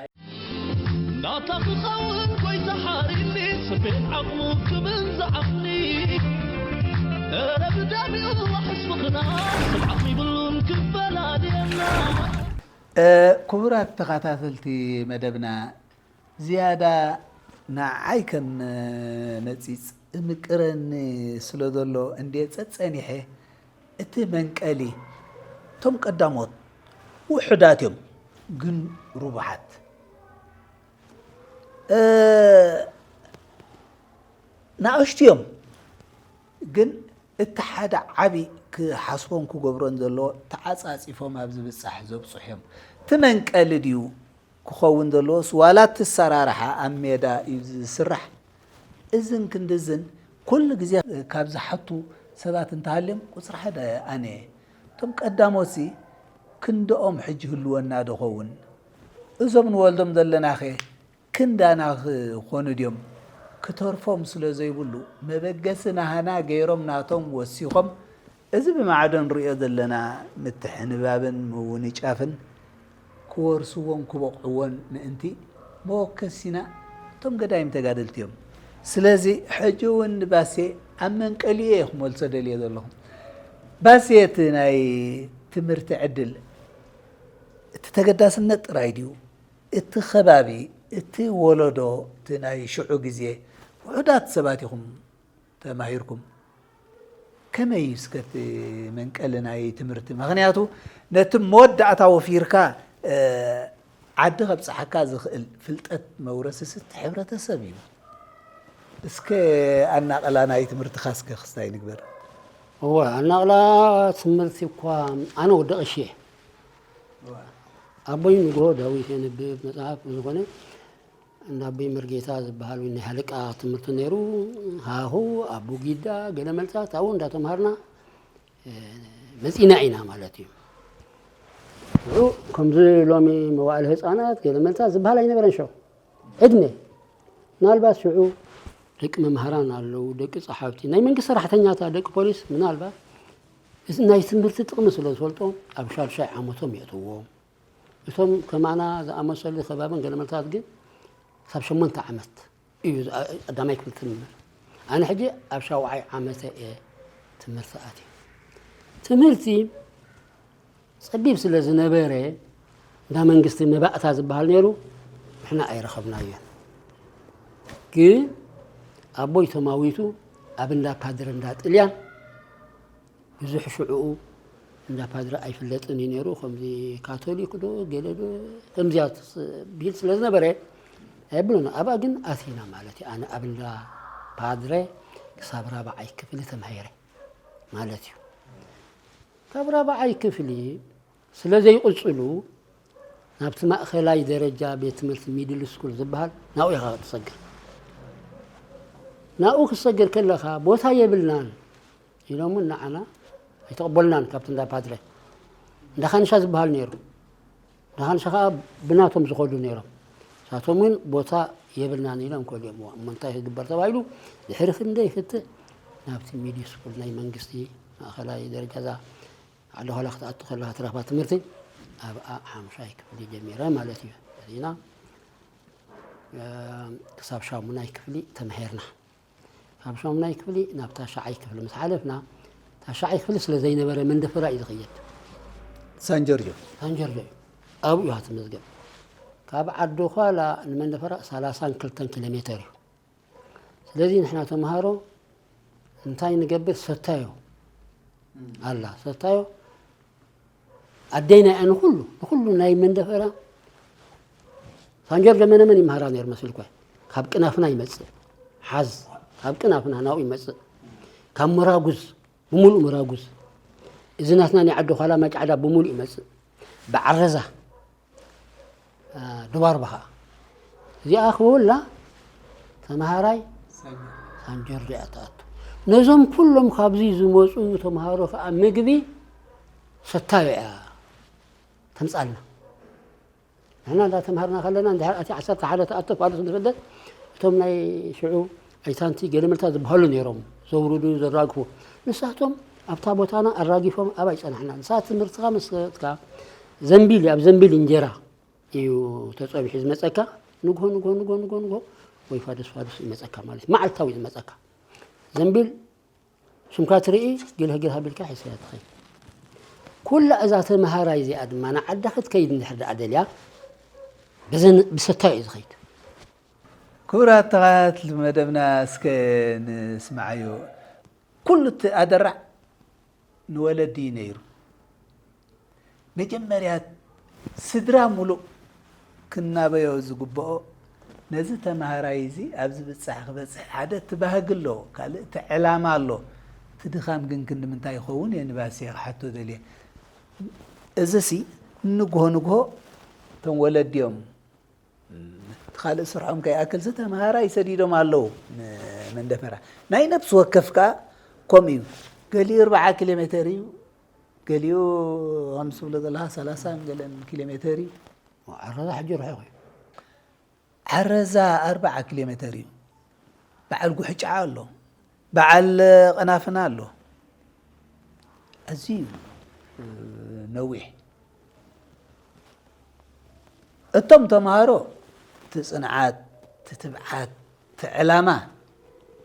ናታ ክኸውን ጎይታ ሓሪኒ ስቤት ዓቕሙ ክብል ዝዓቕኒ እረ ብደሚኡ ዋሕስ ምኽና ስም ዓቕሚ ይብሉን ክፈላልየና። እ፣ ክቡራት ተኸታተልቲ መደብና፣ ዝያዳ ንዓይ ከም መጺጽ እምቅረኒ ስለ ዘሎ እንድየ ጸጸኒሐ፣ እቲ መንቀሊ፣ እቶም ቀዳሞት ውሑዳት እዮም፣ ግን ርቡሓት። እ፣ ናእሽቱ እዮም፣ ግን እቲ ሓደ ዓቢ ክሓስቦን ክገብሮን ዘለዎ ተዓጻጺፎም ኣብ ዝብጻሕ ዘብጽሑ እዮም። እቲ መንቀሊ ድዩ ክኸውን ዘለዎስ ዋላ እቲ ኣሰራርሓ ኣብ ሜዳ እዩ ዝስራሕ? እዝን ክንድዝን ኩሉ ግዜ ካብ ዝሓቱ ሰባት እንተሃልዮም ቁጽሪ ሓደ ኣነ እየ። እቶም ቀዳሞትሲ ክንድኦም ሕጂ ህልወና ዶ ኸውን? እዞም ንወልዶም ዘለናኸ ክንዳና ክኾኑ ድዮም? ክተርፎም ስለ ዘይብሉ መበገሲ ናህና ገይሮም ናቶም ወሲኾም እዚ ብማዕዶ ንርእዮ ዘለና ምትሕንባብን ምውንጫፍን ክወርስዎን ክበቕዕዎን ምእንቲ መወከሲና እቶም ገዳይም ተጋደልቲ እዮም። ስለዚ ሕጂ እውን ንባሴ ኣብ መንቀሊኡ እየ ክመልሶ ደልየ ዘለኹ። ባሴ እቲ ናይ ትምህርቲ ዕድል እቲ ተገዳስነት ጥራይ ድዩ? እቲ ከባቢ፣ እቲ ወለዶ፣ እቲ ናይ ሽዑ ግዜ ውሑዳት ሰባት ኢኹም ተማሂርኩም። ከመይ እዩ እስከ እቲ መንቀሊ ናይ ትምህርቲ? ምኽንያቱ ነቲ መወዳእታ ወፊርካ፣ እ፣ ዓዲ ከብጽሓካ ዝኽእል ፍልጠት መውረስስ እቲ ሕብረተሰብ እዩ። እስከ ኣናቕላ ናይ ትምህርትኻ እስከ ክስታይ ንግበር። እወ፣ ኣናቕላ ትምህርቲ እኳ ኣነ ወዲ ቀሺ እየ። ኣቦይ ንግሆ ዳዊት የንብብ መጽሓፍ ብዝኾነ እንዳ ኣቦይ መርጌታ ዝበሃል ናይ ሃለቃ ትምህርቲ ነይሩ። ሃሁ፣ ኣቡጊዳ፣ ገለ መልታት ኣብኡ እንዳተምሃርና፣ እ፣ መጺና ኢና ማለት እዩ። ሽዑ ከምዚ ሎሚ መዋዕለ ህጻናት ገለ መልታት ዝበሃል ኣይነበረን። ሽዑ ዕድመ ምናልባት ሽዑ ደቂ መምህራን ኣለዉ፣ ደቂ ጸሓፍቲ፣ ናይ መንግስቲ ሰራሕተኛታት፣ ደቂ ፖሊስ ምናልባት እዚ ናይ ትምህርቲ ጥቕሚ ስለ ዝፈልጦ ኣብ ሻድሻይ ዓመቶም የእትዎም። እቶም ከማና ዝኣመሰሉ ከባብን ገለ መልታት ግን ክሳብ ሸሞንተ ዓመት እዩ ዝ-፣ ቀዳማይ ክፍሊ ትምህር። ኣነ ሕጂ ኣብ ሻውዓይ ዓመተ እየ ትምህርቲ ኣትየ። ትምህርቲ ጸቢብ ስለ ዝነበረ እንዳ መንግስቲ መባእታ ዝበሃል ነይሩ፣ ንሕና ኣይረኸብናዮን። ግን ኣቦይ ተማዊቱ ኣብ እንዳ ፓድረ እንዳ ጥልያን ብዙሕ ሽዕኡ እንዳ ፓድረ ኣይፍለጥን እዩ ነይሩ። ከምዚ ካቶሊክ ዶ ገለ ዶ ከምዚያ ትስ-፣ ቢል ስለ ዝነበረ ኣይብሉን። ኣብኣ ግን ኣቲና ማለት እዩ። ኣነ ኣብ እንዳ ፓድረ ክሳብ ራብዓይ ክፍሊ ተማሂረ ማለት እዩ። ካብ ራብዓይ ክፍሊ ስለ ዘይቕጽሉ ናብቲ ማእኸላይ ደረጃ ቤት ትምህርቲ ሚድል ስኩል ዝበሃል ናብኡ ኢኻ ክትሰግር። ናብኡ ክትሰግር ከለኻ ቦታ የብልናን ኢሎምን ንዓና ኣይተቐበሉናን ካብቲ እንዳ ፓድረ። እንዳ ካንሻ ዝበሃል ነይሩ። እንዳ ካንሻ ኸዓ ብናቶም ዝኸዱ ነይሮም። ንሳቶም እውን ቦታ የብልናን ኢሎም ከሊኦምዋ። እሞ እንታይ ክግበር ተባሂሉ ድሕሪ ክንደይ ክትዕ ናብቲ ሚድል ስኩል ናይ መንግስቲ ማእኸላይ ደረጃ እዛ ዓዲ ዃላ ክትኣቱ ከለኻ ትረኽባ ትምህርቲ ኣብኣ ሓሙሻይ ክፍሊ ጀሚረ ማለት እዩ። እዚና፣ እ፣ ክሳብ ሻሙናይ ክፍሊ ተማሂርና። ካብ ሻሙናይ ክፍሊ ናብ ታሽዓይ ክፍሊ ምስ ሓለፍና፣ ታሽዓይ ክፍሊ ስለ ዘይነበረ መንደፈራ እዩ ዝኸየድ። ሳን ጆርጆ። ሳን ጆርጆ እዩ። ኣብኡ እያ ትመዝገብ። ካብ ዓዲ ዃላ ንመንደፈራ ሰላሳን ክልተን ኪሎ ሜተር እዩ። ስለዚ ንሕና ተምሃሮ እንታይ ንገብር? ሰታዮ ኣላ፣ ሰታዮ ኣደይና እያ ንኹሉ ንኹሉ ናይ መንደፈራ ሳንጀር ደመነመን ይመሃራ ነይሩ መስልኳ። ካብ ቅናፍና ይመጽእ ሓዝ ካብ ቅናፍና ናብኡ ይመጽእ። ካብ መራጉዝ ብምሉእ መራጉዝ እዚ ናትና ናይ ዓዲ ኳላ ማጫዕዳ ብምሉእ ይመጽእ። ብዓረዛ ዱባርባ ኸዓ እዚኣ ክበላ ተምሃራይ ሳንጀርዶ እያ ትኣቱ። ነዞም ኩሎም ካብዚ ዝመፁ ተምሃሮ ከዓ ምግቢ ሰታዮ እያ ተምፃልና። ንሕና እንዳተምሃርና ከለና እንድሕር እቲ ዓሰርተ ሓደ ተኣቶ ፋሉስ ንፈልጥ እቶም ናይ ሽዑ ኣይታንቲ ገለመልታ ዝበሃሉ ነይሮም ዘውርዱ ዘራግፉ። ንሳቶም ኣብታ ቦታና ኣራጊፎም ኣብኣ ይፀናሕና። ንሳ ትምህርትካ መስተካ ዘንቢል ኣብ ዘንቢል እንጀራ እዩ ተፀቢሑ ዝመፀካ። ንግሆ ንግሆ ንግሆ ንግሆ ንግሆ ወይ ፋዱስ ፋዱስ ይመፀካ ማለት መዓልታዊ ዝመፀካ ዘንቢል ሽምካ ትርኢ ግልህ ግልህ ኣቢልካ ሒዝካያ ትኸይድ። ኩላ እዛ ተምሃራይ እዚኣ ድማ ንዓዳ ክትከይድ እንድሕር ደኣ ደልያ ብሰታዮ እዩ ዝኸይድ። ክቡራት ተኸታተልቲ መደብና እስከ ንስምዓዮ። ኩሉ እቲ ኣደራዕ ንወለዲ እዩ ነይሩ። መጀመርያ ስድራ ሙሉእ ክናበዮ ዝግብኦ ነዚ ተምሃራይ እዚ ኣብዚ ብጻሕ ክበጽሕ ሓደ እቲ ባህጊ ኣሎ፣ ካልእ እቲ ዕላማ ኣሎ። እቲ ድኻም ግን ክንዲ ምንታይ ይኸውን እየ ንባስየ ክሓቶ ደልየ። እዚሲ ንግሆ ንግሆ እቶም ወለዲ እዮም እቲ ካልእ ስርሖም ከይኣክልሲ ተምሃራይ ሰዲዶም ኣለዉ ንመንደፈራ። ናይ ነብሲ ወከፍ ከኣ ከምኡ እዩ። ገሊኡ ኣርብዓ ኪሎ ሜተር እዩ፣ ገሊኡ ከምዚ ትብሎ ዘለኻ ሰላሳን ገለን ኪሎ ሜተር እዩ። ዓረዛ ሕጂ ርሑቕ እዩ። ዓረዛ ኣርብዓ ኪሎ ሜተር እዩ። በዓል ጉሕጫዓ ኣሎ፣ በዓል ቀናፍና ኣሎ። ኣዝዩ እዩ ነዊሕ። እቶም ተምሃሮ እቲ ጽንዓት፣ እቲ ትብዓት፣ እቲ ዕላማ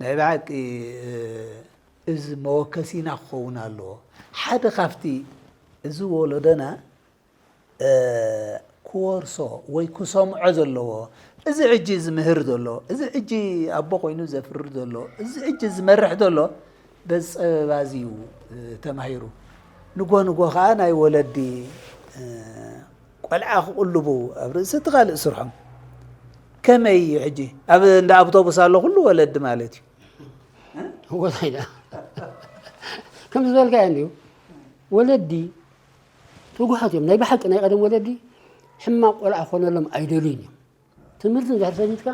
ናይ ብሓቂ እዚ መወከሲና ክኸውን ኣለዎ። ሓደ ካብቲ እዚ ወለዶና ክወርሶ ወይ ክሰምዖ ዘለዎ እዚ ሕጂ ዝምህር ዘሎ፣ እዚ ሕጂ ኣቦ ኮይኑ ዘፍሪ ዘሎ፣ እዚ ሕጂ ዝመርሕ ዘሎ በዚ ጸበባ እዚ እዩ ተማሂሩ። ንጎ ንጎ ከኣ ናይ ወለዲ ቆልዓ ክቕልቡ ኣብ ርእሲ እቲ ካልእ ስርሖም ከመይ እዩ ሕጂ ኣብ እንዳ ኣውቶቡስ ኣሎ ኩሉ ወለዲ ማለት እዩ። ወታይ ደኣ ከምዚ ዝበልካዮ እንድዩ ወለዲ ትጉሃት እዮም። ናይ ብሓቂ ናይ ቀደም ወለዲ ሕማቕ ቆልዓ ክኾነሎም ኣይደልዩን እዮም። ትምህርቲ እንድሕር ሰዲድካ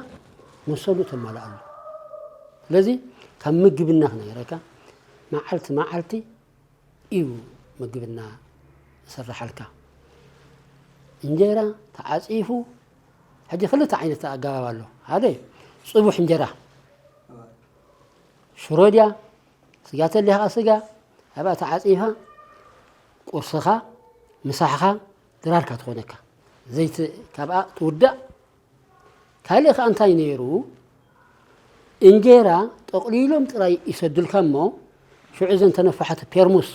መሰሉ ተማልኣሉ። ስለዚ ካብ ምግብና ክነግረካ መዓልቲ መዓልቲ እዩ ምግብና ዝስርሓልካ። እንጀራ ተዓፂፉ ሕጂ ክልተ ዓይነት ኣገባብ ኣሎ። ሓደ ፅቡሕ እንጀራ ሽሮ ድያ ስጋ ተሊኻ ስጋ ኣብኣ ተዓፂፋ ቁርስኻ ምሳሕኻ ድራርካ ትኾነካ ዘይቲ ካብኣ ትውዳእ። ካልእ ከኣ እንታይ ነይሩ እንጀራ ጠቕሊሎም ጥራይ ይሰዱልካ እሞ ሽዑ እዘን ተነፋሓት ፔርሙስ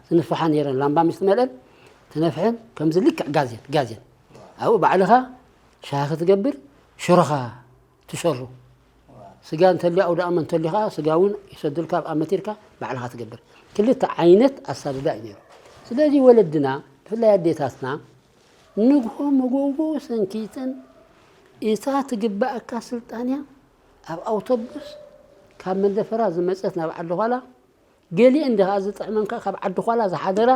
ዝንፍሓ ነይረን ላምባ ምስ ትመልአን ትነፍሐን ከምዚ ልክዕ ጋዜን ጋዜን ኣብኡ ባዕልኻ ሻሂ ክትገብር ሽሮኻ ትሸሩ ስጋ እንተልያ ኣውዳእመ እንተልዩ ከዓ ስጋ እውን ይሰዱልካ ኣብ ኣመት ኢልካ ባዕልኻ ትገብር ክልተ ዓይነት ኣሳድዳ እዩ ነይሩ። ስለዚ ወለድና ብፍላይ ኣዴታትና ንግሆ መጎጎ ሰንኪተን እታ ትግበኣካ ስልጣንያ ኣብ ኣውቶቡስ ካብ መንደፈራ ዝመፀት ናብ ዓዲ ኳላ ገሊአን ድኻ ዝጥዕመን ከኣ ካብ ዓዲ ኳላ ዝሓደራ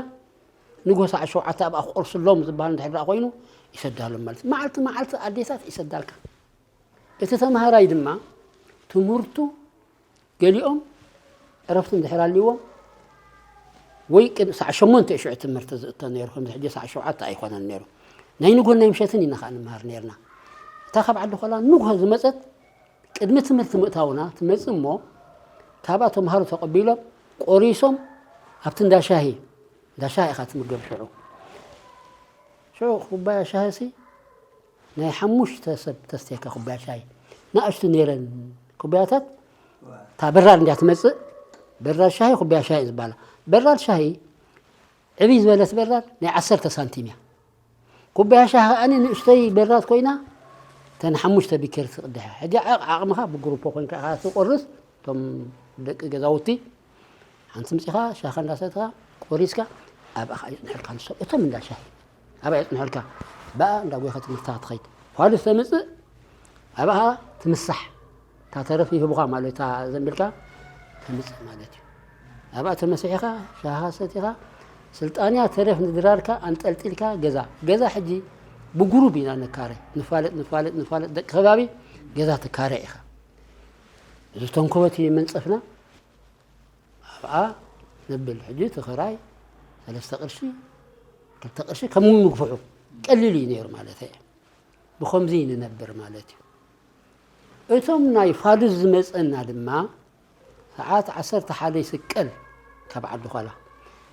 ንግሆ ሰዓት ሸውዓተ ኣብኣ ክቆርስሎም ዝበሃል እንድሕር ደኣ ኮይኑ ይሰዳሎም ማለት እዩ። መዓልቲ መዓልቲ ኣዴታት ይሰዳልካ። እቲ ተምሃራይ ድማ ትምህርቱ ገሊኦም ዕረፍቲ እንድሕር ኣልዎም ወይ ቅድሚ ሰዓት ሸሞንተ እዩ ሽዑ ትምህርቲ ዝእቶ ነይሩ። ከምዚ ሕጂ ሰዓት ሸውዓተ ኣይኮነን ነይሩ። ናይ ንጎን ናይ ምሸትን ኢና ከዓ ንምሃር ነይርና። እታ ካብ ዓዲ ኮላ ንግሆ ዝመፀት ቅድሚ ትምህርቲ ምእታውና ትመጽእ እሞ ካብኣ ተምሃሮ ተቐቢሎም ቆሪሶም ኣብቲ እንዳ ሻሂ እንዳ ሻሂ ኢኻ ትምገብ ሽዑ ሽዑ ኩባያ ሻሂ ሲ ናይ ሓሙሽተ ሰብ ተስትየካ ኩባያ ሻሂ ንኣሽቱ ነይረን ኩባያታት እታ በራድ እንዲያ ትመጽእ በራድ ሻሂ ኩባያ ሻሂ ዝበሃላ በራድ ሻሂ ዕብይ ዝበለት በራድ ናይ ዓሰርተ ሳንቲም እያ ኩባያ ሻሂ ከኣ ንእሽተይ በራድ ኮይና እተን ሓሙሽተ ቢኬሪ ትቕድሕ ሕጂ ዓቕምኻ ብግሩፖ ኮይንካ ኢኻ ትቆርስ እቶም ደቂ ገዛውቲ ሓንቲ ምጺኻ ሻኻ እንዳሰትኻ ቆሪስካ ኣብኣ ኸዓ ይጽንሐልካ ንሶም እቶም እንዳ ሻሂ። ኣብኣ የጽንሐልካ። ብኣ እንዳ ጎይኻ ትምህርትኻ ትኸይድ። ፋዱስ ተምጽእ፣ ኣብኣ ኸዓ ትምሳሕ። እታ ተረፍ ይህቡኻ ማለት እታ ዘንቢልካ ተምጽእ ማለት እዩ። ኣብኣ ተመሲሒኻ፣ ሻሂኻ ሰቲኻ፣ ስልጣንያ ተረፍ ንድራርካ ኣንጠልጢልካ ገዛ። ገዛ ሕጂ ብጉሩብ ኢና ንካረ። ንፋለጥ፣ ንፋለጥ፣ ንፋለጥ፣ ደቂ ከባቢ ገዛ ትካረ ኢኻ። እዚ ተንኮበት እዩ መንጸፍና። ኣብኣ ነብል። ሕጂ እቲ ክራይ ሰለስተ ቅርሺ፣ ክልተ ቅርሺ ከም ምግፍሑ ቀሊል እዩ ነይሩ ማለት እየ። ብኸምዚ ንነብር ማለት እዩ። እቶም ናይ ፋዱስ ዝመጸና ድማ ሰዓት ዓሰርተ ሓደ ይስቀል ካብ ዓዲ ዃላ።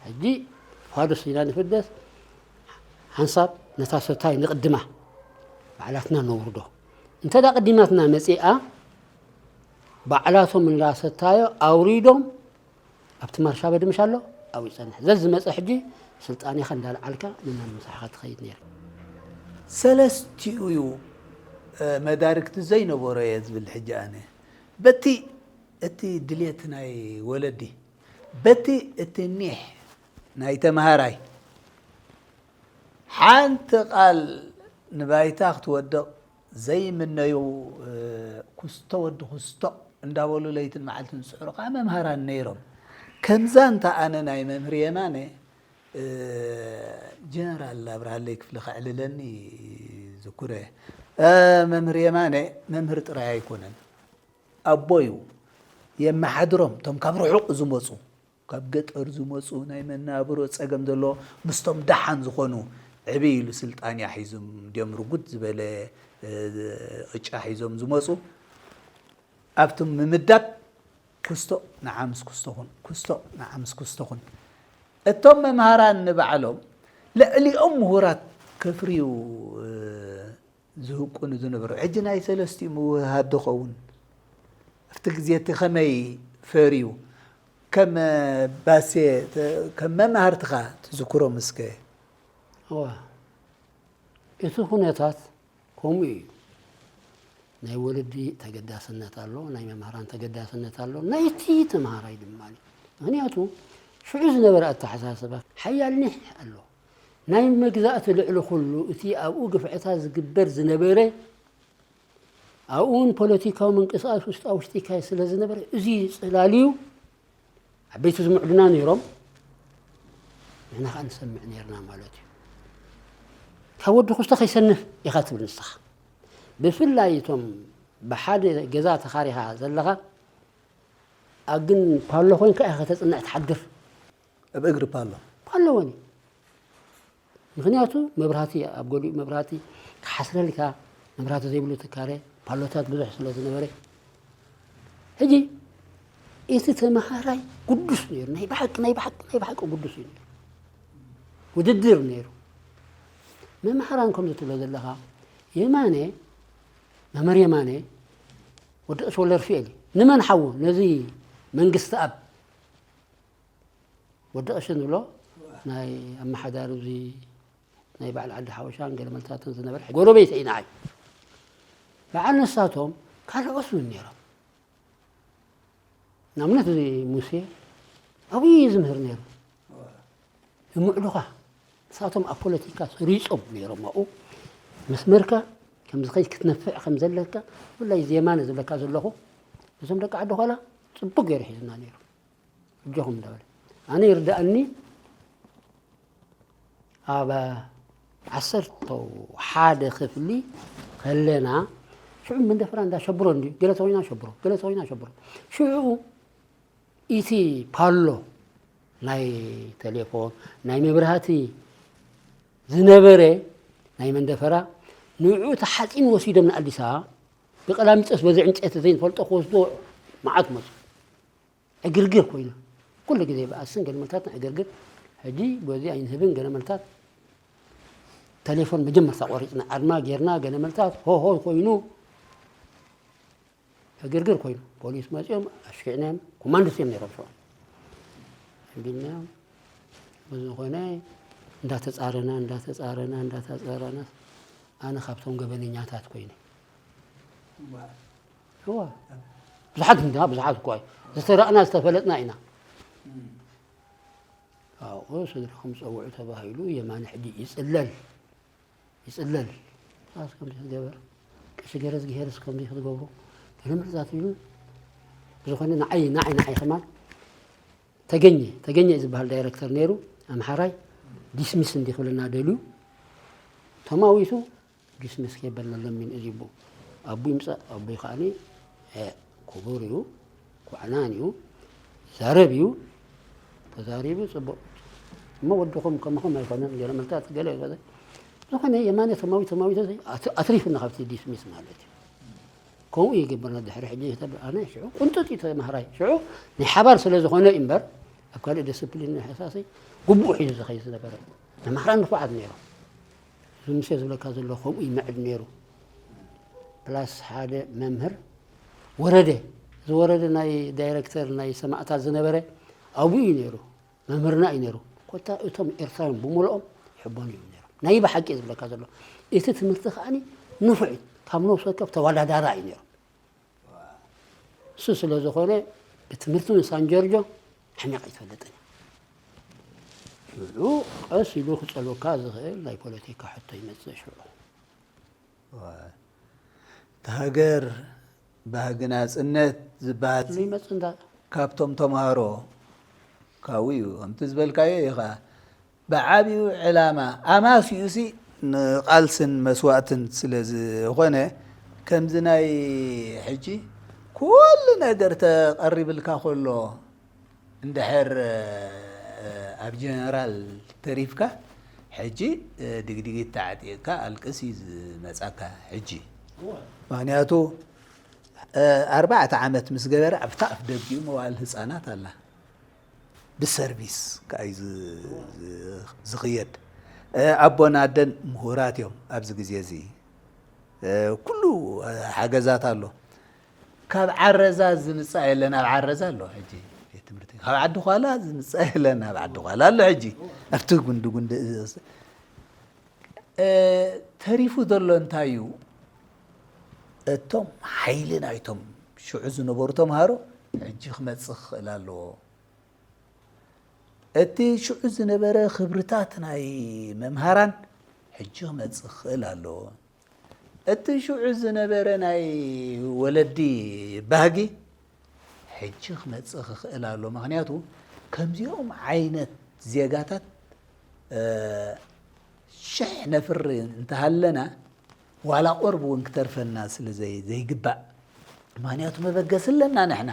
ሕጂ ፋዱስ ኢና ንፍደስ፣ ሓንሳብ ነታ ሰታይ ንቕድማ፣ ባዕላትና ነውርዶ። እንተ ደኣ ቅዲማትና መጺኣ፣ ባዕላቶም እንዳሰታዮ ኣውሪዶም ኣብቲ ማርሻ በድምሽ ኣሎ ኣብኡ ይጸንሕ። ዘዝመጸ ሕጂ ስልጣኔኻ እንዳልዓልካ ንናን ምሳሕኻ ትኸይድ ነይሩ። ሰለስቲኡ እዩ፣ እ፣ መዳርግቲ ዘይነበሮ እየ ዝብል ሕጂ ኣነ። በቲ እቲ ድሌት ናይ ወለዲ፣ በቲ እቲ ኒሕ ናይ ተምሃራይ፣ ሓንቲ ቃል ንባይታ ክትወድቕ ዘይምነዩ፣ እ፣ ኩስቶ ወዲ ኩስቶ እንዳበሉ ለይትን መዓልትን ዝስዕሩ ከዓ መምሃራን ነይሮም። ከምዛ እንተ ኣነ ናይ መምህር የማነ፣ እ፣ ጀነራል ኣብርሃለይ ክፍሊ ከዕልለኒ ዝኩረ። እ፣ መምህር የማነ መምህር ጥራይ ኣይኮነን። ኣቦ እዩ። የመሓድሮም፣ እቶም ካብ ርሑቕ ዝመጹ፣ ካብ ገጠር ዝመጹ፣ ናይ መናብሮ ጸገም ዘለዎ፣ ምስቶም ደሓን ዝኾኑ ዕብይ ኢሉ ስልጣንያ ሒዙም ድዮም ርጉድ ዝበለ፣ እ፣ ቅጫ ሒዞም ዝመጹ። ኣብቲ ምምዳብ ኩስቶ ንዓ ምስ ኩስቶ ኩን፣ ኩስቶ ንዓ ምስ ኩስቶ ኩን። እቶም መምሃራን ንባዕሎም ልዕሊኦም ምሁራት ከፍርዩ፣ እ፣ ዝህቁኑ ዝነበሩ። ሕጂ ናይ ሰለስቲኡ ምውህሃድ ዶ ኸውን? ኣብቲ ግዜ እቲ ከመይ ፈርዩ? ከም ባሴ፣ ከም መማህርትኻ ትዝክሮም እስከ? እዋ፣ እቲ ኩነታት ከምኡ እዩ። ናይ ወለዲ ተገዳስነት ኣሎ፣ ናይ መምህራን ተገዳስነት ኣሎ፣ ናይቲ ተምሃራይ ድማ ኣሎ። ምኽንያቱ ሽዑ ዝነበረ ኣተሓሳስባ ሓያል ኒሕ ኣሎ። ናይ መግዛእቲ ልዕሊ ኩሉ እቲ ኣብኡ ግፍዕታት ዝግበር ዝነበረ፣ ኣብኡ እውን ፖለቲካዊ ምንቅስቃስ ውሽጣ ውሽጢ ይካየድ ስለ ዝነበረ፣ እዚ ጽላል እዩ። ዓበይቲ ዝምዕዱና ነይሮም፣ ንሕና ከኣ ንሰምዕ ነይርና ማለት እዩ። ካብ ወዲ ኩስቶ ከይሰንፍ ኢኻ ትብል ንስኻ። ብፍላይ እቶም ብሓደ ገዛ ተኻሪኻ ዘለኻ፣ ኣብ ግን ፓሎ ኮይንካ ኢኻ ከተጽንዕ ትሓድር። ኣብ እግሪ ፓሎ። ፓሎ እውን እዩ። ምኽንያቱ መብራህቲ፣ ኣብ ገሊኡ መብራህቲ ክሓስረልካ፣ መብራህቲ ዘይብሉ ትካረ፣ ፓሎታት ብዙሕ ስለ ዝነበረ። ሕጂ እቲ ተምሃራይ ግዱስ ነይሩ፣ ናይ ብሓቂ፣ ናይ ብሓቂ፣ ናይ ብሓቂ ግዱስ እዩ ነይሩ። ውድድር ነይሩ። መምሃራን ከምዚ ትብሎ ዘለኻ፣ የማነ፣ መምህር የማነ፣ ወዲ ቀሺ ወልደርፍኤል እዩ። ንመን ሓዉ? ነዚ መንግስቲ ኣብ ወዲ ቀሺ ንብሎ፣ ናይ ኣመሓዳሪ እዚ ናይ በዓል ዓዲ ሓበሻን ገለመልታትን ዝነበረ ጎረቤት እዩ ንዓይ። በዓል ንሳቶም ካልኦት እውን ነይሮም። ንኣብነት እዚ ሙሴ ዓብዪ እዩ ዝምህር ነይሩ። ይምዕዱኻ። ንሳቶም ኣብ ፖለቲካ ሰሪጾም ነይሮም ኣብኡ። መስመርካ ከም ዝኸይድ ክትነፍዕ ከም ዘለካ፣ ብፍላይ ዜማነ ዝብለካ ዘለኹ፣ ነዞም ደቂ ዓዲ ዃላ ጽቡቕ ገይሩ ሒዙና ነይሩ። እጆኹም እንዳበለ። ኣነ ይርድኣኒ ኣብ ዓሰርተ ሓደ ክፍሊ ከለና ሽዑ መንደፈራ እንዳሸብሮ እንድዩ፣ ገለ ተኾይና ሸብሮ፣ ገለ ተኾይና ሸብሮ። ሽዑ እቲ ፓሎ ናይ ቴሌፎን፣ ናይ መብራህቲ ዝነበረ ናይ መንደፈራ፣ ንዕኡ ተሓጺኑ ወሲዶም ንኣዲስ ኣበባ፣ ብቀላሚጦስ በዚ ዕንጨይቲ ዘይንፈልጦ ክወስዶ መዓት መጹ። ዕግርግር ኮይና። ኩሉ ግዜ ብኣስን ገለመልታትን ዕግርግር። ሕጂ በዚ ኣይንህብን ገለመልታት። ቴሌፎን መጀመርታ ቆሪጽና፣ ኣድማ ጌርና፣ ገለመልታት ሆ ሆ ኮይኑ። ዕግርግር ኮይኑ። ፖሊስ መጺኦም ኣሽኪዕናዮም። ኮማንዶስ እዮም ነይሮም ሽዑ። ኣቢልናዮም። ብዝኾነ እንዳተጻረና፣ እንዳተጻረና፣ እንዳተጻረና፣ ኣነ ካብቶም ገበነኛታት ኮይነ። እዋ። ብዙሓት እንዳ፣ ብዙሓት እኮ እዩ። ዝተረእና ዝተፈለጥና ኢና። ኣብኡ ስድራኹም ጸውዑ ተባሂሉ የማነ ሕጂ ይጽለል፣ ይጽለል። ኣስ ከምዚ ክትገበር፣ ቀሺ ገረዝግሄርስ ከምዚ ክትገብሩ፣ ገለ ምሕዛት ኢሉ ብዝኾነ ንዓይ፣ ንዓይ፣ ንዓይ ከማን ተገኘ፣ ተገኘ ዝበሃል ዳይረክተር ነይሩ፣ ኣምሓራይ፣ ዲስሚስ እንዲኽብለና ደልዩ፣ ተማዊቱ ዲስሚስ ከይበልና ለሚን እዚ ኣቦ። ኣቦ ይምጻእ፣ ኣቦይ ከዓኒ፣ እ፣ ክቡር እዩ፣ ኩዕናን እዩ፣ ዛረብ እዩ፣ ተዛሪቡ ጽቡቕ። እሞ ወድኹም ከማኹም ኣይኮነን፣ ገለ መልታት ገለ ኣይኮነ። ዝኾነ የማነ ተማዊ-፣ ተማዊቱ ኣት-፣ ኣትሪፍና ካብቲ ዲስሚስ ማለት እዩ። ከምኡ ይግበርና ድሕሪ ሕጂ ተብ-፣ ኣነ ሽዑ ቁንጥጥ እዩ ተማሃራይ። ሽዑ ናይ ሓባር ስለ ዝኾነ እዩ እምበር፣ ኣብ ካልእ ዲስፕሊን ናይ ሕሳሰይ ግቡእ ሒዙ ዝኸይድ ዝነበረ። መማህራን ንፉዓት ነይሮም። እዚ ሙሴ ዝብለካ ዘሎ ከምኡ ይምዕድ ነይሩ። ፕላስ ሓደ መምህር ወረደ፣ እዚ ወረደ ናይ ዳይረክተር ናይ ሰማእታት ዝነበረ ኣብኡ እዩ ነይሩ። መምህርና እዩ ነይሩ። ኮታ እቶም ኤርትራውያን ብምልኦም ይሕበኑ እዮም ነይሮም። ናይ ብሓቂ ዝብለካ ዘሎ። እቲ ትምህርቲ ከዓኒ ንፉዕ እዩ። ካብ ነፍሲ ወከፍ ተወዳዳራ እዩ ነይሩ። እሱ ስለ ዝኾነ ብትምህርቲ ን ሳን ጆርጆ ሕሜቕ ኣይትፈልጥን እያ። ሽዑ ቀስ ኢሉ ክጸልወካ ዝኽእል ናይ ፖለቲካ ሕቶ ይመጽእ ሽዑ። እዋ፣ እቲ ሃገር ባህጊ ናጽነት ዝበሃል ኢሉ ይመጽእ እንዳ ካብቶም ተምሃሮ ካብኡ እዩ። ከምቲ ዝበልካዮ ኢኻ። ብዓቢኡ ዕላማ ኣማሲዩሲ ንቓልስን መስዋእትን ስለ ዝኾነ፣ ከምዚ ናይ ሕጂ ኩሉ ነገር ተቐሪብልካ ከሎ፣ እንድሕር፣ እ፣ ኣብ ጀነራል ተሪፍካ፣ ሕጂ፣ እ፣ ድግድጊት ተዓጢቕካ ኣልቅስ እዩ ዝመጻካ ሕጂ። እወ። ምኽንያቱ፣ እ፣ ኣርባዕተ ዓመት ምስ ገበረ ኣብታ ኣፍ ደጊኡ መዋእል ህጻናት ኣላ። ብሰርቪስ ከኣ እዩ ዝ-፣ ዝ-፣ ዝኽየድ። እ፣ ኣቦን ኣደን ምሁራት እዮም ኣብዚ ግዜ እዚ። እ፣ ኩሉ፣ እ፣ ሓገዛት ኣሎ። ካብ ዓረዛ ዝምጻእ የለን፣ ኣብ ዓረዛ ኣሎ ሕጂ ቤት ትምህርቲ። ካብ ዓዲ ዃላ ዝምጻእ የለን፣ ኣብ ዓዲ ዃላ ኣሎ ሕጂ። ኣብቲ ጉንዲ ጉንዲ፣ እ፣ እ፣ ተሪፉ ዘሎ እንታይ እዩ? እቶም ሓይሊ ናይቶም ሽዑ ዝነበሩ ተምሃሮ ሕጂ ክመጽእ ክኽእል ኣለዎ። እቲ ሽዑ ዝነበረ ክብርታት ናይ መምሃራን ሕጂ ክመጽእ ክኽእል ኣለዎ። እቲ ሽዑ ዝነበረ ናይ ወለዲ ባህጊ ሕጂ ክመጽእ ክኽእል ኣሎ። ምኽንያቱ ከምዚኦም ዓይነት ዜጋታት፣ እ፣ ሽሕ ነፍሪ እንተሃለና ዋላ ቆርብ እውን ክተርፈና ስለ ዘይ-፣ ዘይግባእ። ምኽንያቱ መበገሲ ኣለና ንሕና።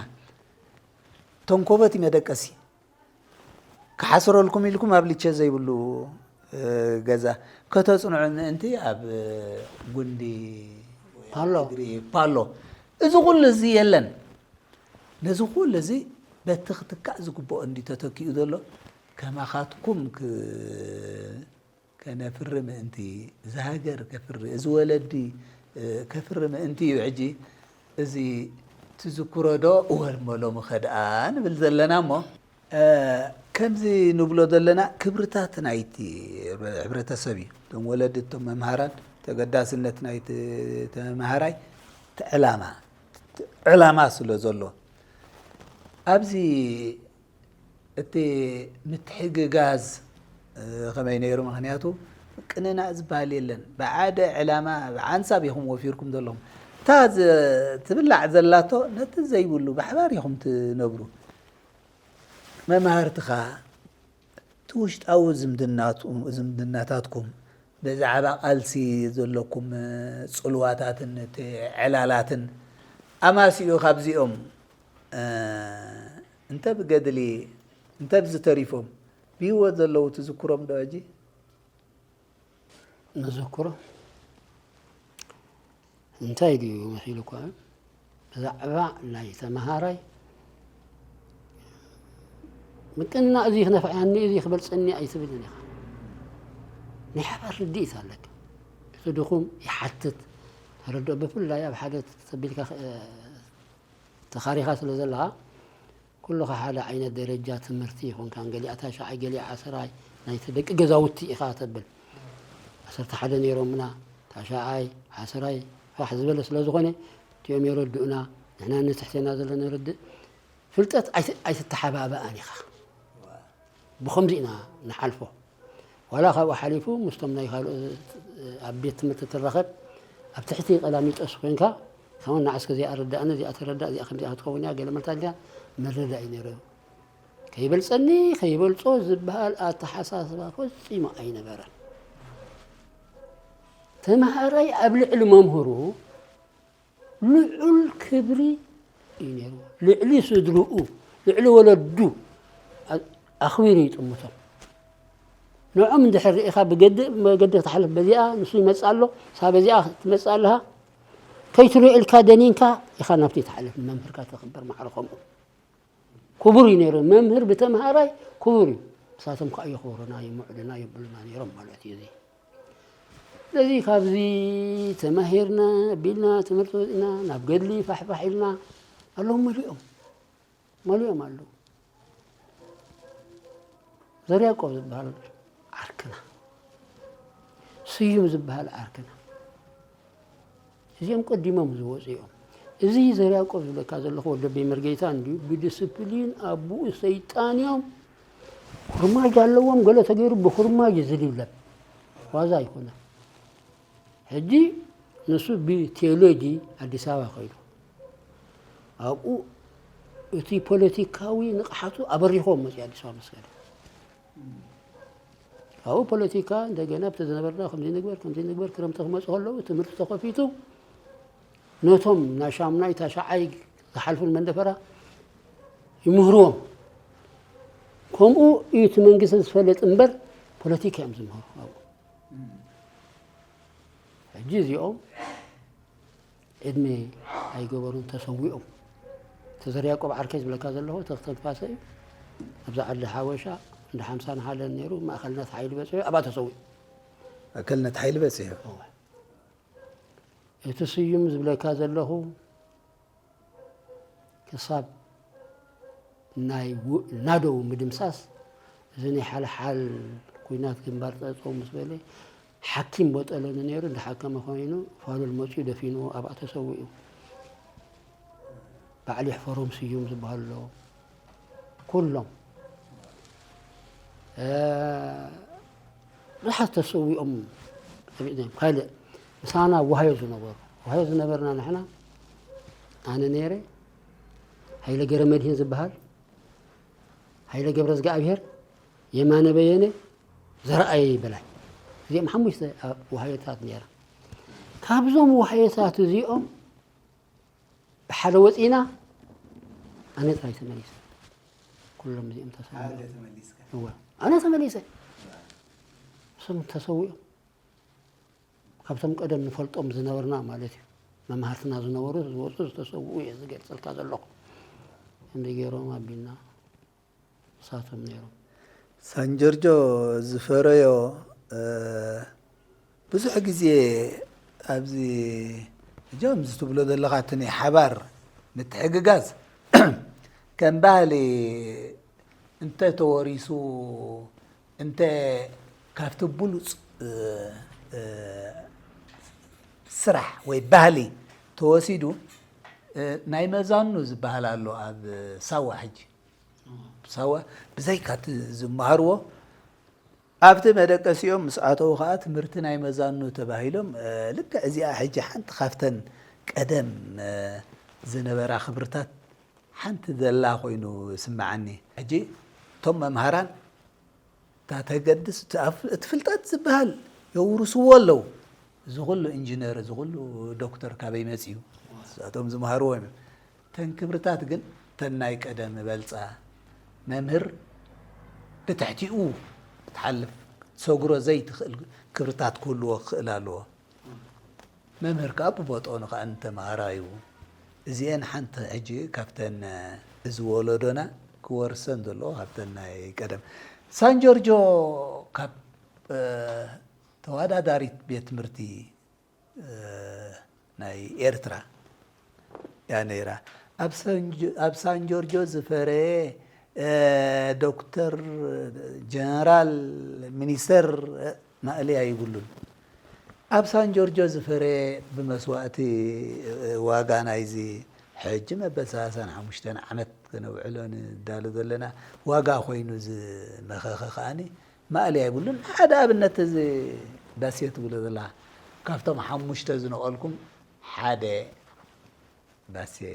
ተንኮበት እዩ መደቀሲ። ክሓስረልኩም ኢልኩም ኣብ ሊቸ ዘይብሉ፣ እ፣ ገዛ ከተጽንዑ ምእንቲ ኣብ፣ እ፣ ጉንዲ ወይ ኣብ ፓሎ። ትግሪ ፓሎ። እዚ ኩሉ እዚ የለን። ነዚ ኩሉ እዚ በቲ ክትካእ ዝግብኦ እንዲ ተተኪኡ ዘሎ ከማኻትኩም ክ-፣ ከነፍሪ ምእንቲ፣ እዚ ሃገር ከፍሪ፣ እዚ ወለዲ፣ እ፣ ከፍሪ ምእንቲ እዩ። ሕጂ እዚ ትዝክሮ ዶ? እወ እሞ ሎሚ ኸድኣ ንብል ዘለና እሞ፣ እ፣ ከምዚ ንብሎ ዘለና ክብርታት ናይቲ ሕብረተሰብ እዩ። እቶም ወለዲ፣ እቶም መምሃራን፣ ተገዳስነት ናይቲ ተመሃራይ፣ እቲ ዕላማ፣ እቲ ዕላማ ስለ ዘሎ፣ ኣብዚ እቲ ምትሕግጋዝ፣ እ፣ ከመይ ነይሩ? ምኽንያቱ ምቅንናእ ዝበሃል የለን። ብሓደ ዕላማ፣ ብሓንሳብ ኢኹም ወፊርኩም ዘለኹም። እታ ዝ-፣ ትብላዕ ዘላቶ ነቲ ዘይብሉ ብሓባር ኢኹም ትነብሩ። መማህርትኻ፣ እቲ ውሽጣዊ ዝምድናቱ-፣ ዝምድናታትኩም፣ ብዛዕባ ቃልሲ ዘለኩም ጽልዋታትን እቲ ዕላላትን ኣማሲኡ ካብዚኦም፣ እ፣ እንተ ብገድሊ እንተ ብዝተሪፎም ብህይወት ዘለዉ ትዝክሮም ዶ ሕጂ? ንዝክሮ እንታይ ድዩ መሲሉኳ? ብዛዕባ ናይ ተመሃራይ ምቅናእ እዚ ክነፍዕያኒ እዚ ክበልጸኒ ኣይትብልን ኢኻ። ናይ ሓባር ርድኢት ኣለካ። እቲ ድኹም ይሓትት። ተረድኦ፣ ብፍላይ ኣብ ሓደ ተቢልካ፣ እ፣ ተኻሪኻ ስለ ዘለኻ፣ ኩልኻ ሓደ ዓይነት ደረጃ ትምህርቲ ይኹንካን፣ ገሊኣ ታሽዓይ፣ ገሊኣ ዓስራይ፣ ናይቲ ደቂ ገዛውቲ ኢኻ ተብል። ዓሰርተ ሓደ ነይሮምና፣ ታሽዓይ፣ ዓስራይ፣ ፋሕ ዝበለ ስለ ዝኾነ፣ እቲኦም የረድኡና፣ ንሕና ንትሕቴና ዘሎ ነርድእ። ፍልጠት ኣይት-፣ ኣይትተሓባበኣን ኢኻ። ብኸምዚ ኢና ንሓልፎ። ዋላ ካብኡ ሓሊፉ ምስቶም ናይ ካልኦት ኣብ ቤት ትምህርቲ ትራኸብ፣ ኣብ ትሕቲ ቀላሚጦስ ኮይንካ፣ ከመን ንዓስከ እዚኣ ኣረዳእኒ፣ እዚኣ ተረዳእ፣ እዚኣ ከምዚኣ ክትኸውን እያ፣ ገለ መልታ ኢልካ ምርዳእ እዩ ነይሩ። ከይበልጸኒ ከይበልጾ ዝበሃል ኣተሓሳስባ ፈጺሙ ኣይነበረን። ተምሃራይ ኣብ ልዕሊ መምህሩ ልዑል ክብሪ እዩ ነይሩ። ልዕሊ ስድርኡ፣ ልዕሊ ወለዱ ኣ-፣ ኣኽቢሩ ይጥምቶም። ንዖም እንድሕር ርኢኻ ብገዲ-፣ መገዲ ክትሓልፍ በዚኣ ንሱ ይመጽእ ኣሎ፣ ንሳ በዚኣ ትመጽእ ኣለኻ፣ ከይትሪኦ ኢልካ ደኒንካ ኢኻ ናብቲ ትሓልፍ። መምህርካ ተኽብር ማዕረ ከምኡ። ክቡር እዩ ነይሩ። መምህር ብተምሃራይ ክቡር እዩ። ንሳቶም ከዓ የኽብሩና፣ ይምዕዱና፣ የብሉና ነይሮም ማለት እዩ። እዚ ስለዚ ካብዚ ተማሂርና፣ ኣቢልና፣ ትምህርቲ ወፂና፣ ናብ ገድሊ ፋሕፋሕ ኢልና፣ ኣለዉ መሊኦም፣ መሊኦም ኣለዉ። ዘርያቆብ ዝበሃል ዓርክና፣ ስዩም ዝበሃል ዓርክና፣ እዚኦም ቀዲሞም ዝወፁ እዮም። እዚ ዘርያቆብ ዝብለካ ዘለኹ ወደበይ መርጌታ እንድዩ፣ ብዲስፕሊን ኣቦኡ ሰይጣን እዮም። ኩርማጅ ኣለዎም፣ ገለ ተገይሩ ብኩርማጅ ዝልብለብ ዋዛ ኣይኮነን። ሕጂ ንሱ ብቴዎሎጂ ኣዲስ ኣበባ ከይዱ፣ ኣብኡ እቲ ፖለቲካዊ ንቕሓቱ ኣበሪኽዎ መፅኡ ኣዲስ ኣበባ ምስ ከደ። ካብኡ ፖለቲካ እንደገና ኣብቲ ዝነበርና ከምዚ ንግበር፣ ከምዚ ንግበር፣ ክረምቲ ክመፁ ከለዉ ትምህርቲ ተኸፊቱ ነቶም ናይ ሻሙናይ ታሽዓይ ዝሓልፉ መንደፈራ ይምህርዎም። ከምኡ እዩ እቲ መንግስቲ ዝፈልጥ እምበር ፖለቲካ እዮም ዝምህሩ ኣብኡ። ሕጂ እዚኦም ዕድመ ኣይገበሩን፣ ተሰዊኦም። እቲ ዘርያቆብ ዓርከይ ዝብለካ ዘለኹ ተኽተንፋሰ እዩ። ኣብዚ ዓዲ ሓበሻ እንደ ሓምሳ ንሓለን ነይሩ፣ ማእከልነት ሓይሊ በፂሑ ኣብኣ ተሰዊኡ። ማእከልነት ሓይሊ በፂሑ። እወ። እቲ ስዩም ዝብለካ ዘለኹ ክሳብ ናይ ው-፣ ናደው ምድምሳስ፣ እዚ ናይ ሓልሓል ኲናት ግንባር ጠጠው ምስ በለ፣ ሓኪም ቦጠለኒ ነይሩ፣ እንዳሓከመ ኮይኑ ፋሉል መፂኡ ደፊንዎ ኣብኣ ተሰዊኡ። በዓል ይሕፈሮም ስዩም ዝበሃሉ ኣለዉ። ኩሎም፣ እ፣ ብዙሓት ተሰዊኦም፣ ካልእ ምሳና ዋህዮ ዝነበሩ፣ ዋህዮ ዝነበርና ንሕና፣ ኣነ ነይረ፣ ሃይለ ገረመድህን ዝበሃል፣ ሃይለ ገብረዝግኣብሄር፣ የማነ በየነ፣ ዘርኣየ በላይ። እዚኦም ሓሙሽተ ዋህዮታት ነይራ። ካብዞም ዋህዮታት እዚኦም ብሓደ ወፂና፣ ኣነ ጥራይ ተመሊሰ። ኩሎም እዚኦም ተሰዊኦም። ሓደ ተመሊስካ? እወ፣ ኣነ ተመሊሰ። እሶም ተሰዊኦም። ካብቶም ቀደም ንፈልጦም ዝነበርና ማለት እዩ። መማህርትና ዝነበሩ፣ ዝወፁ፣ ዝተሰውኡ እየ ዝገልፀልካ ዘለኹ። እንደ ገይሮም ኣቢልና ንሳቶም ነይሮም። ሳን ጆርጆ ዝፈረዮ፣ እ፣ ብዙሕ ግዜ ኣብዚ ሕጂ ከምዚ ትብሎ ዘለኻ እቲ ናይ ሓባር ምትሕግጋዝ ከም ባህሊ እንተ ተወሪሱ፣ እንተ ካብቲ ብሉጽ፣ እ፣ እ፣ ስራሕ ወይ ባህሊ ተወሲዱ፣ እ፣ ናይ መዛኑ ዝበሃል ኣሎ ኣብ ሳዋ ሕጂ። ሳዋ ብዘይካ እቲ ዝመሃርዎ ኣብቲ መደቀሲኦም ምስ ኣተዉ ኸኣ ትምህርቲ ናይ መዛኑ ተባሂሎም፣ እ፣ ልክዕ እዚኣ ሕጂ ሓንቲ ካብተን ቀደም፣ እ፣ ዝነበራ ክብርታት ሓንቲ ዘላ ኮይኑ ይስምዓኒ። ሕጂ እቶም መምሃራን እታ ተገድስ፣ እቲ ኣፍ-፣ እቲ ፍልጠት ዝበሃል የውርስዎ ኣለዉ። እዚ ኩሉ ኢንጂነር፣ እዚ ኩሉ ዶክተር ካበይ መጺኡ? ንሳቶም ዝመሃርዎ እዮም። እተን ክብርታት ግን እተን ናይ ቀደም ይበልጻ። መምህር ብትሕቲኡ ክትሓልፍ፣ ሰጉሮ ዘይትኽእል ክብርታት ክህልዎ ክኽእል ኣለዎ። መምህር ከኣ ብቦትኡ ንኸኣ ንተምሃራዩ። እዚኤን ሓንቲ ሕጂ ካብተን እዚ ወለዶና ክወርሰን ዘለዎ ካብተን ናይ ቀደም። ሳን ጆርጆ ካብ፣ እ፣ ተወዳዳሪት ቤት ትምህርቲ፣ እ፣ ናይ ኤርትራ እያ ነይራ። ኣብ ሳን ጆ-፣ ኣብ ሳን ጆርጆ ዝፈረየ፣ እ፣ ዶክተር፣ ጀነራል፣ ሚኒስተር፣ እ፣ ማእለያ ይብሉን። ኣብ ሳን ጆርጆ ዝፈረየ ብመስዋእቲ፣ እ፣ ዋጋ ናይዚ ሕጂ መበል ሰላሳን ሓሙሽተን ዓመት ከነውዕሎ ንዳሎ ዘለና ዋጋ ኮይኑ ዝመኸኸ ከኣኒ ማእለያ ይብሉን። ሓደ ኣብነት እዚ ባስየ ትብሎ ዘላ ካብቶም ሓሙሽተ ዝነቐልኩም ሓደ ባስየ።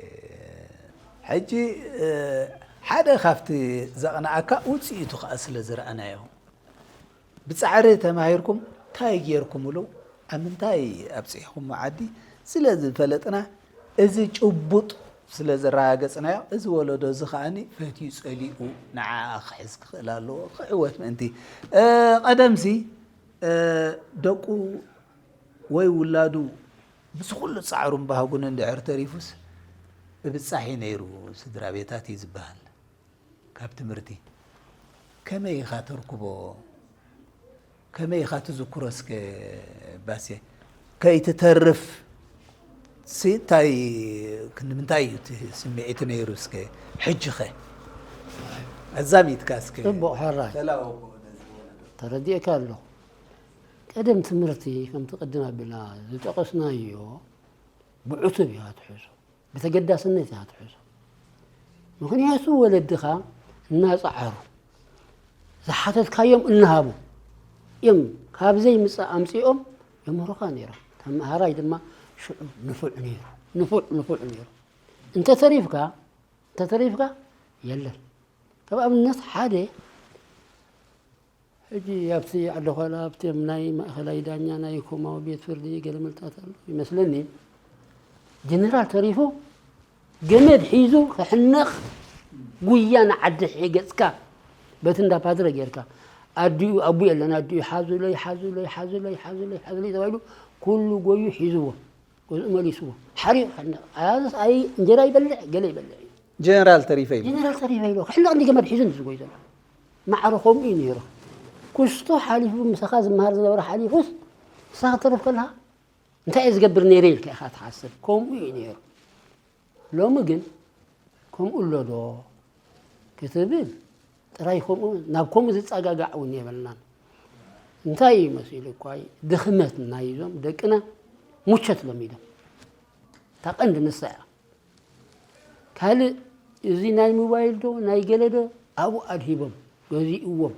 ሕጂ ሓደ ካብቲ ዘቕንኣካ ውፅኢቱ ከዓ ስለ ዝረኣናዮ ብፃዕሪ ተማሂርኩም እንታይ ጌርኩምሉ ኣብ ምንታይ ኣብፂሕኩሞ ዓዲ ስለ ዝፈለጥና እዚ ጭቡጥ ስለ ዘረጋገፅናዮ እዚ ወለዶ እዚ ከዓኒ ፈትዩ ፀሊኡ ንዓ ክሕዝ ክኽእል ኣለዎ ክዕወት ምእንቲ። ቀደምሲ ደቁ ወይ ውላዱ ምስ ኩሉ ፃዕሩን ባህጉን እንድሕር ተሪፉስ ብብፃሒ ነይሩ ስድራ ቤታት እዩ ዝበሃል። ካብ ትምህርቲ ከመይ ኢኻ ተርክቦ? ከመይ ኢኻ ትዝክሮ እስከ ባሴ? ከይትተርፍ ሲ እንታይ ክንምንታይ እዩ እቲ ስምዒት ነይሩ እስከ? ሕጂ ኸ ኣዛሚትካ እስከ ጽቡቕ፣ ሕራይ። ተላወቦ ነዚ ወለዶ። ተረዲኤካ ኣለኹ። ቀደም ትምህርቲ ከምቲ ቅድም ኣቢልና ዝጠቐስናዮ ብዕቱብ ኢኻ ትሕዞ፣ ብተገዳስነት ኢኻ ትሕዞ። ምኽንያቱ ወለድኻ እናጸዓሩ ዝሓተትካዮም እናሃቡ እዮም ካብ ዘይምጻእ ኣምጺኦም የምህሩኻ ነይሮም። ተመሃራይ ድማ ሽዑ ንፉዕ ነይሩ፣ ንፉዕ፣ ንፉዕ ነይሩ። እንተተሪፍካ፣ እንተተሪፍካ የለን። ከም ኣብነት ሓደ ሕጂ ኣብቲ ዓዲ ዃላ ኣብቶም ናይ ማእኸላይ ዳኛ ናይ ኮማዊ ቤት ፍርዲ ገለ ምልጣት ኣሎ ይመስለኒ። ጀነራል ተሪፉ ገመድ ሒዙ ክሕነቕ ጉያ ንዓዲ ሒገጽካ በቲ እንዳ ፓድረ ጌርካ ኣዲኡ ኣቡ የለን ኣዲኡ ሓዙለይ ሓዙለይ ሓዙለይ ሓዙለይ ሓዙለይ ተባሂሉ ኩሉ ጎዩ ሒዝዎ። ገዝኡ መሊስዎ። ሓሪቑ ሓንደቕ። ኣያዝስ ኣይ እንጀራ ይበልዕ፣ ገለ ይበልዕ እዩ። ጀነራል ተሪፈ ኢሉ። ጀነራል ተሪፈ ኢሉ። ክሕንደቕ እንዲ ገመድ ሒዙ እንዲ ዝጎይ ዘሎ። ማዕረ ከምኡ እዩ ነይሩ። ኩስቶ ሓሊፉ ምሳኻ ዝመሃር ዝነበረ ሓሊፉስ ንስኻ ክትተርፍ ከለኻ እንታይ እየ ዝገብር ነይረ ኢልካ ኢኻ ትሓስብ። ከምኡ እዩ ነይሩ። ሎሚ ግን ከምኡ ኣሎ ዶ ክትብል ጥራይ ከምኡ ናብ ከምኡ ዝጸጋጋዕ እውን የብልናን። እንታይ እዩ መሲሉ እኳ ድኽመት ናይዞም ደቅና ሙቸት ለሚዶም። እታ ቀንዲ ንሳ እያ። ካልእ እዚ ናይ ሞባይል ዶ ናይ ገለ ዶ ኣብኡ ኣድሂቦም ገዚእዎም።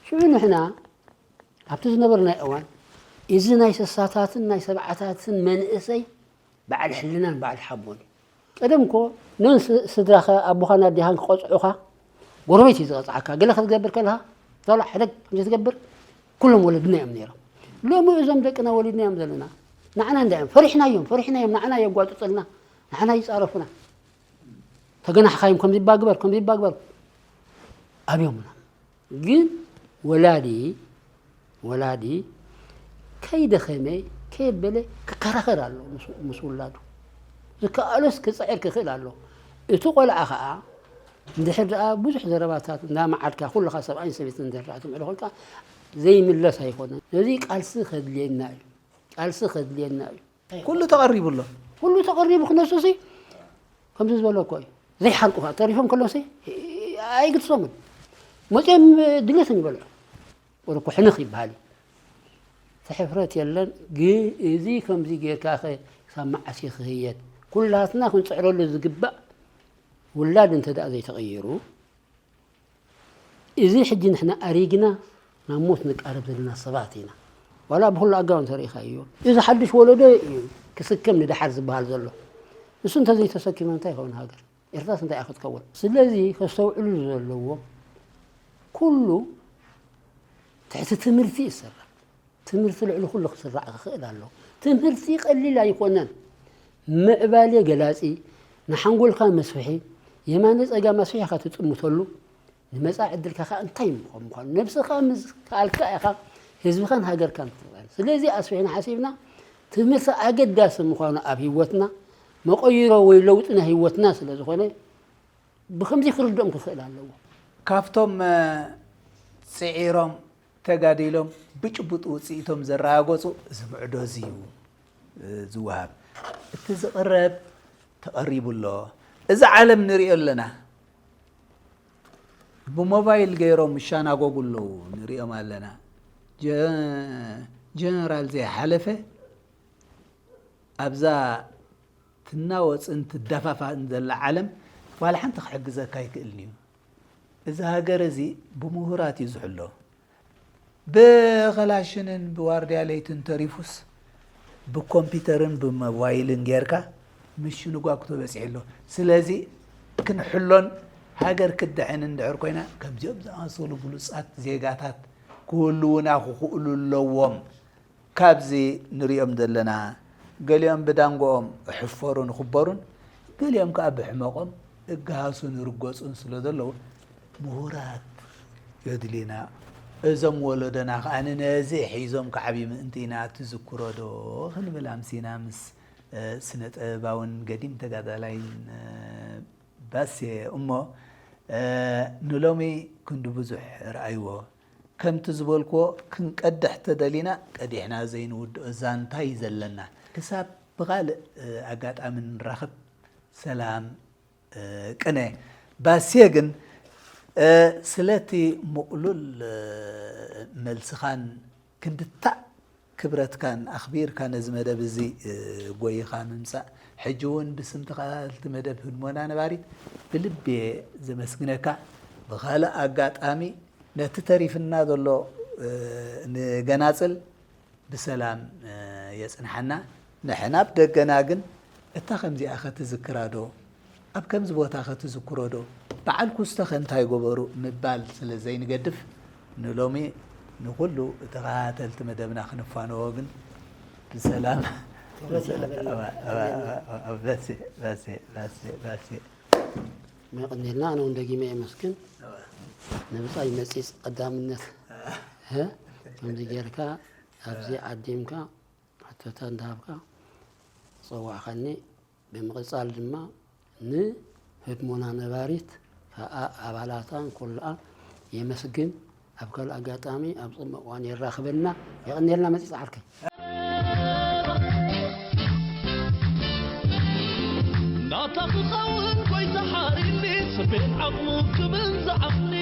ሽዑ ንሕና ኣብቲ ዝነበርናዮ እዋን እዚ ናይ ስሳታትን ናይ ሰብዓታትን መንእሰይ በዓል ሕልናን በዓል ሓቦን እዩ። ቀደም እኮ ነን ስ- ስድራኸ ኣቦኻን ኣዴኻን ክቐፅዑኻ ጎረቤት እዩ ዝቐፅዓካ። ገለ ክትገብር ከለኻ ዛላ ሕደግ ከምዚ ትገብር ኩሎም ወለድና እዮም ነይሮም። ሎሚ እዞም ደቅና ወሊድና እዮም ዘለና ንዓና እንዳ እዮም ፈሪሕናዮም ፈሪሕናዮም ንዓና የጓፅፅልና ንዓና ይፃረፉና። ተገናሕኻዮም ከምዚ ይባግበር ከምዚ ይባግበር ኣብዮምና። ግን ወላዲ ወላዲ ከይደኸመ ከየበለ ክከራኸር ኣሎ ምስ ውላዱ ዝከኣሎስ ክፅዕር ክኽእል ኣሎ። እቲ ቆልዓ ከዓ እንድሕር ደኣ ብዙሕ ዘረባታት እንዳመዓድካ ኩልኻ ሰብኣይን ሰበይትን እንድሕር ደኣ ትምዕዶ ኮይንካ ዘይምለስ ኣይኮነን። ነዚ ቃልሲ ከድልየና እዩ። ቃልሲ ከድልየና እዩ። ኩሉ ተቐሪቡ ኣሎ። ኩሉ ተቐሪቡ ክነሱሲ ከምዚ ዝበለ እኮ እዩ ዘይሓርቁ ተሪፎም ከለውሲ ኣይግድሶምን መፅኦም ድሌት ንበልዑ ወደ እኮ ሕንኽ ይበሃል እዩ። እቲ ሕፍረት የለን። ግን እዚ ከምዚ ጌርካ ክሳብ መዓስ ክህየድ ኩላትና ክንፅዕረሉ ዝግባእ ውላድ እንተ ደኣ ዘይተቐይሩ እዚ ሕጂ ንሕና ኣሪግና ናብ ሞት ንቃረብ ዘለና ሰባት ኢና። ዋላ ብኩሉ ኣጋው እንተሪኢኻዮ እዚ ሓድሽ ወለዶ እዩ ክስከም ንደሓር ዝበሃል ዘሎ። ንሱ እንተዘይተሰኪመ እንታይ ይኸውን ሃገር ኤርትራስ እንታይ እያ ክትከውን? ስለዚ ከስተውዕሉ ዘለዎም ኩሉ ትሕቲ ትምህርቲ ይሰራ። ትምህርቲ ልዕሊ ኩሉ ክስራዕ ክኽእል ኣሎ። ትምህርቲ ቀሊል ኣይኮነን። ምዕባሌ ገላጺ፣ ንሓንጎልካ መስፍሒ፣ የማነ ጸጋ መስፍሒ ኢኻ ትጥምተሉ። ንመጻኢ ዕድልካ ከኣ እንታይ ምኾን ምዃኑ ነብስኻ ምስ ከኣልካ ኢኻ ህዝብኻን ሃገርካን ትኽእል። ስለዚ ኣስፊሕና ሓሲብና ትምህርቲ ኣገዳሲ ምዃኑ ኣብ ህይወትና መቐይሮ ወይ ለውጢ ናይ ህይወትና ስለ ዝኾነ ብኸምዚ ክርድኦም ክኽእል ኣለዎ። ካብቶም ጽዒሮም ተጋዲሎም ብጭቡጥ ውፅኢቶም ዘረጋገፁ እዚ ምዕዶ እዚ እዩ ዝወሃብ። እቲ ዝቕረብ ተቐሪቡ ኣሎ። እዚ ዓለም ንሪኦ ኣለና። ብሞባይል ገይሮም ይሻናጎጉ ኣለዉ ንሪኦም ኣለና። ጀነራል ዘይሓለፈ ኣብዛ ትናወፅን ትደፋፋእን ዘላ ዓለም ዋላ ሓንቲ ክሕግዘካ ኣይክእልን እዩ። እዚ ሃገር እዚ ብምሁራት እዩ ዝሕሎ። ብኸላሽንን ብዋርድያ ለይትን ተሪፉስ ብኮምፒተርን ብሞባይልን ጌርካ ምሽንጓግ ተበፂሑ ኣሎ። ስለዚ ክንሕሎን ሃገር ክድሕን እንድሕር ኮይና ከምዚኦም ዝኣመሰሉ ብሉፃት ዜጋታት ክህልዉና ክኽእሉ ኣለዎም። ካብዚ ንሪኦም ዘለና ገሊኦም ብዳንጎኦም እሕፈሩን ይኽበሩን፣ ገሊኦም ከዓ ብሕመቖም እገሃሱን ይርገፁን ስለ ዘለዉ ምሁራት የድልዩና። እዞም ወለዶና ከዓ ነዚ ሒዞም ክዓብዩ ምእንቲ ኢና። ትዝክሮ ዶ ክንብል ኣምሲና ምስ ስነ ጥበባውን ገዲም ተጋዳላይን ባሴ እሞ ንሎሚ ክንዲ ብዙሕ ረኣይዎ። ከምቲ ዝበልክዎ ክንቀድሕ ተደሊና ቀዲሕና ዘይንውድኦ ዛንታ እዩ ዘለና። ክሳብ ብኻልእ ኣጋጣሚ ንራኸብ። ሰላም ቅነ። ባሴ ግን ስለቲ ምቕሉል መልስኻን ክንድታእ ክብረትካን ኣኽቢርካ ነዚ መደብ እዚ ጎይኻ ምምጻእ፣ ሕጂ እውን ብስም ተኸታተልቲ መደብ ህድሞና ነባሪት ብልቢ እየ ዘመስግነካ። ብኻልእ ኣጋጣሚ ነቲ ተሪፍና ዘሎ ንገናጽል ብሰላም የጽንሓና። ንሕና ኣብ ደገና ግን እታ ከምዚኣ ከ ትዝክራ ዶ? ኣብ ከምዚ ቦታ ከ ትዝክሮ ዶ? በዓል ኩስተ ከ እንታይ ገበሩ? ምባል ስለ ዘይንገድፍ ንሎሚ ንኹሉ ተኸታተልቲ መደብና ክንፋነዎ ግን ብሰላም መቐኒልና ኣነ እውን ደጊመ የመስግን። ንብጻይ መጺጽ ቀዳምነት ከምዚ ጌርካ ኣብዚ ዓዲምካ ሕቶታ እንዳሃብካ ጸዋዕካኒ። ብምቕጻል ድማ ንህድሞና ነባሪት ከኣ ኣባላታን ኩልኣ የመስግን። ኣብ ካልእ ኣጋጣሚ ኣብ ጽምእ እዋን የራኽበና። የቐንየልና መጺጽ ዓርከይ። ናታ ክኸውን ጎይታ ሓሪኒ ስቤን ዓቕሙ ክብን ዝዓቕኒ።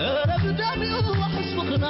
እረ ብደሚኡ ዋሕስ ምኽና